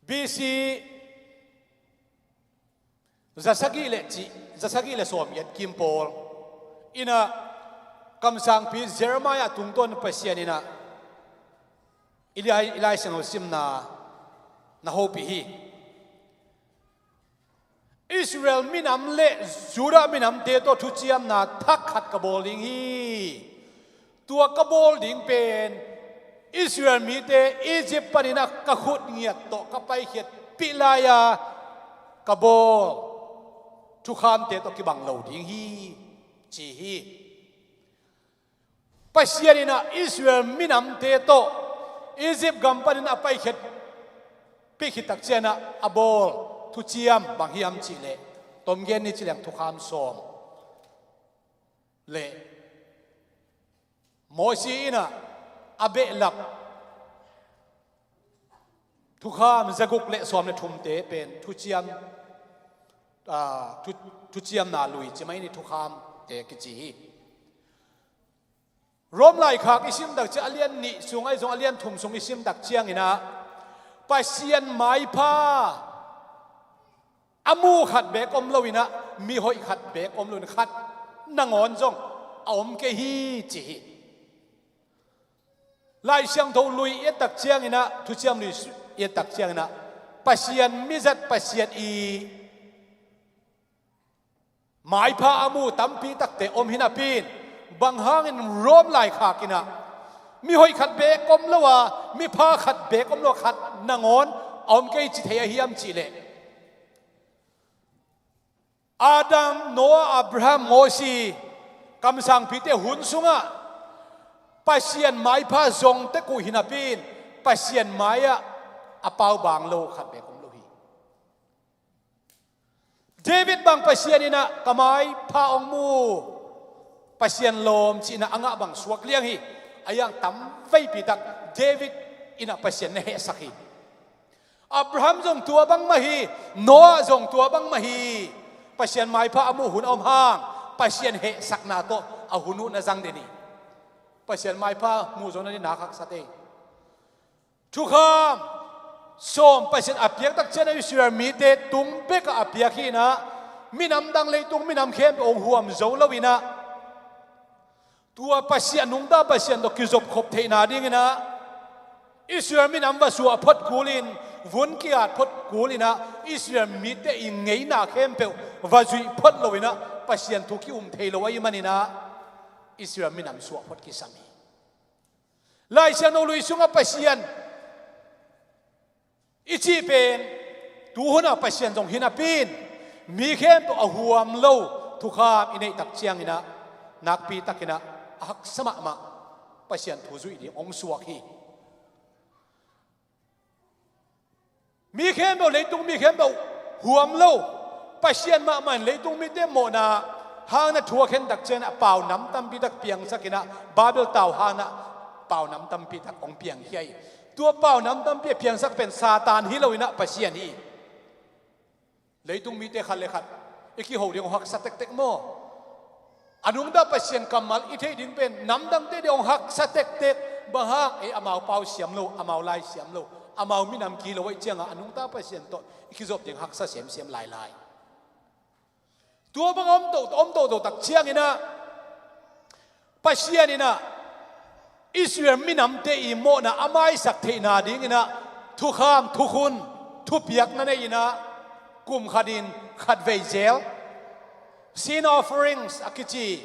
B C zasagih le cih, zasagih le sawmgiat kim pawl in ah kamsangpi Jeremiah tungtawn Pasian in ah i lai, i Lai Siangtho simna na hopih hi. Israel minam le Judah minamte tawh thuciamna thak khat ka bawl ding hi. Tua ka bawl ding pen Israel mite Egypt panin ah ka khut ngiat tawh ka paikhiatpih lai-a ka bawl thukhamte tawh kibang lo ding hi, ci hi. Pasian in ah Israel minamte tawh Egypt gam panin a paikhiatpih khit takciang ah a bawl thuciam bang hiam cih leh, tomgen ni ci leng thukham sawm le Mosi in ah a behlap thukham zaguk le sawm le thumte pen thuciam, aa, thu, thuciamna lui ci mai ni, thukhamte kici hi. Rom laikhak i sim takciang, a lian nih sung ahi zong a lian thum sung i sim takciangin ah Pasian maipha a mu khat beek om loin ah, mihoih khat beek om loin, khat nangawn zong a om kei hi, ci hi. Lai Siangtho lui i et takciangin ah, thuciam lui i et takciangin ah, Pasian mizat, Pasian i maipha a mu tampi takte om hi napi-in, bang hangin Rom laikhak in ah mihoih khat beek om lo a, mipha khat beek om lo a, khat nangawn a om kei ci thei a hiam cih leh, Adam, Noah, Abraham, Mosi, kamsangpite hun sungah Pasian maipha zong tek uh hi napi-in, Pasian mai-ah a pau bang lo khat beek om lo hi. David bang Pasian in ah ka maipha hong mu, Pasian lawm cihna a ngah bang suak liang hi. A hiang tam veipi tak David in ah Pasian na hehsak hi. Abraham zong tua bang mah hi, Noah zong tua bang mah hi. Pasian maipha a muh hun a om hang, Pasian hehsakna tawh a hun uh na zang den hi. Pasian maipha muh zo nading na haksat ei. Thukham sawm Pasian a piak takciang ah Israel mite tung bekah a piak hi-in ah, minam dang, leitung minam khempeuh hong huam zo loin ah, tua Pasian, nungta Pasian tawh kizopkhop theihna dingin ah, Israel minam va suah phot kulin, vun ki-at phot kulin ah, Israel mite i ngeina khempeuh va zuih phot loin ah, Pasian thu ki-um thei lo ahih manin ah, Israel minam suah phot kisam hi. Lai Siangtho lui sungah Pasian i cih pen tuhun ah Pasian zong hi napi-in, mi khempeuh a huam lo thukham i neih takciangin ah, nakpi takin ah a haksa mahmah Pasian thu zuih ding hong suak hi. Mi khempeuh, leitung mi khempeuh huam lo, Pasian mahmah in leitung mite mawhna hang na thuak hen takciangin ah, pau nam tampi tak piangsakin ah, Babel tau hangin ah pau nam tampi tak hong piangkhia hi. Tua pau nam tampi a piangsak pen Satan hi loin ah Pasian hi. Leitung mite khat le khat i kiho ding hong haksa tektek maw? A nungta Pasian kammal i theih ding pen namdangte ding hong haksa tektek. Bang hang? Ei, amau pau siam lo, amau lai siam lo, amau minam kihi lo ahih ciangin a nungta Pasian tawh i kizop ding haksa semsem lailai. Tua bang a om toto, om toto tak ciangin ah, Pasian in ah Israel minamte i mawhna a maisak theihna dingin ah thukham, thukhun, thupiakna nei in ah, kum khatin khatvei zel, sin offerings a kici,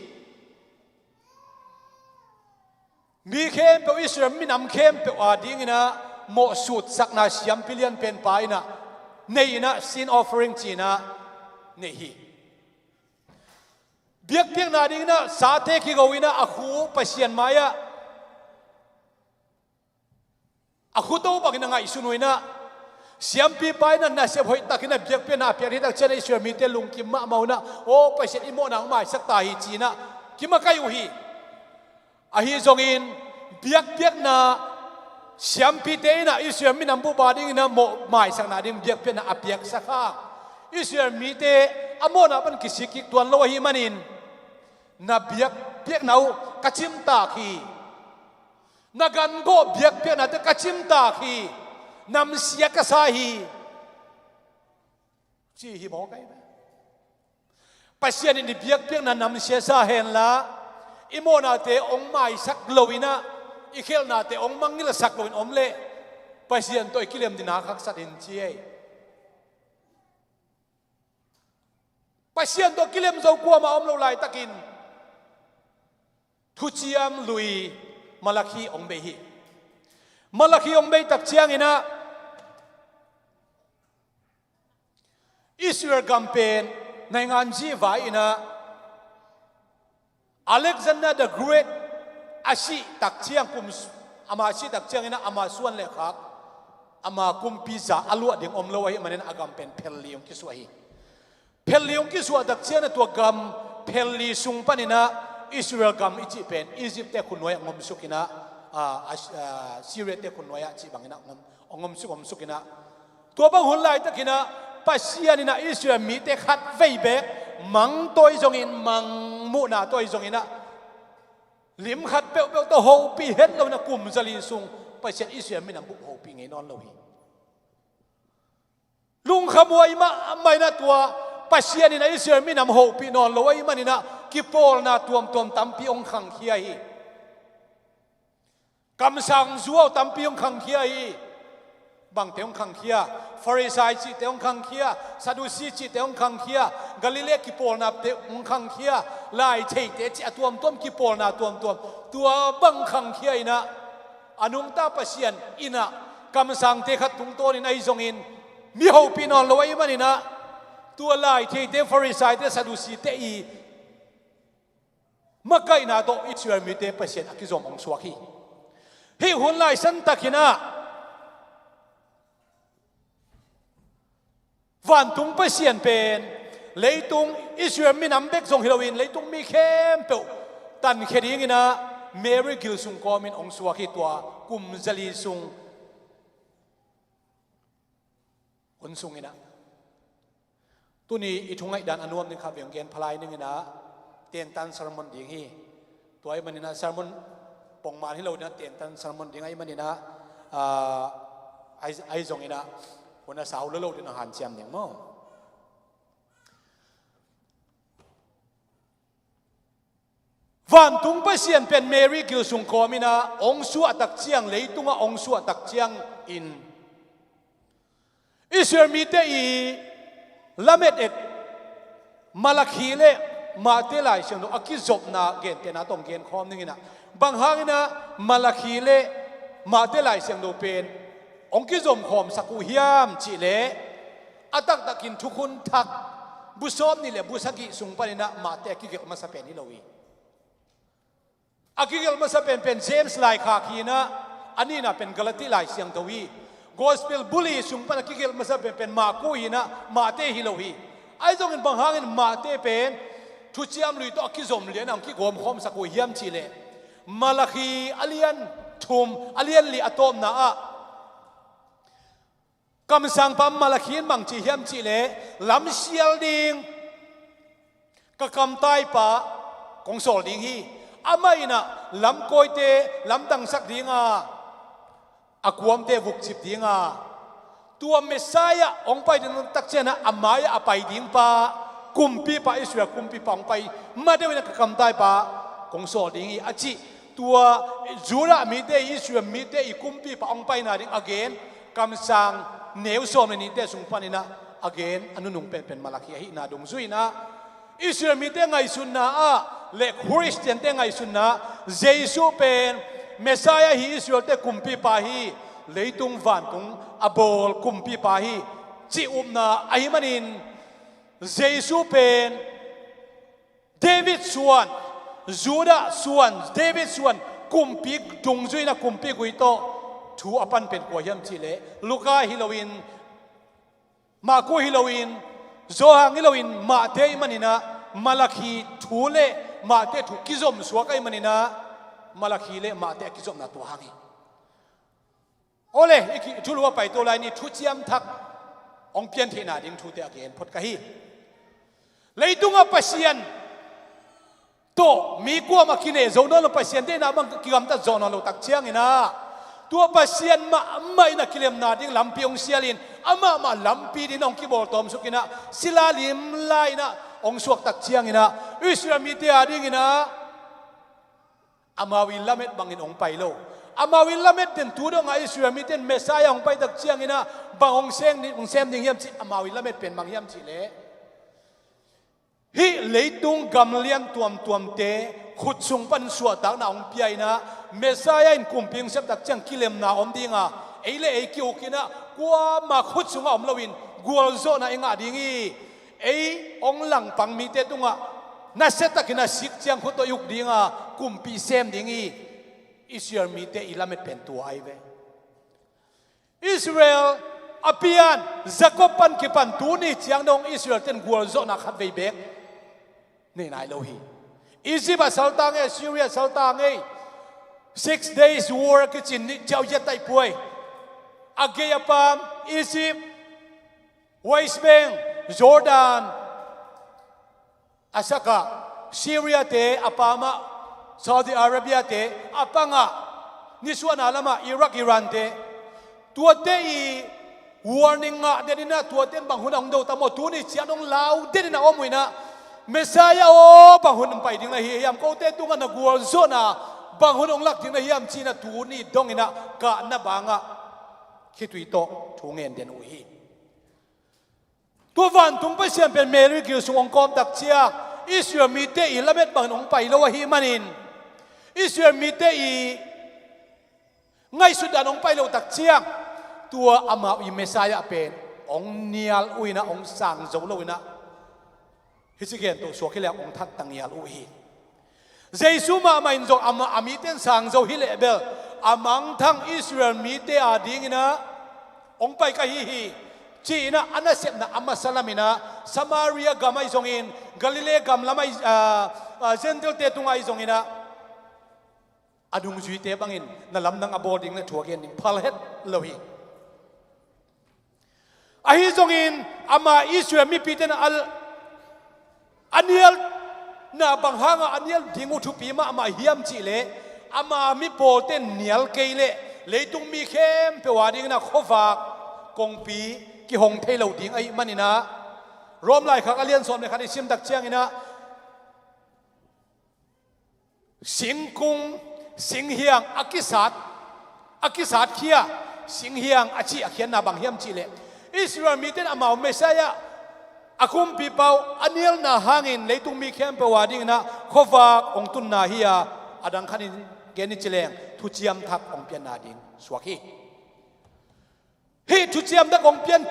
mi khempeuh, Israel minam khempeuh a dingin ah mawhsutsakna siampi lianpen pa in ah nei in ah, sin offering ci in ah nei hi. Biakpiakna dingin ah sate kigo in ah, a khu Pasian mai-ah a khuto bangin a ngaihsun uh in ah, siampipa in ah nasep hoihtakin ah biakpiakna a piak hi tak ciangin ah Israel mite lungkim mahmah uh in ah, "Aw, Pasian, i mawhna hong maisak ta hi," ci in ah kimakaih uh hi. Ahi zongin biakpiakna, siampite in ah Israel minam bup a dingin ah mawh maisakna ding biakpiakna a piaksak hang, Israel mite a mawhna pan kisik kik tuan lo ahih manin, "Na biakpiakna uh ka cimtak hi, na gangawh biakpiaknate ka cimtak hi, namsia ka sa hi," ci hi mawk ahi ve. Pasian in i biakpiakna namsia sa henla, i mawhnate hong maisak lo in ah, i khialhnate hong mangngilhsak lo in om leh, Pasian tawh i kilem ding a haksat in ci hi. Pasian tawh kilem zo kuamah om lo laitakin Thuciam Lui Malakhi hong bei hi. Malakhi hong bei tak ciangin ah, Israel gam pen naingan zihvai in ah, Alexander the Great a sih tak ciang, kum s-, ama sih tak ciangin ah ama suan le khak, ama kumpi za a luah ding om lo ahih manin a gam pen phelli hong kisuah hi. Phelli hong kisuah tak ciangin ah tua gam phelli sung panin ah Israel gam i cih pen Egypt-te khut nuai-ah hong omsuk in ah, a, a, a, Syria-te khut nuai-ah cih bangin ah hong om, hong omsuk, omsuk in ah, tua bang hun laitakin ah Pasian in ah Israel mite khatvei beek mang tawh ahi zongin, mang muhna tawh ahi zongin ah, lim khat peuhpeuh tawh hopih het lo in ah, kum zali sung Pasian Israel minam bup hopih ngei nawn lo hi. Lungkhamhuai mahmah in ah, tua Pasian in ah Israel minam hopih nawn lo ahih manin ah, kipawlna tuamtuam tampi hong khangkhia hi. Kamsang zuau tampi hong khangkhia hi. Bangte hong khangkhia? Farisai cihte hong khangkhia, Sadusi cihte hong khangkhia, Galilee kipawlnate hong khangkhia, lai theite cih a tuamtuam, kipawlna tuamtuam, tua bang khangkhia in ah, a nungta Pasian in ah kamsangte khat tungtawnin ahi zongin mi hopih nawn lo ahih manin ah, tua lai theite, Farisaite, Sadusite i makaihna tawh Israel mite Pasian a kizom hong suak hi. Hih hun lai santakin ah vantung Pasian pen leitung, Israel minam bek zong hi loin, leitung mi khempeuh tankhia dingin ah Mary gil sung kawmin hong suak hi, tua kum zali sung hun sungin ah. Tuni i thu ngaihdan a nuam ding khat vei hong gen phalai ning in ah, tentan sermon ding hi. Tua ahih manin ah sermon pongman hi lo in ah, tentan sermon ding ahih manin ah, ah, ahi, ahi zongin ah, hun a sau lo lo ding a hanciam ding maw? Vantung Pasian pen Mary gil sung kawmin ah hong suah tak ciang, leitungah hong suah tak ciangin, Israel mite i lamet et Malakhi le Mate Lai Siangtho a kizopna gentehna tawh hong genkhawm ning in ah, bang hangin ah Malakhi le Mate Lai Siangtho pen hong kizomkhawmsak uh hiam cih leh, a taktakin Thukhun Thak bu sawmnih le bu sagih sung panin ah Mate a kigelh masa pen hi lo hi. A kigelh masa penpen James laikhak hi in ah, a nihna pen Galati Lai Siangtho hi. Gospel bu li sung pan a kigelh masa penpen Marku hi in ah, Mate hi lo hi. Ahi zongin bang hangin Mate pen Thuciam Lui tawh a kizom lian a hong kigawmkhawmsak uh hiam cih leh, Malakhi a lian thum, a lian li a tawpna ah, kamsangpa Malakhi in bang ci hiam cih leh, lamsial ding ka kamtaipa kong sawl ding hi. Amah in ah lamkawite lamdangsak ding a, a kuamte vukcip ding a, tua Messiah hong pai ding tak ciangin ah a mai-ah a pai ding pa, kumpipa, Israel kumpipa hong pai ma deuh in a ka kamtaipa kong sawl ding hi a cih. Tua Judah mite, Israel mite i kumpipa hong paina ding a gen kamsang neu sawm le nihte sung panin ah a gen a nunung penpen Malakhi ahihna dungzui in ah, Israel mite ngaihsutna ah le Khristiante ngaihsutna ah Jesu pen Messiah hi, Israelte kumpipa hi, leitung vantung a bawl kumpipa hi, cih upna ahih manin Jesu pen David suan, Judah suan, David suan kumpi dungzui in ah kumpi gui tawh thu a pan pen kua hiam cih leh Luka hi loin, Marku hi loin, Johan hi loin, Matthai ahih manin ah Malakhi thu le Matthai thu kizom suak ahih manin ah Malakhi le Matthai a kizopna tua hang hi. Awle, i ki-, thulu a paito lai ni, thuciam thak hong pian theihna ding thute a gen phot ka hi. Leitungah Pasian tawh mi kuamah kineh zo nawn lo, Pasian deihna bang kigamtat zawh nawn lo tak ciangin ah, tua Pasian mahmah in a kilemna ding lampi hong sialin, amah mah lampi dingin hong kibawl tawmsuk in ah, sila lim lai in ah hong suak tak ciangin ah, Israel mite a dingin ah amau i lamet bangin hong pai lo. Amau i lamet pen tu dongah Israel mite in Messiah hong pai tak ciangin ah bang hong sem, hong sem ding hiam cih, amau i lamet pen bang hiam cih leh, hih leitung gam lian tuamtuamte khut sung pan suahtakna hong pia in ah, Messiah in kumpi hong sep tak ciang kilemna om ding a, ei le ei ki-uk in ah, kuamah khut sungah om loin gualzawhna i ngah ding hi. Ei hong langpang mite tungah nasia takin a sik ciang khut tawh i uk ding a, kumpi sem ding hi. Israel mite i lamet pen tua ahi ve. Israel a pian, Jacob pan kipan tuni ciang dong Israel ten gualzawhna khat vei beek nei nai lo hi. Egypt a salta ngei, Syria a salta ngei, Six Days War kici ni ciau zia taih puai. A gei a pam Egypt, West Bank, Jordan, a sakah Syria te, a pamah Saudi Arabia te, a pangah nisuahna lamah Iraq, Iran te. Tuate i warning ngah den in ah, tuate in bang hun a hong do ta maw, tuni ciang dong lau den in a om uh in ah, Messiah aw, bang hun hong pai ding na hi hiam, kote tungah na gualzawhna bang hun hong lak ding na hiam ci-in ah tuni dong in ah kahna bangah khitui tawh thu ngen den uh hi. Tua vantung Pasian pen Mary gil sung hong kawm tak ciang, Israel mite i lamet bangin hong pai lo ahih manin, Israel mite i ngaihsut dan hong pai lo tak ciang, tua amau i Messiah pen hong nial uh in ah, hong sang zo lo in ah, hih ci gen to suak hi leh hong that ta ngial uh hi. Jesu mahmah in zong amah a mite in sang zo hi leh bel, a mangthang Israel mite a dingin ah hong pai ka hi hi, ci-in ah a nasepna a masa lam in ah Samaria gam ahi zongin, Galilee gam lam ahi, ah, ah, Gentile-te tungah ahi zongin ah, a dungzuite bangin na lamdang a bawl ding le thu a gen ding phal het lo hi. Ahi zongin ama Israel mipite in a, a nialna bang hangah a nial ding uh thupi mahmah hiam cih leh, ama mi pawlte in nial kei leh leitung mi khempeuh a dingin ah khuavak kongpi kihong thei lo ding ahih manin ah, Rom laikhak a lian sawm le khat i sim tak ciangin ah, singkung, singhiang a kisat, a kisatkhia, singhiang a cih a khiatna bang hiam cih leh, Israel mite in amau Messiah, a kumpipa uh a nialna hangin leitung mi khempeuh a dingin ah khuavak hong tunna hi a, a dang khatin gen i ci leng thuciam thak hong pianna ding suak hi. Hih thuciam thak hong pian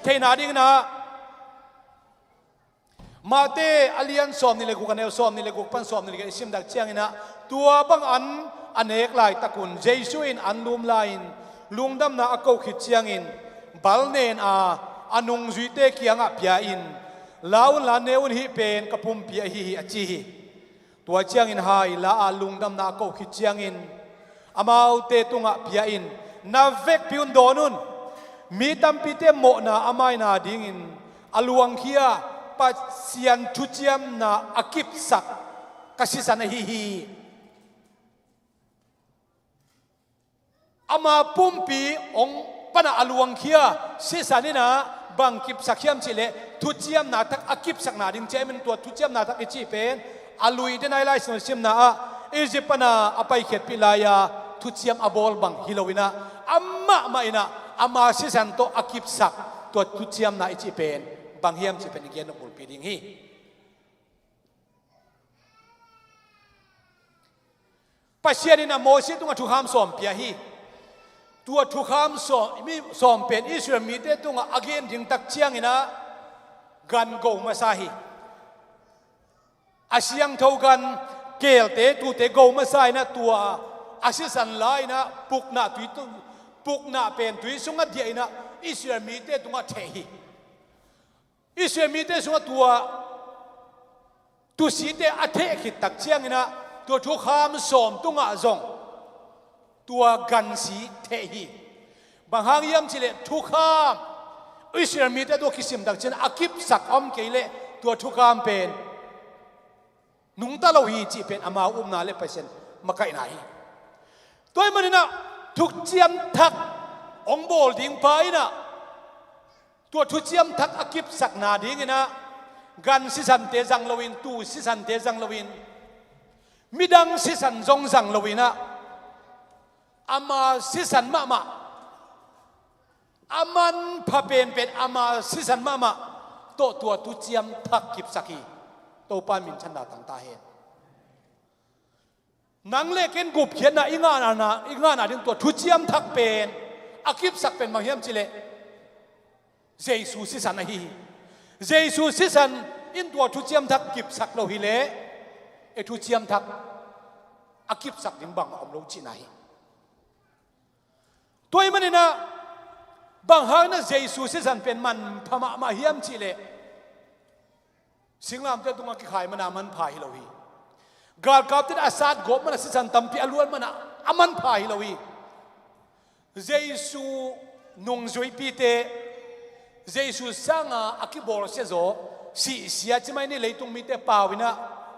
theihna dingin ah Matthai a lian sawm nih le guk, a neu sawm nih le guk pan sawm nih le giat i sim tak ciangin ah, tua bang an a nek laitakun Jesu in an lum lai-in lungdamna a koh khit ciangin bal nen a, a nungzuite kiangah pia in, "La unla, ne un, hih pen ka pumpi ahi hi," a ci hi. Tua ciangin hai la a lungdamna a koh khit ciangin amaute tungah pia in, "Na vekpi un dawn un. Mi tampite mawhna a maina dingin a luangkhia Pasian thuciamna a kipsak ka sisan ahi hi." Ama pumpi hong panah a luangkhia sisan in ah bang kipsak hiam cih leh, Thuciamna thak a kipsakna ding ci ahih manin tua thuciamna thak i cih pen a lui den a i Lai Siangtho simna ah Egypt pana a paikhiatpih lai-a thuciam a bawl bang hi loinah amah mah inah ama sisan tawh a kipsak tua thuciamna i cih pen bang hiam cih pen i gen nop bulpi ding hi. Pasian in a Mosi tungah thukham sawm pia hi. Tua thukham sawm, mi sawm pen Israel mite tungah a gen ding tak cianginah gan go masa hi. A siangtho gan keelte tuute go masa inah tua a sisan la inah pukna tui tu-, pukna pen tui sungah diah inah Israel mite tungah theh hi. Israel mite sungah tua tusite a theh khit tak cianginah tua thukham sawm tungah zong tua gansi theh hi. Bang hang hiam cihleh thukham Israel mite tua kisim tak cian a kipsak a om kei leh tua thukham pen nungta lo hi cih pen amau upna le Pasian makaihna hi. Tua ahih maninah thuciam thak hong bawl ding pa inah tua thuciam thak a kipsakna dinginah gan sisante zang loin, tuu sisante zang loin, midang sisan zong zang loinah ama sisan mahmah, a manpha penpen ama sisan mahmah tawh tua thuciam thak kipsak hi. Topa minthanna tangta hen. Nang le ken gupkhiatna i ngahna, i ngahna ding tua thuciam thak pen a kipsak pen bang hiam cihleh Jesu sisan ahi hi. Jesu sisan in tua thuciam thak kipsak lo hileh e thuciam thak a kipsak ding bang a om lo cihna hi. Tua ahih maninah bang hangin ah Jesu sisan pen manpha mahmah hiam cihleh singlamteh tungah kikhai mana a manpha hi lo hi. Galkapte a satgawp mana sisan tampi a luat mana a manpha hi lo hi. Jesu nungzuipite Jesu sanga a kibawlsia zaw sihsia cimai ni leitung mite pau inah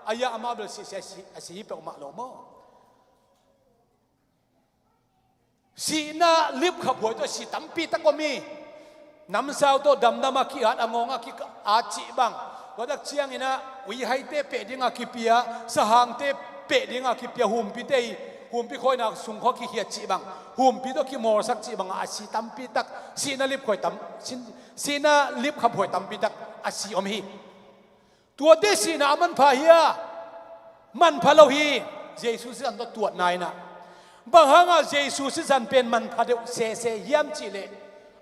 a ya amah bel sihsia a si, a si hi peuhmah lo maw? Sihna lipkhaphuai tawh si tampi tak om hi. Namsau tawh damdam a ki-at a ngawng a ki-at cih bang. Tua tak cianginah uihaite peh dinga kipia, sahangte peh dinga kipia, humpite i humpi khawina sungkhawh kikhiat cih bang, humpi tawh kimawlsak cih bangah a si tampi tak, sihna lipkhuai tam, sin, sihna lipkhaphuai tampi tak a si om hi. Tuate sihna a manpha hia? Manpha lo hi. Jesu sisan tawh tuatna inah. Bang hangah Jesu sisan pen manpha deuh sese hiam cihleh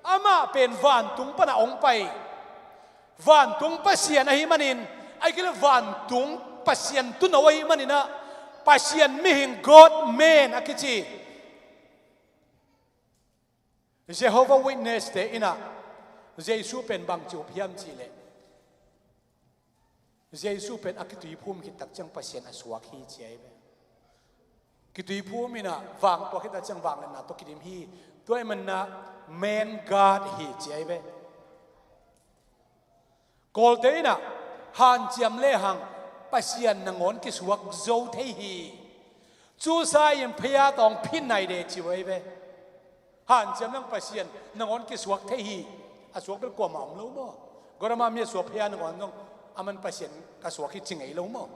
amah pen vantung pana hong pai, vantung Pasian ahih manin, ahih kei leh vantung Pasian tuuno ahih maninah Pasian mihing, God man a kici Jehovah Witness te inah Jesu pen bangci up hiam cihleh Jesu pen a kituiphum khit tak ciang Pasian a suak hi ci ahi ve. Kituiphum inah vang tua khit tak ciang vangliatna tawh kidim hi. Tua ahih maninah man God hi ci ahi ve. Kawlte inah hanciam lehang Pasian nangawn kisuak zo thei hi. Cusa in phaya tawng phin nai de ci uh ahi ve. Hanciam nang Pasian nangawn kisuak thei hi. A suak bel kuamah om lo maw? Gorama mi a suak phaya nangawn zong aman Pasian ka suak hi ci ngei lo maw?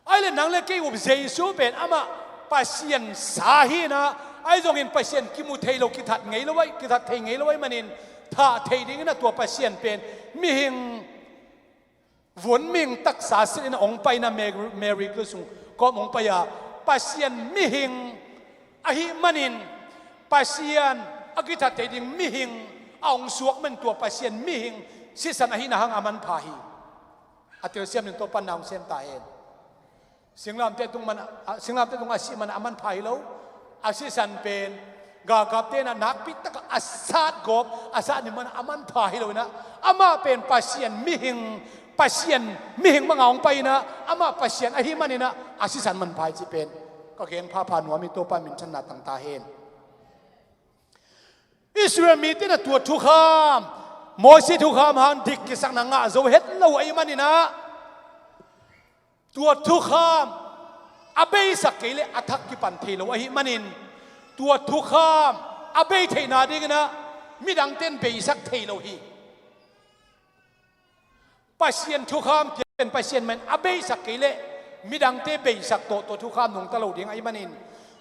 Ahih leh nang le kei up Jesu pen amah Pasian sa hi inah, ahi zongin Pasian kimu thei lo, kithat ngei lo ahi, kithat thei ngei lo ahih manin thah thei dingin a tua Pasian pen mihing vun mihing taksa silh inah hong pai inah Mary, Mary kul sung kawm hong pai a, Pasian mihing ahih manin Pasian a kithat thei ding mihing a hong suak man tua Pasian mihing sisan ahihna hang a manpha hi. A telsiam ning Topa na hong sem ta hen. Singlamteh tung mana, a, singlamteh tung a sih mana a manpha hi lo. A sisan pen galkapte inah nakpi takah a satgawp a sat ni mana a manpha hi lo inah amah pen Pasian mihing, Pasian mihing banga hong pai inah amah Pasian ahih maninah a sisan manpha hi cih pen ka gen phapha nuam hi. Topa minthanna tang ta hen. Israel mite inah tua thukham, Mosi thukham hang dik kisakna ngah zo het lo ahih maninah tua thukham a beisak kei leh a thak kipan thei lo ahih manin tua thukham a bei theihna dinginah midangte in beisak thei lo hi. Pasian thukham piak pen Pasian mah in a beisak kei leh midangte beisak tawh tua thukham nungta lo ding ahih manin,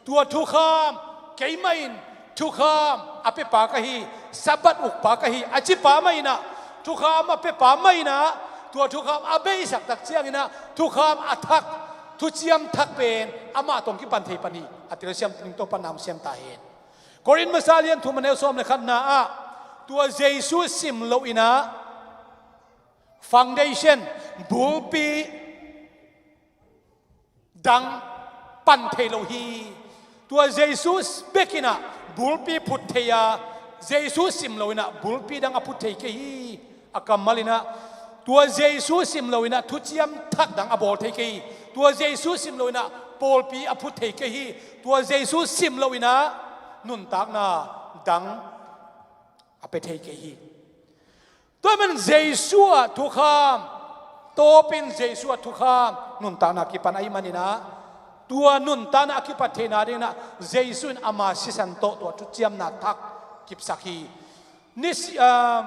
tua thukham, keimah in thukham a pepa ka hi, Sabbath ukpa ka hi a cipa mah in ah, thukham a pepa mah in ah, tua thukham a beisak tak ciangin ah thukham a thak, thuciam thak pen amah tawh kipan thei pan hi. A telsiam ning tawh pan na hong siam ta hen. Korin masa lian thum a neu sawm le khatna ah tua Jesu sim loin ah foundation, bulpi dang pan thei lo hi. Tua Jesu bekin ah bulpi phut thei a, Jesu sim loin ah bulpi dang a phut thei kei hi. A kammal in ah tua Jesu sim loin ah thuciam thak dang a bawl thei kei hi. Tua Jesu sim loin ah pawlpi a phut thei kei hi. Tua Jesu sim loin ah nuntakna dang a pia thei kei hi. Tua man Jesu ah thukham, tawpin Jesu ah thukham nuntakna kipan ahih manin ah, tua nuntakna a kipat theihna dingin ah Jesu in ama sisan tawh tua thuciamna thak kipsak hi. Ni si, ah,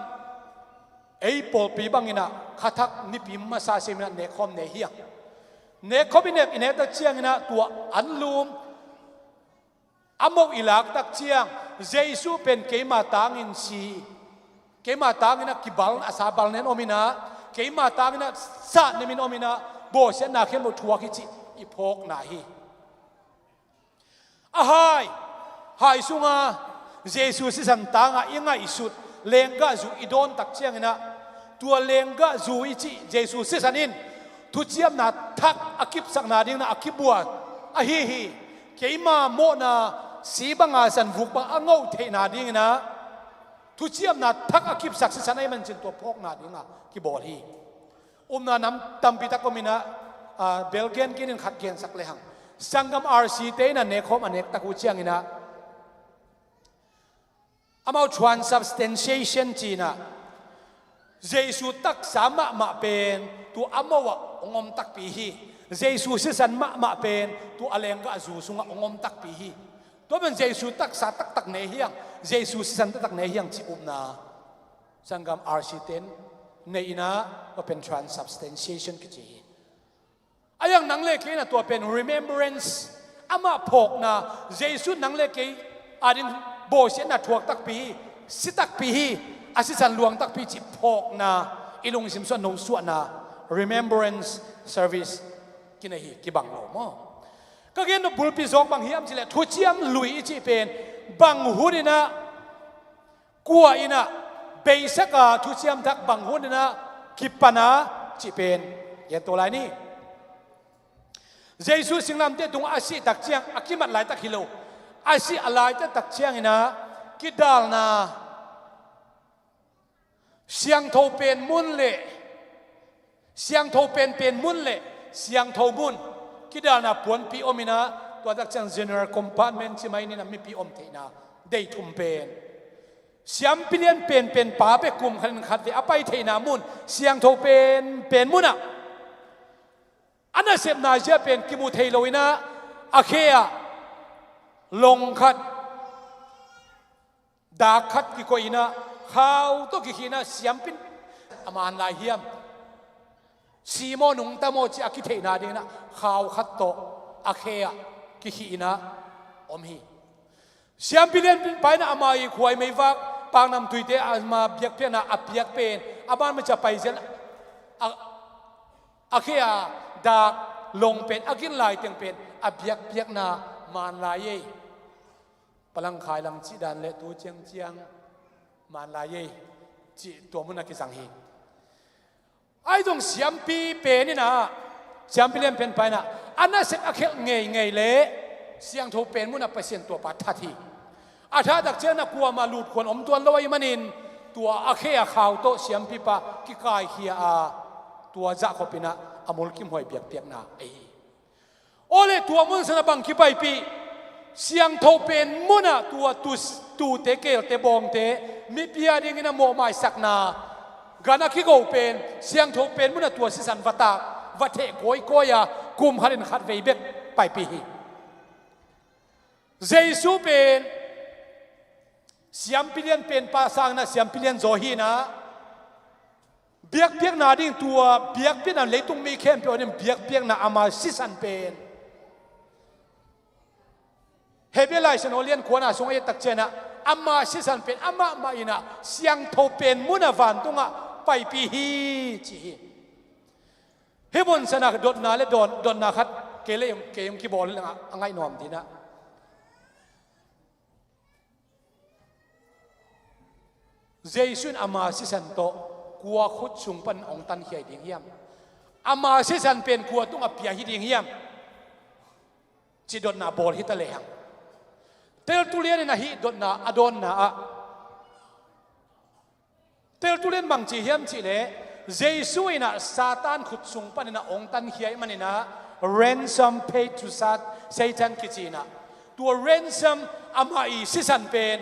ei pawlpi bangin ah kha thak Nipi masa simin ah nekkhawm nei hi a, nekkhawm i nek, i nek tak ciangin ah tua anlum a moh i lak tak ciang, Jesu pen keima tangin si, keima tangin ah kibal, a sa bal nen om in ah, keima tangin ah sat nemin om in ah, bawlsiatna khempeuh thuak hi cih i phawkna hi. A hai, hai sunga Jesu sisan tangah i ngaihsut lenggah zu i dawn tak ciangin ah, tua lenggah zu i cih Jesu sisan in thuciamna thak a kipsakna dingin ah a kibuak ahi hi. Keima mawhna si banga san vuk bang a ngoh theihna dingin ah thuciamna thak a kipsak sisan ahih manin tua phawkna dingah kibawl hi. Upna nam tampi tak om in ah, ah, bel gen kinin khat gensak lehang, sanggam R C te in ah nekkhawm a nek tak uh ciangin ah, amau transubstantiation ci-in ah, Jesu taksa mahmah pen tua a moh ah hong om takpi hi. Jesu sisan mahmah pen tua a lenggah zu sungah hong om takpi hi. Tua pen Jesu taksa taktak nei hiang, Jesu sisan taktak nei hiang ci upna sanggam R C te in nei in ah, tua pen transubstantiation kici hi. A yang nang le kei in ah tua pen remembrance, amah phawkna, Jesu nang le kei ading bawlsiatna thuak takpi hi, si takpi hi, a sisan luang takpi cih phawkna, i lungsim sungah nosuahna, remembrance service kinei hi, kibang lo maw? Ka gen nop bulpi zawk bang hiam cih leh thuciam lui i cih pen bang hun in ah, kua in ah beisak a, thuciam thak bang hun in ah kipan a cih pen gen to lai ni. Jesu singlamteh tungah a sih tak ciang a kimat laitak hi lo. A sih a laitak tak ciangin ah kidalna, siangtho pen mun le, siangtho penpen mun le siangtho mun, kidalna puanpi om in ah, tua tak ciang general compartment ci mai ni in ah, mipi om theihna dei thum pen, siampi lian penpen pa bek kum khat in khat vei a pai theihna mun, siangtho penpen mun ah, a nasepna zia pen kimu thei lo in ah, a khe ah long khat, dak khat kikoih in ah, khau tawh kikhih in ah, siampi in a man lai hiam, si maw nungta maw cih a kitheihna dingin ah khau khat tawh a khe ah kikhih in ah om hi. Siampi lianpi in pa in ah ama ii khuai meivak, paknamtuite ama biakpiakna a piak pen, a man mah ciang pai zel a, a khe a dak long pen a gin lai teng pen a biakpiakna man lai ei. Palangkhai lang cih dan le tu ciangciang man lai ei cih tua mun ah kizang hi. Ahi zong siampi pen in ah, siampi lianpi in pa in ah, a nasep a khelh ngeingei le siangtho pen mun ah Pasian tua pa that hi. A that tak ciang ah kuamah lutkhuan om tuan lo ahih manin, tua a khe a khau tawh siampipa kikaikhia a, tua zahkhop in ah a mulkimhuai biakpiakna ahi hi. Aw le, tua mun san ah bang kipaipih? Siangtho pen mun ah tua tu, tuute, keelte, bawngte, mipi a dingin a mawhmaisakna, gan a kigo pen, siangtho pen mun ah tua sisan va tak, va theh kawikawi a, kum khat in khat vei bek paipih hi. Jesu pen siampi lianpen pa sangin ah siampi lianzaw hi in ah, Biakpiakna ding tua, biakpiakna leitung mi khempeuh a ding biakpiakna ama sisan pen. Hebrew Lai Siangtho lian khuana sung a i et tak ciangin ah, ama sisan pen amah mah in ah siangtho pen mun a vantungah paipih hi ci hi. Hih mun sanah dotna le dawn, dotna khat kei le kei hong kibawl hi leng a ngaih nuam ding ah. Jesu in ama sisan tawh kua khut sung pan hong tankhia hi ding hiam? Ama sisan pen kua tungah pia hi ding hiam? Cih dotna bawl hi ta lehang. Teltu lian in ah hih dotna a dawnna ah. Teltu lian bang ci hiam cih leh, Jesu in ah Satan khut sung pan in ah hong tankhia ahih manin ah, ransom paid to Sat-, Satan kici in ah. Tua ransom amah i sisan pen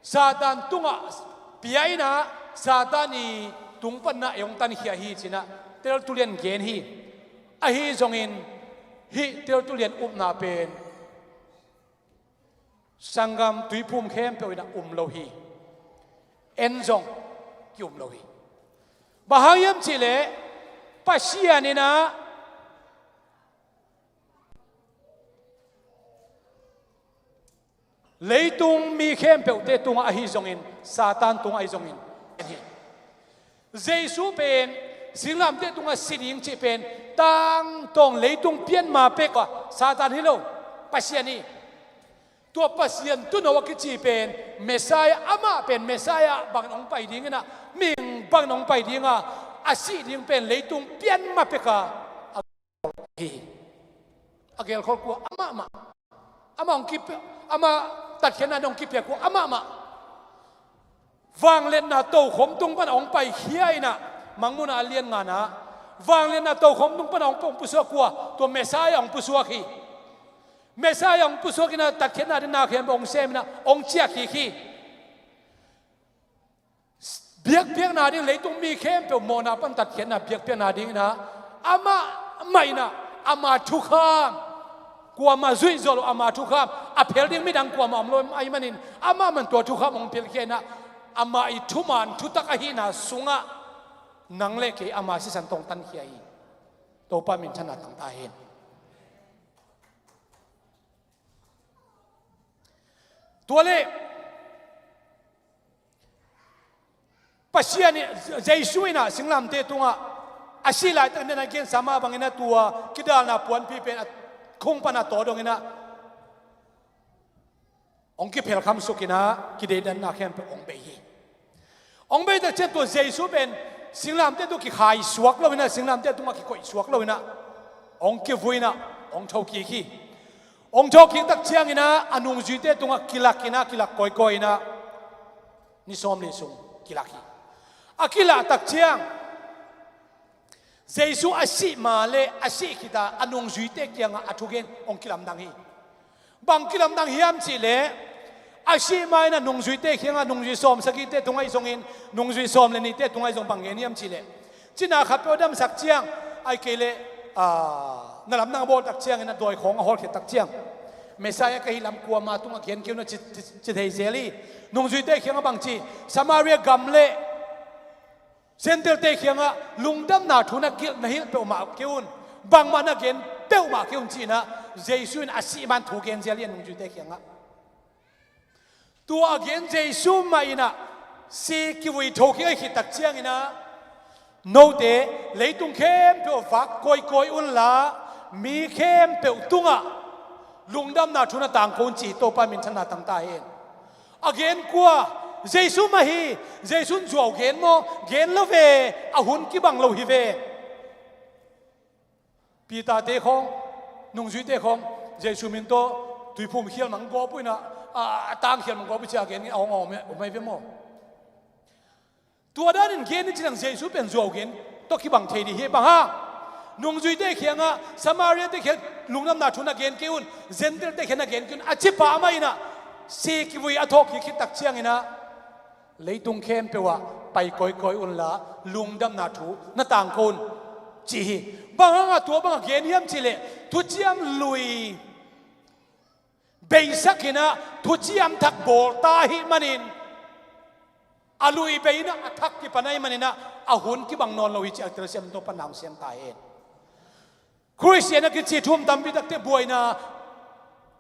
Satan tungah pia in ah, Satan i tung pan in ah hong tankhia hi ci in ah, teltu lian gen hi. Ahi zongin hih teltu lian upna pen sanggam tuiphum khempeuh in ah um lo hi. En zong ki-um lo hi. Bang hang hiam cih leh, Pasian in ah leitung mi khempeuhte tungah ahi zongin, Satan tungah ahi zongin, en hi. Jesu pen singlamteh tungah si ding cih pen tangtawng leitung pian ma pek a Satan hi lo, Pasian hi. Tua Pasian tuuno a kici pen Messiah, amah pen Messiah bangin hong pai ding in ah, mihing bangin hong pai ding a, a sih ding pen leitung pian ma pek a, a hi. A gelkhol kua? Amah mah. Amah hong kipia, amah tatkhiatna hong kipia kua? Amah mah. Vangliatna tokhom tung pan hong paikhia in ah, Mangmuhna a lian ngana, vangliatna tokhom tung pan hong, hong pusuak kua? Tua Messiah hong pusuak hi. Messiah hong pusuak in ah tatkhiatna ding na khempeuh hong sem in ah, hong ciahkik hi. Biakpiakna ding, leitung mi khempeuh mawhna pan tatkhiatna biakpiakna ding in ah, amah mah in ah, ama thukham, kuamah zuih zawh lo ama thukham, a phel ding midang kuamah om lo ahih manin, amah mah in tua thukham hong phel khia in ah, amah i thuman thutak ahihna sungah nang le kei ama sisan tawh hong tankhia hi. Topa minthanna tang ta hen. Tua leh Pasian in, Jesu in ah singlamteh tungah a sih laitak in ah, a gensa mah bangin ah tua kidalna puanpi pen a khung pan a tawh dong in ah, hong kiphel khamsuk in ah, kideidanna khempeuh hong bei hi. Hong bei tak ciang tua Jesu pen singlamteh tungah kikhai suak lo in ah, singlamteh tungah kikoih suak lo in ah, hong kivui in ah, hong thokik hi. Hong thokik tak ciangin ah, a nungzuite tungah kilak in ah, kilak kawikawi in ah, ni sawmli sung kilak hi. A kilah tak ciang, Jesu a sih ma le a sih khit a, a nungzuite kiangah a thugen hong kilamdang hi. Bang kilamdang hiam cih leh, a sih ma in ah nungzuite kiangah, nungzui sawmsagihte tungah ahi zongin, nungzui sawm le nihte tungah ahi zong bang gen hiam cih leh, cina khatpeuh a damsak ciang, ahih kei leh, a, na lamdang a bawl tak ciangin ah dawi khawng a hawlkhiat tak ciang, Messiah ka hih lam kuamah tungah gen kei un a ci, ci, ci thei zel hi. Nungzuite kiangah bang ci? Samaria gam le Gentilte kiangah lungdamna thu na kilh, na hilh peuhmah kei un, bangmah na gen peuhmah kei un ci in ah, Jesu in a sih ma in thu gen zel hi a nungzuite kiangah. Tua a gen Jesu mah in ah, si kivui thokik ahih khit tak ciangin ah, note leitung khempeuh ah vak kawikawi unla, mi khempeuh tungah lungdamna thu na tangko un ci hi. Topa minthanna tang ta hen. A gen kua? Jesu mah hi. Jesu in zuau gen maw? Gen lo ve. A hun kibang lo hi ve. Peter-te khawng, nungzuite khawng, Jesu min tawh tuiphum khial mang gawp uh in ah, a, a tang khial mang gawp uh ci a gen in a hong om, om hi ve maw? Tua danin gen in ci leng Jesu pen zuau gen tawh kibang thei ding hi. Bang hang? Nungzuite kiangah, Samaria-te kiangah lungdamna thu na gen kei un, Gentile-te kiangah na gen kei un a ci pah mah in ah, si kivui a thawhkik khit tak ciangin ah, leitung khempeuh ah pai kawikawi unla, lungdamna thu na tangko un ci hi. Bang hangah tua bangah gen hiam cih leh, thuciam lui beisak in ah, thuciam thak bawl ta ahih manin, A lui bei inah a thak kipan ahih maninah a hun kibang nawn lo hi cih a telsiam tawh pan na hong siam ta hen. Khristian a kici thu tampi takte buaina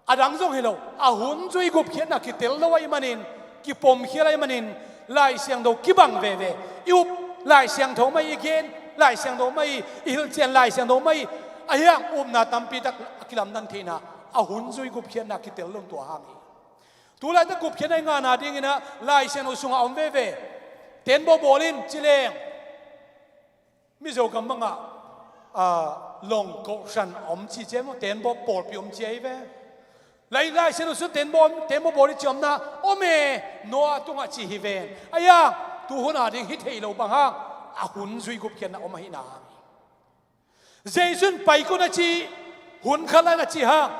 a dang zong hi lo. A hun zui gupkhiatna kitel lo ahih manin, kipomkhial ahih manin, Lai Siangtho kibang veve. I up Lai Siangtho mah hi, i gen Lai Siangtho mah hi, i hilhcian Lai Siangtho mah hi. Ahi hang upna tampi tak a kilamdang theihna, a hun zui gupkhiatna kitel lo tua hang hi. Tulaitak gupkhiatna i ngahna dinginah Lai Siangtho sungah om veve. Tenbaw bawl in ci leng, Mizo gam bangah, ah, long kohhran om ci ciai maw, tenbaw pawlpi om ci ahi ve. Lai, Lai Siangtho sungah tenbaw, tenbaw bawl in ci omna om e, Noah tungah ci hi ven. Ahi hang tuhun a ding hi thei lo bang hang, a hun zui gupkhiatna om ahihna hang hi. Jesu in pai kul a ci, hun khat lai-in a ci hang,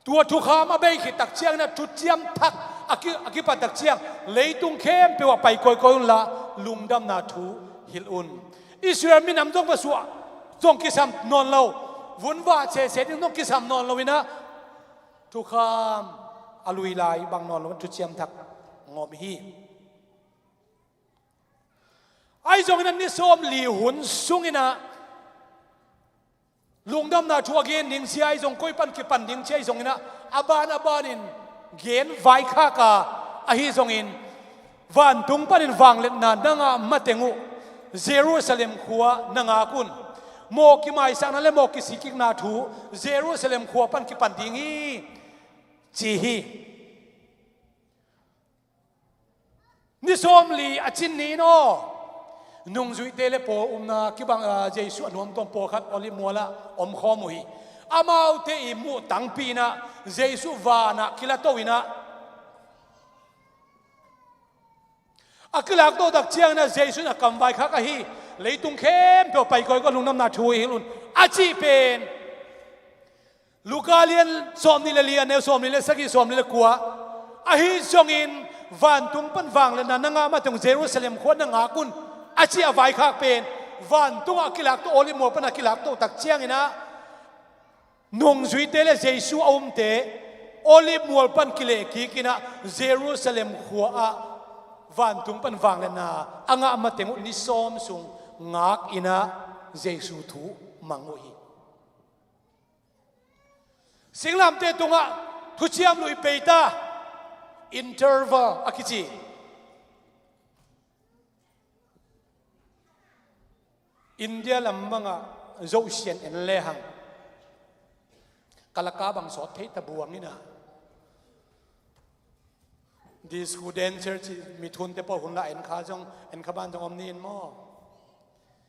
tua thukham a bei khit tak cianginah thuciam thak a ki, a kipan tak ciang leitung khempeuh ah pai kawikawi unla lungdamna thu hilh un. Israel minam zong va suah zong kisam nawn lo, vun vah sese ding zong kisam nawn loinah thukham a lui lai bang nawn lo thuciam thak ngawm hi. Ahi zongin a ni sawmli hun sunginah lungdamna thu a gen ding cia ahi zong, koi pan kipan ding cia ahi zonginah a ban a banin gen vaikhak a, ahi zongin vantung panin vangliatna na ngah mateng uh Jerusalem khua na ngak un. Mawh kimaisakna le mawh kisikkikna thu Jerusalem khua pan kipan ding hi, ci hi. Ni sawmli a cin ni in aw, nungzuihte le pawl umna kibang, ah, Jesu a nuamtuam pawlkhat Olive mualah omkhawm uh hi. Amaute i muh tangpi inah Jesu vanah kilato inah a kilakto tak cianginah Jesu in a kam vaikhak ahi, leitung khempeuh pai kawikawi lungdamna thu hilh un, a cih pen Luka lian sawmnih le li, a neu sawmnih le sagih, sawmnih le kua. Ahi zongin vantung pan vangliatna na ngah mateng Jerusalem khua na ngak un, a ci a vaikhak pen vantungah a kilakto, Olive mual pan a kilakto tak cianginah nungzuite le Jesu a umte Olive mual pan kilehkik inah Jerusalem khua ah vantung pan vangliatna a ngah mateng uh ni sawm sung ngak inah Jesu thu mang uh hi. Singlamteh tungah thuciam lui peita, interval a kici. India lam bangah zohsian en lehang Kalaka bang sawt thei ta buang inah. Disco dancer ci, mithunte pawl hun lah en kha zong, en kha ban zong om ni in maw?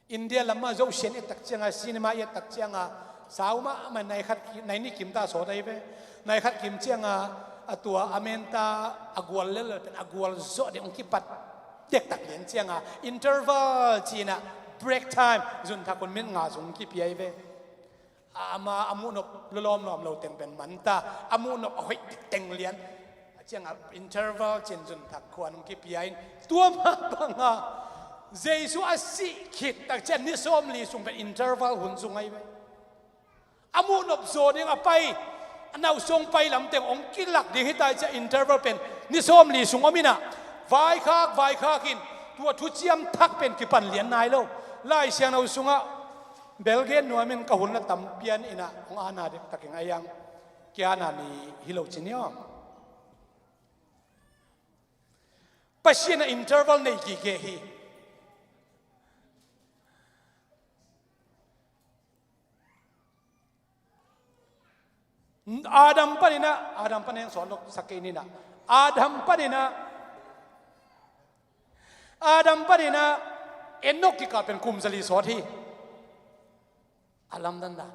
India lamah zohsian i et tak cianga, cinema i et tak cianga, sau mahmah, nai khat ki, nai nih kim ta sawt ahi ve. Nai khat kim cianga a tua a menta a gual lel pen a gual zawh ding hong kipat dektak lian cianga interval cinah break time zunthak hun minit nga zung kipia ahi ve. Ama a muhnop lawlawm lawm lo teng pen manta, a muhnop a hoih teng lian. A cianga interval cin zunthak khuan hong kipia in tua mah banga Jesu a sih khit tak cian ni sawmli sung pen interval hun sung ahi ve. A muhnop zaw ding a pai, a nauhsong pai lamteng hong kilak ding hita i ciah interval pen ni sawmli sung om inah vaikhak vaikhak in tua thuciam thak pen kipan lian nai lo. Lai Siangtho sungah bel gen nuamin ka hun la tam pian inah hong ana dektakin a iang kiana ni hi lo ci ni aw. Pasian a interval nei gige hi. Adam paninah, Adam panin sawt lo sak kei ninah, Adam paninah, Adam paninah Enok kikah pen kum zali sawt hi. A lamdang dan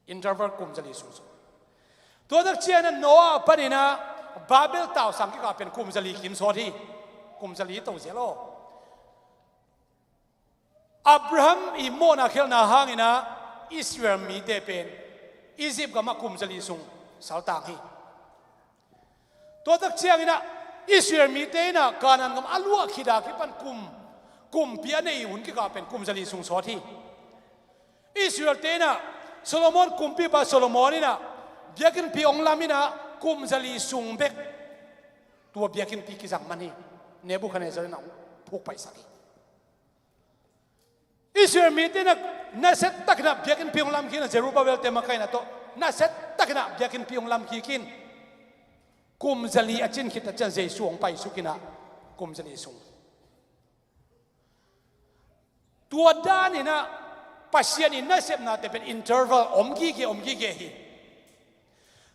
interval kum zali sung sawt. Tua tak cianah Noah paninah Babel tausang kikah pen kum zali kim sawt hi. Kum zali to zel aw. Abraham i mawhna khialhna hanginah Israel mite pen Egypt gamah kum zali sung saltang hi. Tua tak cianginah Israel mite inah Kanaan gam a luah khit a kipan kum, kumpi a nei hun kikah pen kum zali sung sawt hi. Israel-te inah Solomon kumpipa Solomon inah biakinnpi hong lam inah kum zali sung bek Tua biakinnpi kizang man hi. Nebuchadnezzar in a hong phukpaisak hi. Israel mite na nasia takin a biakinnpi hong lamkhin a, Zerubbabel te makaihna tawh nasia takin a biakinnpi hong lamkik in, kum zali a cin khit a ciang Jesu hong paisuk in a, kum zali sung. Tua dan in a Pasian in nasepnate pen interval om gige, om gige hi.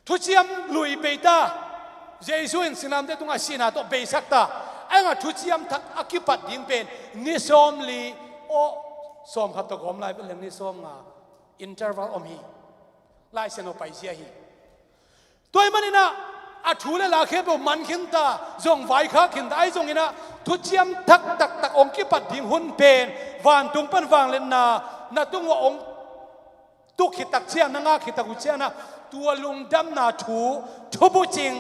Thuciam lui bei ta, Jesu in singlamteh tungah sihna tawh beisak ta. Ahi zongin a thuciam thak a kipat ding pen ni sawmli, aw, sawmkhat tawh gawm lai pen leng ni sawmnga, interval om hi. Lai Siangtho paizia hi. Tua ahih manin a, a thu le la khempeuh man khin ta, zong vaikhak khin ta, ahi zongin a, thuciam thak taktak hong kipat ding hun pen, vantung pan vangliatna na tungah hong tuk khit tak ciang, na ngak khit tak uh ciang a, tua lungdamna thu, thubucing,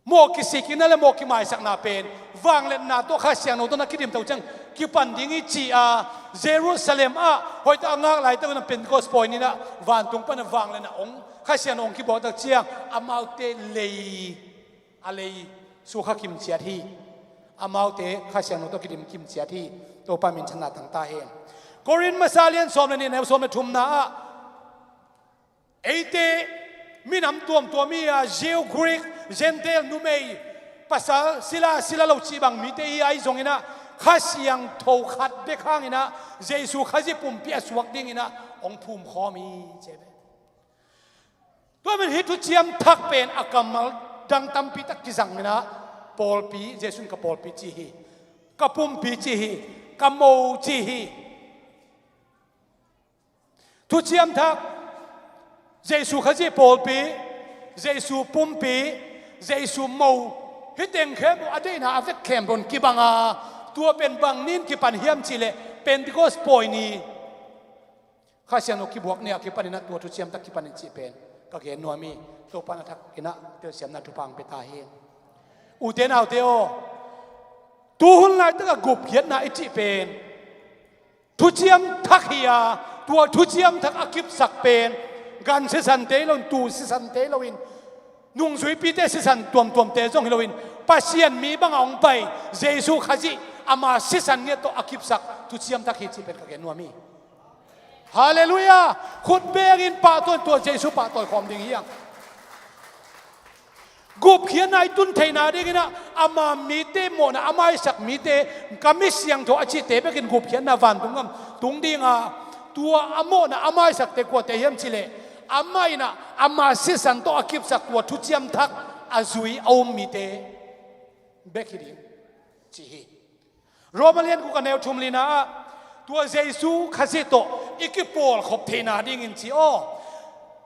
mawh kisikna le mawh kimaisakna pen, vangliatna tawh Kha Siangtho tawh na kidimto ciang kipan ding hi ci a, Jerusalem ah hoihtak a ngak laitak un a Pentecost pawi ni in a, vantung pan a vangliatna hong, Kha Siangtho hong kibuak tak ciang, amaute lei, a lei sukha kimciat hi. Amaute Kha Siangtho tawh kidim kimciat hi. Topa minthanna tang ta hen. Korin masa lian sawm le nih, neu sawm le thumna ah, eite minam tuamtuam hi a, Jew, Greek, Gentile, numei, pasal, sila, sila lo cih bang mite hi a, ahi zongin a, Kha Siangtho khat bek hangin a, Jesu Khazih pumpi a suak dingin a hong phumkhawm hi, ci hi ve. Tua ahih manin hih thuciam thak pen a kammal dang tampi tak kizang in a, pawlpi, Jesu in ka pawlpi ci hi, ka pumpi ci hi, ka mo ci hi. Thuciam thak, Jesu Khazih pawlpi, Jesu pumpi, Jesu mo, hih teng khempeuh a deihna a vek khempeuh in kibang a, tua pen bang ni in kipan hiam cih leh Pentecost pawi ni, Kha Siangtho kibuak ni a kipan in a, tua thuciam thak kipan in cih pen ka gen nuam hi. Topa in a thak in a telsiamna thupha hong pia ta hi. Ute naute aw, tu hun laitak a gupkhiatna i cih pen thuciam thak hi a, tua thuciam thak a kipsak pen gan sisante hi loin, tuu sisante hi loin, nungzuipite sisan tuamtuamte zong hi loin, Pasian mi bangah hong pai Jesu Khazih ama sisan ngiat tawh a kipsak thuciam thak hi cih pen ka gen nuam hi. Halleluiah. Khut bengin pahtawi in, tua Jesu pahtawi khawm ding hi hang. Gupkhiatna i tun theihna dingin a, ama mite mawhna a maisak mite, ka mi siangtho a cihte bekin gupkhiatna vantung gam tung ding a, tua a mawhna a maisakte kuate hiam cih leh, amah in a, ama sisan tawh a kipsak tua thuciam thak a zui a um mite bek hi ding, ci hi. Roma lian guk a neu thum lina ah, tua Jesu Khazih tawh i kipawlkhop theihna dingin ci aw.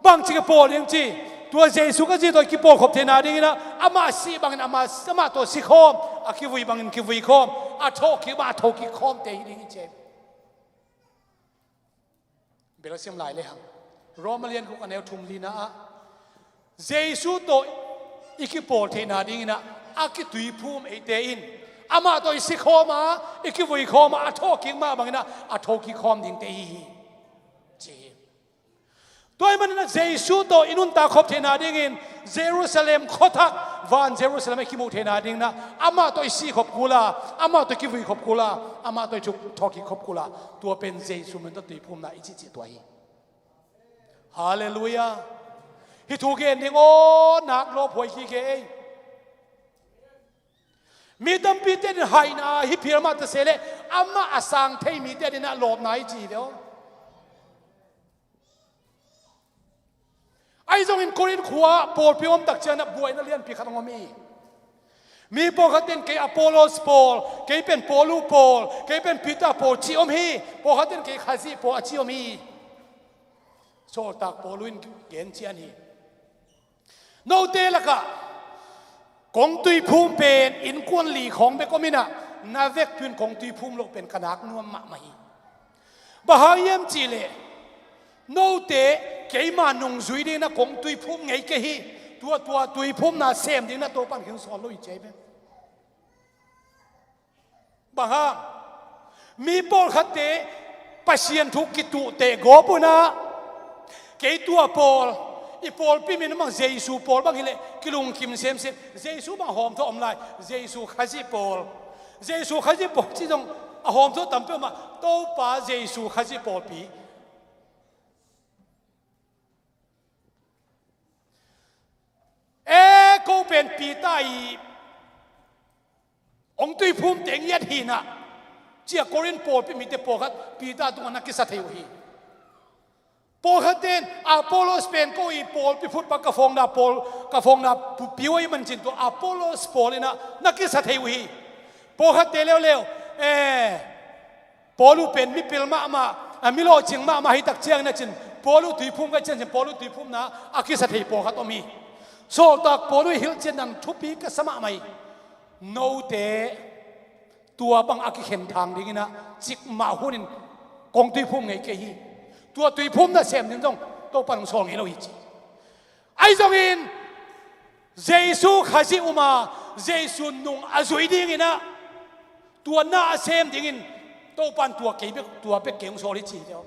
Bangci kipawl ding ci, tua Jesu Khazih tawh i kipawlkhop theihna dingin a, amah sih bangin amah, amah tawh sikhawm, a kivui bangin kivuikhawm, a thawhkik bang a thokik khawmte hi ding hi ci. Belsim lai le hang. Roma lian guk a neu thum lina ah, Jesu tawh i kipawl theihna dingin a, a kituiphum eite in, amah tawh i sikhawm a, i kivuikhawm a, a thawhkik mah bangin a, a thokik khawm dingte hi hi, ci hi. Tua ahih manin a Jesu tawh i nuntak khop theihna dingin Jerusalem khuathak, van Jerusalem a i kimuh theihna dingin a, amah tawh i sihkhop kul a, amah tawh i kivuikhop kul a, amah tawh i thuk, thawhkik khop kul a, tua pen Jesu min tawh tuiphumna i cihcih tua hi. Halleluiah. Hih thu gen ding aw, nak lawphuai kik ei. Mi tampite in haina hih phial mah ta se leh, amah a sang thei mite in a lawpna hi ci hi ve aw. Ahi zongin Korin khua pawlpi om tak ciangin a buaina lianpi khat hong om hi. Mi pawlkhat in kei Apollos pawl, kei pen Paulu pawl, kei pen Peter pawl ci om hi. Pawlkhat in kei Khazih pawl a ci om hi. Sawltak Paulu in gen cian hi. Note lakah kong tuiphum pen innkuan li khawng bek om in a, na vekpi in kong tuiphum loh pen ka nak nuam mahmah hi. Bang hang hiam cih leh, note keima nungzui dingin a kong tuiphum ngei kei hi. Tua, tua tuiphumna sem dingin a Topa'n khin sawl lo hi ci hi ve. Bang hang? Mi pawlkhatte Pasian thu kituhteh gawp un a, kei tua pawl, I pawlpi min bang Jesu pawl bang hileh kilungkim semsem. Jesu bang hawmthawh om lai. Jesu Khazih pawl. Jesu Khazih pawl ci zong a hawmthawh tampi om a, Topa Jesu Khazih pawlpi. E, ko pen Peter i hong tuiphum teng i at hinah, cia Korin pawlpi mite pawlkhat Peter tungah na kisa thei uh hi. Pawlkhat ten Apollos pen ko i pawlpi phutpa ka fawngna pawl, ka fawngna pu-, piu ahi mancin tua Apollos pawl inah na kisa thei uh hi. Pawlkhatte leuleu, e, Paul uh pen mipil mahmah, a, mi lawhcing mahmah hi tak ciangin a cin, Paul uh tuiphum ka ciangin Paul uh tuiphumna a kisa thei pawlkhat om hi. Sawltak Paul uh i hilhcian nang thupi ka sa mahmah hi. Note tua bang a kikhen thang dinginah cikmah hunin kong tuiphum ngei kei hi. Tua tuiphum nasem ding zong Topa nong sawl ngei lo hi ci. Ahi zongin Jesu Khazih uma, Jesu nung a zui dinginah tua na a sem dingin Topan tua kei bek, tua bek kei hong sawl hi ci deuh.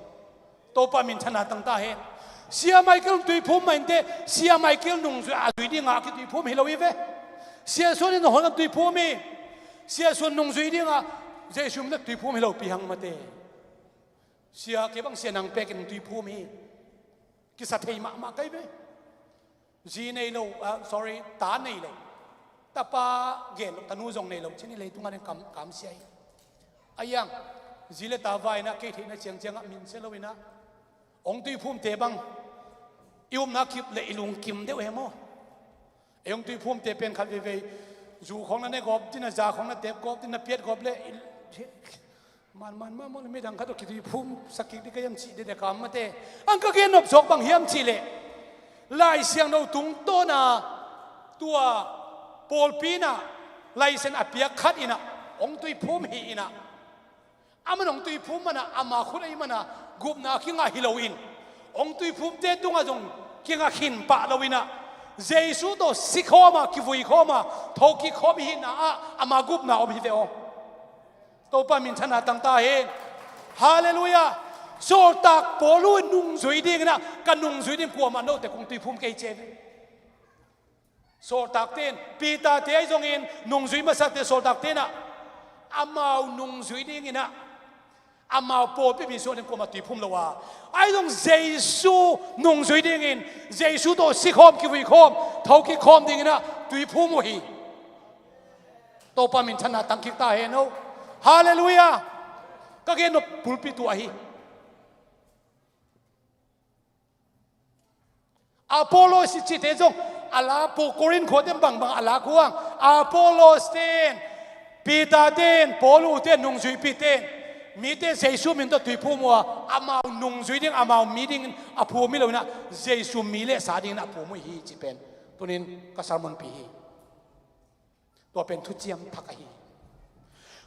Topa minthanna tangta hen. Sia Michael tuiphum mah inteh, Sia Michael nungzui a zui dinga a kituiphum hi lo hi ve. Sia Suan in hon a tuiphum hi. Sia Suan nungzui dinga Jesu min a tuiphum hi lo pi hang mate. Sia kei bang sia nang pekin tuiphum hi. Kisa thei mahmah kai ve. Zi nei lo, ah, sorry, ta nei lo. Tapa gen lo, tanu zong nei lo. Cini leitungah den kam, kamsia hi. A iang, zi le ta vaina kei theihna ciangciangah minsia loinah hong tuiphumte bang i upna kip le i lungkim deuh he maw? Ei hong tuiphumte pen khat veivei zu khawng na ne gawp dina, za khawng na tep gawp dina, piat gawp le i, man man mah maw, midang khat aw kituiphum sak kik dih ka hiam cih dede kam mate. Ang ka gen nop zawk bang hiam cihleh Lai Siangtho tungtawna tua pawlpi inah laisen a piak khat inah hong tuiphum hi inah, aman hong tuiphum mana ama khut ahi mana gupna a kingah hi loin hong tuiphumte tungah zong kingah khin pah loinah Jesu tawh sikhawma kivuikhawma thokik khawm ihi na ah ama gupna om hi ve aw. Topa minthanna tangta hen. Halleluiah. Sawltak Paul uh nungzui dinginah ka nungzui ding kuamah note kong tuiphum kei ci hi ve. Sawltakte in, Peter te ahi zongin nungzui masate sawltakte inah amau nungzui dinginah amau pawlpi misuan in kuamah tuiphum lo a, ahi zong Jesu nungzui dingin Jesu tawh sikhawm kivuikhawm thokik khawm dinginah tuiphum uh hi. Topa minthanna tangkik ta hen aw. Halleluiah. Ka gen nop pulpit uh ahi. Apollos i cite zong a la pu Korin khuate bangbang a la kuang. Apollos ten, Peter ten, Paul uh ten, nungzuipi ten mite Jesu min tawh tuiphum uh a, amau nungzui ding, amau mi dingin a phum hi loinah Jesu mi le sa dingin a phum uh hi ci pen tunin ka sermon pi hi. Tua pen thuciam thak ahi.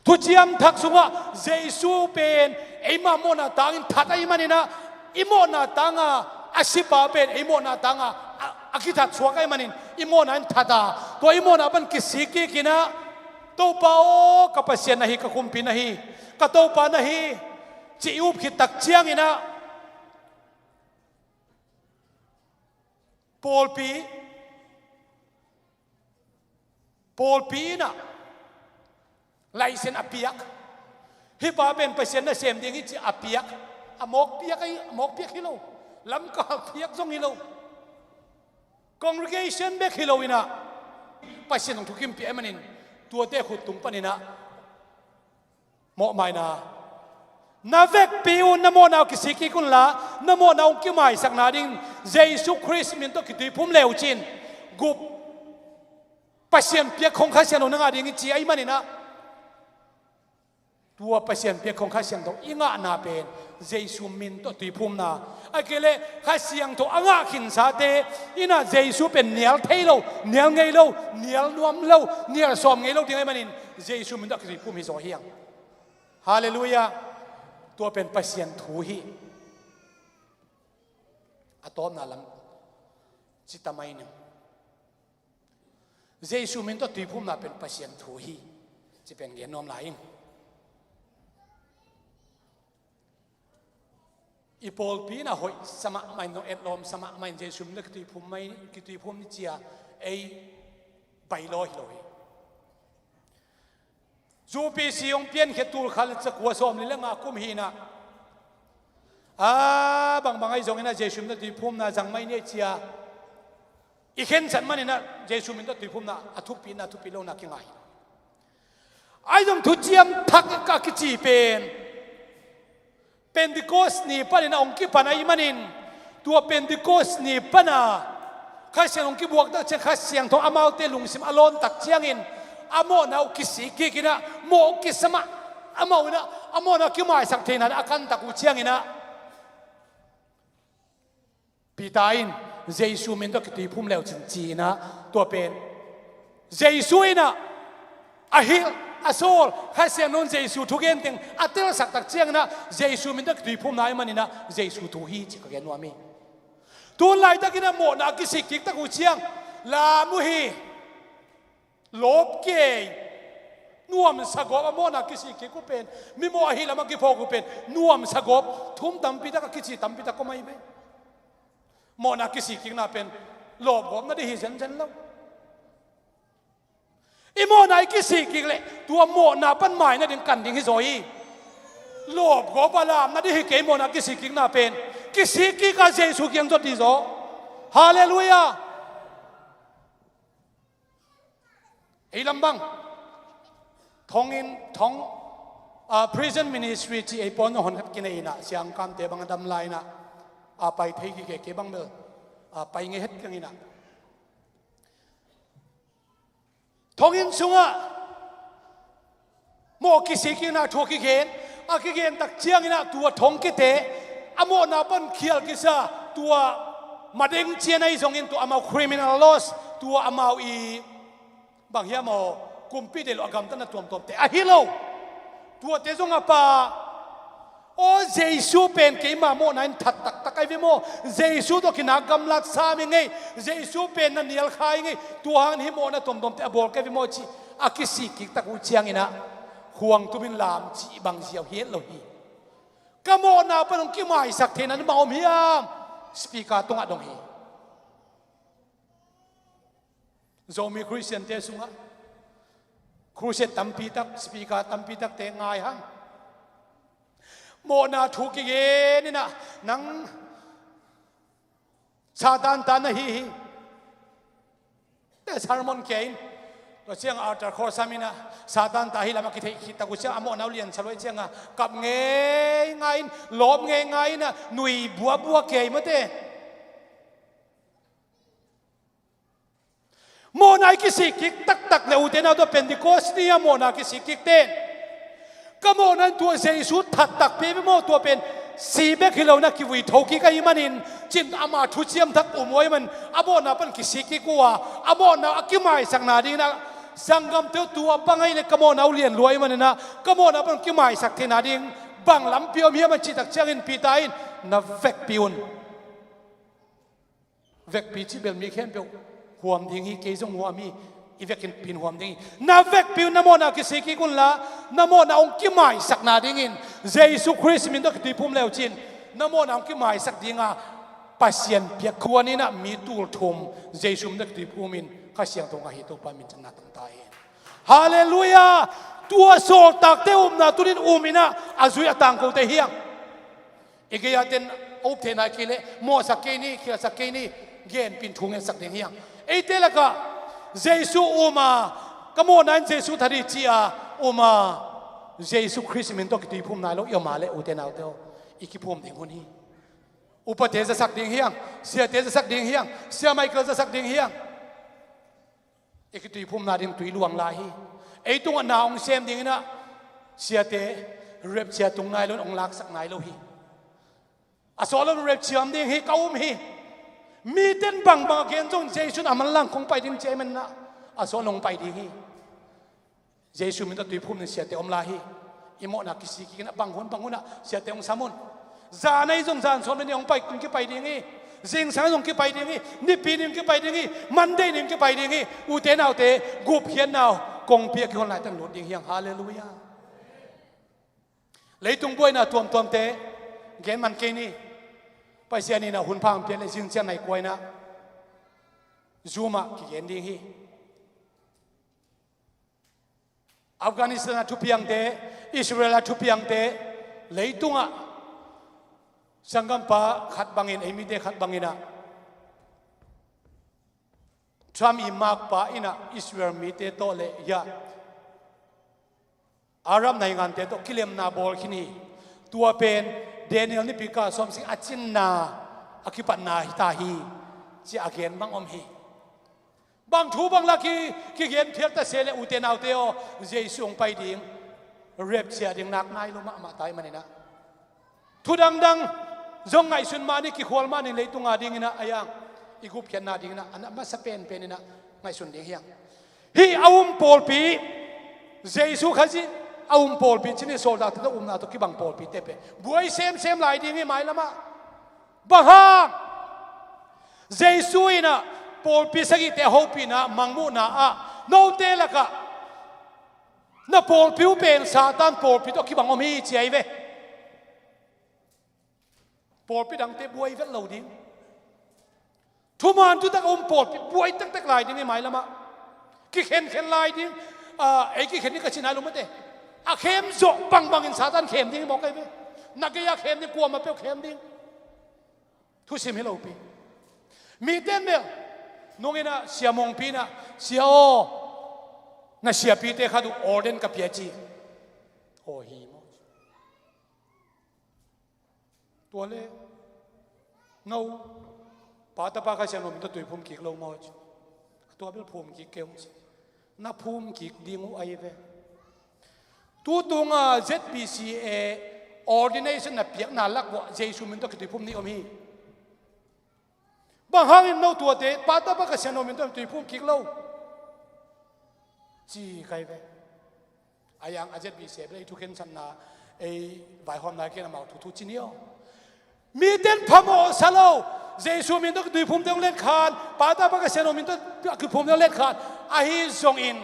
Thuciam thak sungah Jesu pen eima mawhna tangin that ahi maninah i mawhna tanga a sipa pen ei mawhna tanga a, a kithat suak ahi manin i mawhna in that a, tua i mawhna pan kisik kikinah Topa aw, ka Pasian na hi, ka Kumpi na hi, ka Topa na hi ci i up khit tak cianginah pawlpi pawlpi inah laisen a piak. Hih pa pen Pasian nasem ding hi ci a piak. A mawk piak ahi, a mawk piak hi lo. Lamka piak zong hi lo. Congregation bek hi loinah Pasian hong thukimpih ahi manin tuate khut tung paninah mawhmaina. Na vekpi un na mawhna uh kisik kik unla, na mawhna uh kimaisakna ding Jesu Khrist min tawh kituiphum leucin gup Pasian piak khong Kha Siangtho na ngah ding i ci ahi maninah tua Pasian piak khong Kha Siangtho i ngahna pen Jesu min tawh tuiphumna. A kei leh Kha Siangtho a ngah khinsate inah Jesu pen nial thei lo, nial ngei lo, nial nuam lo, nial sawm ngei lo ding ahi manin Jesu min tawh a kituiphum hi zaw hiang. Halleluiah. Tua pen Pasian thu hi. A tawpna lam cita mai ning. Jesu min tawh tuiphumna pen Pasian thu hi. Ci pen gen nuam lai ing. I pawlpi in a hoih sa mahmah in, zong etlawm sa mahmah in, Jesu min tawh kituiphum mai, kituiphum ni ci-a ei bailaw hi lo hi. Zu P C hong piankhia tul khat le zakua sawmli le nga kum hi-in ah, a bangbang ahi zongin ah Jesu min tawh tuiphumna zang mai ni ci-a i khensat manin ah Jesu min tawh tuiphumna a thupi in ah thupi lohna kingai hi. Ahi zong thuciam thak a kici pen Pentecost ni panin a hong kipan ahih manin, tua Pentecost ni pana Kha Siangtho hong kibuak tak ciang, Kha Siangtho amaute lungsim a lawn tak ciangin a mawhna uh kisik kik in ah, mawh kisa mah, amau in ah a mawhna kimaisak theihna a kan tak uh ciangin ah, Peter in Jesu min tawh kituiphum le uh cin ci-in ah, tua pen Jesu in ah a hilh, a sawl, Kha Siangtho in Jesu thugen teng a telsak tak ciangin ah, Jesu min tawh kituiphumna ahih manin ah Jesu thu hi ci ka gen nuam hi. Tun laitakin ah mawhna a kisik kik tak uh ciang, lam uh hi. Lawp kei, nuamsa gawp, a mawhna kisik kik uh pen, mi mawh ahi lam a kiphawk uh pen nuamsa gawp, thum tampi tak a kici tampi tak om ahi ve. Mawhna kisik kikna pen lawpgawpna ding hi zenzen lo. I mawhna i kisik kik leh tua mawhna pan mai nading kan ding hi zaw hi. Lawpgawp a lamna ding hi kei, mawhna kisik kikna pen. Kisik kik a Jesu kiang zot ding zaw. Halleluiah. Ei lam bang thong in, thong, ah, prison ministry ci ei pawl in hon khat kinei in ah, siangkamte bang a dam lai in ah, a pai thei kik e, kei bang bel a pai ngei het keng in ah. Thong in sungah mawh kisik kikna thu a kigen, a kigen tak ciangin ah tua thong kite a mawhna pan khial kisa, tua madeng cian ahi zongin tua amau criminal laws, tua amau i bang hiam aw, kumpi deih loh a gamtatna tuamtuamte ahi lo. Tuate zong a pha. Aw, Jesu pen keima mawhna in that taktak ahi ve maw? Jesu tawh kinak gamlat sam ing ei. Jesu pen na nial kha ing ei. Tua hangin hih mawhna tuamtuamte a bawl kei ve maw ci a kisik kik tak uh ciangin ah, khuang tumin lam cih bang ziau hi het lo hi. Ka mawhna pan hong kimaisak theihna bang om hiam? Speaker tungah dong hi. Zomi Khristiante sungah crusade tampi tak, speaker tampi takte ngai hang. Mawhna thu kigen in ah, nang Satan ta na hi hi. Te sermon kia in, tua ciang altar call sam in ah, Satan ta hi lam a kitheih khit tak uh ciang a mawhna uh lian sa luai ciang a, kap ngeingai in, lawp ngeingai in ah, nui buabua kei mate. Mawhna i kisik kik taktak le ute nau, tua Pentecost ni a mawhna kisik kik ten, ka mawhna in tua Jesu that takpi ve maw? Tua pen si bek hi lo in ah kivui tho kik ahih manin, cin ama thuciam thak um uh ahih man a mawhna pan kisik kik uh a, a mawhna a kimaisakna dingin ah sanggamte uh, tua bang ahih leh ka mawhna uh lian lua ahih manin ah ka mawhna pan kimaisak theihna ding bang lampi om hiam a cih tak ciangin Peter in, na vekpi un. Vekpi cih bel mi khempeuh huam ding hi, kei zong huam hi, i vekin pin huam ding hi. Na vekpi un, na mawhna kisik kik unla, na mawhna hong kimaisakna dingin Jesu Khrist min tawh kituiphum le uh cin, na mawhna hong kimaisak ding a, Pasian piak khua ni in ah mi tul thum Jesu min tawh kituiphum in Kha Siangtho ngah hi. Topa min thangna tang ta hen. Halleluiah. Tua sawltakte upna tuni in um in ah, a zui a tangkote hi hang. I gei-a ten a up theihna kei leh mawhsak kei ni, khialsak kei ni, genpih in thu ngetsak ding hi hang. Eite lakah Jesu um a, ka mawhna in Jesu that hi ci-a um a, Jesu Khrist min tawh kituiphum nai lo i om a leh, ute naute aw, i kiphum ding hun hi. Upate zasak ding hi hang, siate zasak ding hi hang, Sia Michael zasak ding hi hang. I kituiphumna ding tui luang lai hi. Ei tungah na hong sem dingin ah, siate rapture tung nai lo in hong laksak nai lo hi. A sawt lo in rapture om ding hi, ka um hi. Mite in bangbang a gen zong, Jesu in a manlang kong pai ding ci ahih manin ah, a sawt lo in hong pai ding hi. Jesu min tawh tuiphum in siate om lai hi. I mawhna kisik kik in ah, bang hun bang hun ah siate hong sam un. Zan ahi zong zan sawm le nih hong pai, hong kipai ding hi. Zingsang ahi zong kipai ding hi. Nipi ni hong kipai ding hi. Monday ni hong kipai ding hi. Ute naute, gupkhiatna uh kongpi a kihon laitak lut ding hi hang. Halleluiah. Leitung buaina tuamtuamte gen man kei ni. Pasian in a hun pha hong piak leh zing ciang nai kua in ah Zoom ah kigen ding hi. Afghanistan a thupiangte, Israel a thupiangte, leitungah sanggampa khat bangin, ei mite khat bangin ah Trump i makpa in ah Israel mite tawh leh hiah Arab naingante tawh kilemna bawl khin hi. Tua pen Daniel nipi ka sawmsagih a cinna a kipatna hi ta hi, ci a gen bang om hi. Bang thu bang lak hi, kigen phial ta se leh ute naute aw, Jesu hong pai ding, rapture ding nak nai lo mahmah ta ahih manin ah thu dangdang zong ngaihsun mah ni, kikhual mah ni, leitung a dingin ah a yang i gupkhiatna dingin ah a na masa penpen in ah ngaihsun ding hi hang. Hih a um pawlpi, Jesu Khazih a um pawlpi ci ni, sawldakte tawh umna tawh kibang pawlpite pen buai semsem lai ding hi mailam ah. Bang hang? Jesu in ah pawlpi sagihte a hopihna, mangmuhna ah note lakah na pawlpi uh pen Satan pawlpi tawh kibang om hi ci ahi ve. Pawlpi dangte buai vet lo ding. Thuman thutak a um pawlpi buai tektek lai ding hi mailam ah. Kikhenkhen lai ding. Ah, ei kikhen ding ka ci nai lo mate. A khem zawh bangbangin Satan khem ding hi mawk ahi ve. Na gei a khem ding, kuamah peuh khem ding. Thusim hi lopi. Mite in bel nung in ah sia mongpi in ah, "Sia aw, na siapite khat uh ordain ka pia," ci. Aw hi maw? Tua le, "No, Pa, Tapa, Kha Siangtho min tawh tui phum kik lo maw?" ci. Tua bel phum kik kei ung ci. Na phum kik ding uh ahi ve. Tutunga Z B C A ordination na piakna lak uah Jesu min tawh kitui phum nih om hi. Bang hangin no tuate, Pa, Tapa, Kha Siangtho min tawh tui phum kik lo, ci kai ve. A yang a Z B C A bel ei thukhensatna, ei vaihawmna ken amau thu thu ci ni aw. Mite in phamawh sa lo. Jesu min tawh kitui phumte hong letkhan, Pa, Tapa, Kha Siangtho min tawh kiphumte hong letkhan. Ahi zongin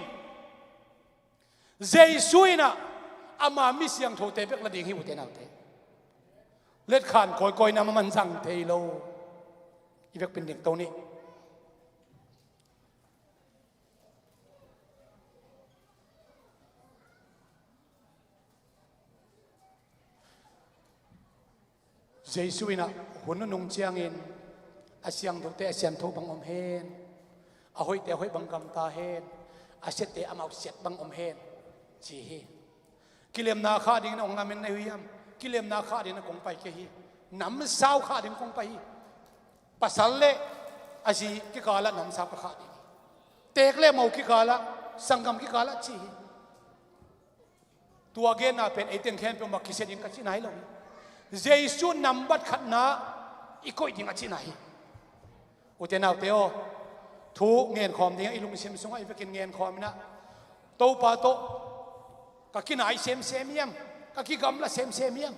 Jesu in ah ama mi siangthote bek la ding hi, ute naute. Letkhan kawikawi na maman zang thei lo. I vekpi in dingto ni. Jesu in ah hun nunung ciangin a siangthote a siangtho bang om hen, a hoihte a hoih bang gamta hen, a siatte amau siat bang om hen, ci hi. Kilemna khah dingin hong lamen na hi hiam? Kilemna khah dingin a kong pai kei hi. Namsau khah dingin kong pai hi. Pasal le a zi kikalah namsau ka khah ding hi. Teek le mo kikalah, sanggam kikalah ci hi. Tua genna pen eite khempeuh mah kisia ding ka cihna hi lo hi. Jesu nambat khatna i koih ding a cihna hi. Ute naute aw, thu ngenkhawm dingah i lungsim sungah i vekin ngenkhawm in ah, Topa tawh ka kinai semsem hiam, ka kigamla semsem hiam?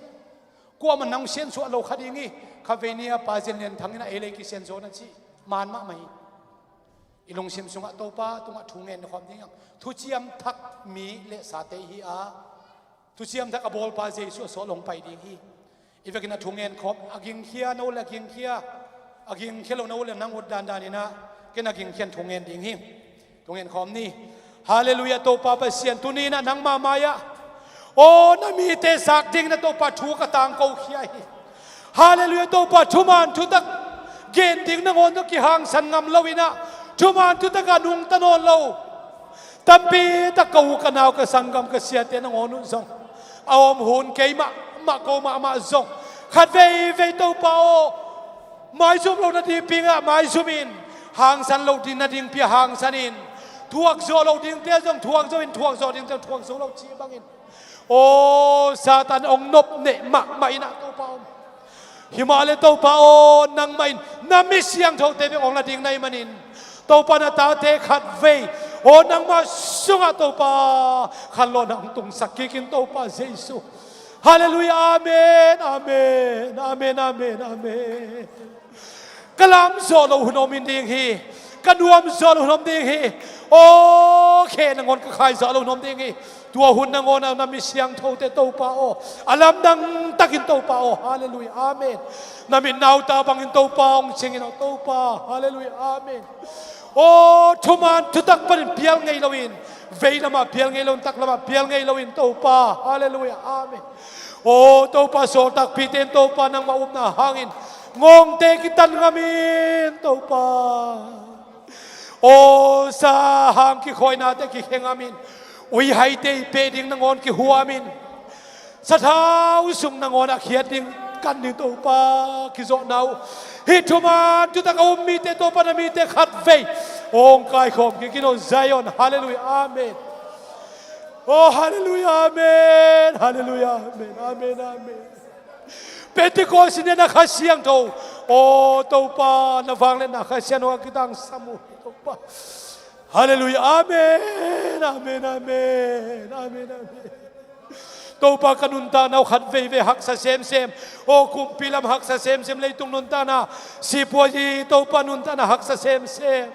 Kuamah nang siansuah lo kha ding hi. Kha vei ni-a Pa Zen Lian Thang in ah ei le ei kisiansuah na cih man mahmah hi. I lungsim sungah Topa tungah thu ngen khawm ding hiam? Thuciam thak mi le sate i hi a, thuciam thak a bawlpa Jesu a sawt lo hong pai ding hi. I vekin a thu ngen khawm, a gingkhia no le a gingkhia, a gingkhia lo no le nang ut dandan in ah, ken a gingkhian thu ngen ding hi. Thu ngen khawm ni. Halleluiah, Topa Pasian, tuni in ah nangmah mai-ah aw na mite zak dingin ah Topa thu ka tangkokhia hi. Halleluiah, Topa thuman thutak gen ding nangawn tawh kihangsan ngam lo in ah, thuman thutak ah nungta nawn lo tampi tak ka u ka nau ka sanggam ka siate nangawn uh zong a om hun kei mahmah ko mahmah zong khat veivei Topa aw, maizum lo nading pingah maizum in, hangsan lo ding nading pia hangsan in, thuak zawh lo dingte zong thuak zo in, thuak zawh dingte thuak zo lo cih bangin, aw Satan hong nop neh mahmah in ah Topa om. Hi mah le Topa aw, nangmah in na mi siangthote bek hong la ding na hih manin, Topa na tate khat vei aw nangmah sungah Topa khanlawhna hong tungsak kik in Topa Jesu. Halleluiah, amen, amen, amen, amen, amen. Ka lam zawh loh hun om in ding hi. Ka nuam zawh loh hun om ding hi. Aw, khe nangawn ka khai zawh loh hun om ding hi. Tua hun nangawn ah na mi siangthote Topa aw, a lamdang takin Topa aw, halleluiah, amen. Na mit nauta bangin Topa hong cingin aw Topa, halleluiah, amen. Aw, thuman thutak panin pial ngei loin, vei lamah pial ngei loin, tak lamah pial ngei loin Topa, halleluiah, amen. Aw Topa, sawltakpite in Topa nangmah upna hangin ngawngte kitan ngamin Topa. Aw sa hang kikhawinate kikhengamin, uihaite i peh ding nangawn kihuamin, sathau sung nangawn a khiat ding kan ding Topa kizawhna uh, hih thuman thutak a um mite Topa na mite khatvei hong kaikhawm kik in aw Zion, halleluiah, amen. Aw halleluiah, amen, halleluiah, amen, amen, amen. Pentecost ni-a na Kha Siangtho, aw Topa na vangliatna Kha Siangtho a kitangsam uh hi Topa. Halleluiah, amen, amen, amen, amen, amen. Topa ka nuntakna uh khat veivei haksa semsem, aw kumpi lam haksa semsem, leitung nuntakna, sipuazi Topa nuntakna haksa semsem.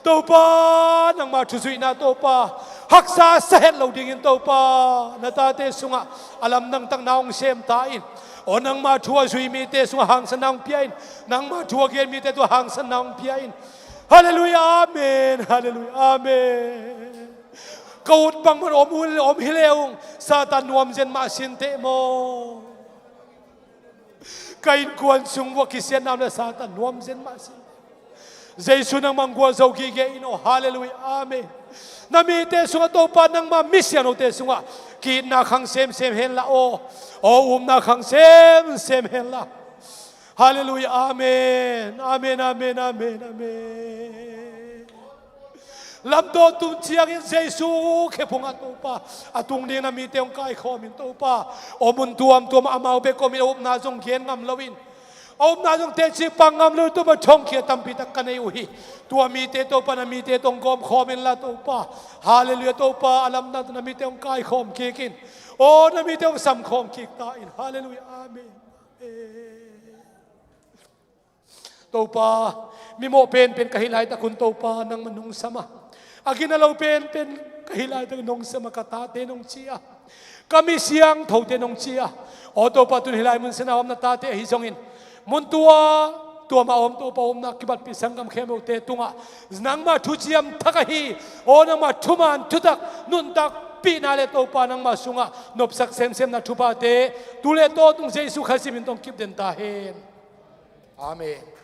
Topa nangma thuzuihna Topa haksa sa het lo dingin Topa na tate sungah a lamdang takna hong sem ta in. Aw nangma thu a zui mite sungah hangsanna hong pia in. Nangma thu a gen mite tungah hangsanna hong pia in. Halleluiah, amen, halleluiah, amen. Ka ut bangmah om, om hi le ung, Satan nuamzen mah sinteh maw? Ka innkuan sung vua kisiatna om le Satan nuamzen mah sin. Jesu nangmah gualzo gige in aw, halleluiah, amen. Na mite sungah Topa nangma mi siangthote sungah ki-itna khang semsem henla aw, aw upna khang semsem henla. Halleluiah, amen, amen, amen, amen, amen. Lamdaw tum ciangin Jesu khephungah Topa a tung ding na mite hong kaikhawmin Topa, aw mun tuamtuam ah amau bek om in a upna zong gen ngam loin, a upna zong teci pang ngam lo Topa, thongkia tampi tak ka nei uh hi. Tua mite Topa na mite tawh hong gawmkhawm inla Topa, halleluiah, Topa a lamdang na mite hong kaikhawm kik in. Aw na mite hong samkhawm kik ta in, halleluiah, amen. Topa, mimawh penpen ka hih laitak hun Topa nangmah nong sam a, a gina lo penpen ka hih laitak nong sam a, ka tate nong ci a, ka mi siangthote nong ci a, aw Topa tun hih lai mun siangah om na tate ahi zongin, mun tua tua mah om Topa, omna kibatpih sanggam khempeuhte tungah nangmah thuciam thak ahi, aw nangmah thuman thutak nuntakpihna le Topa nangmah sungah nopsak semsemna thuphate tu le tawtung Jesu Khazih min tawh kipden ta hen. Amen.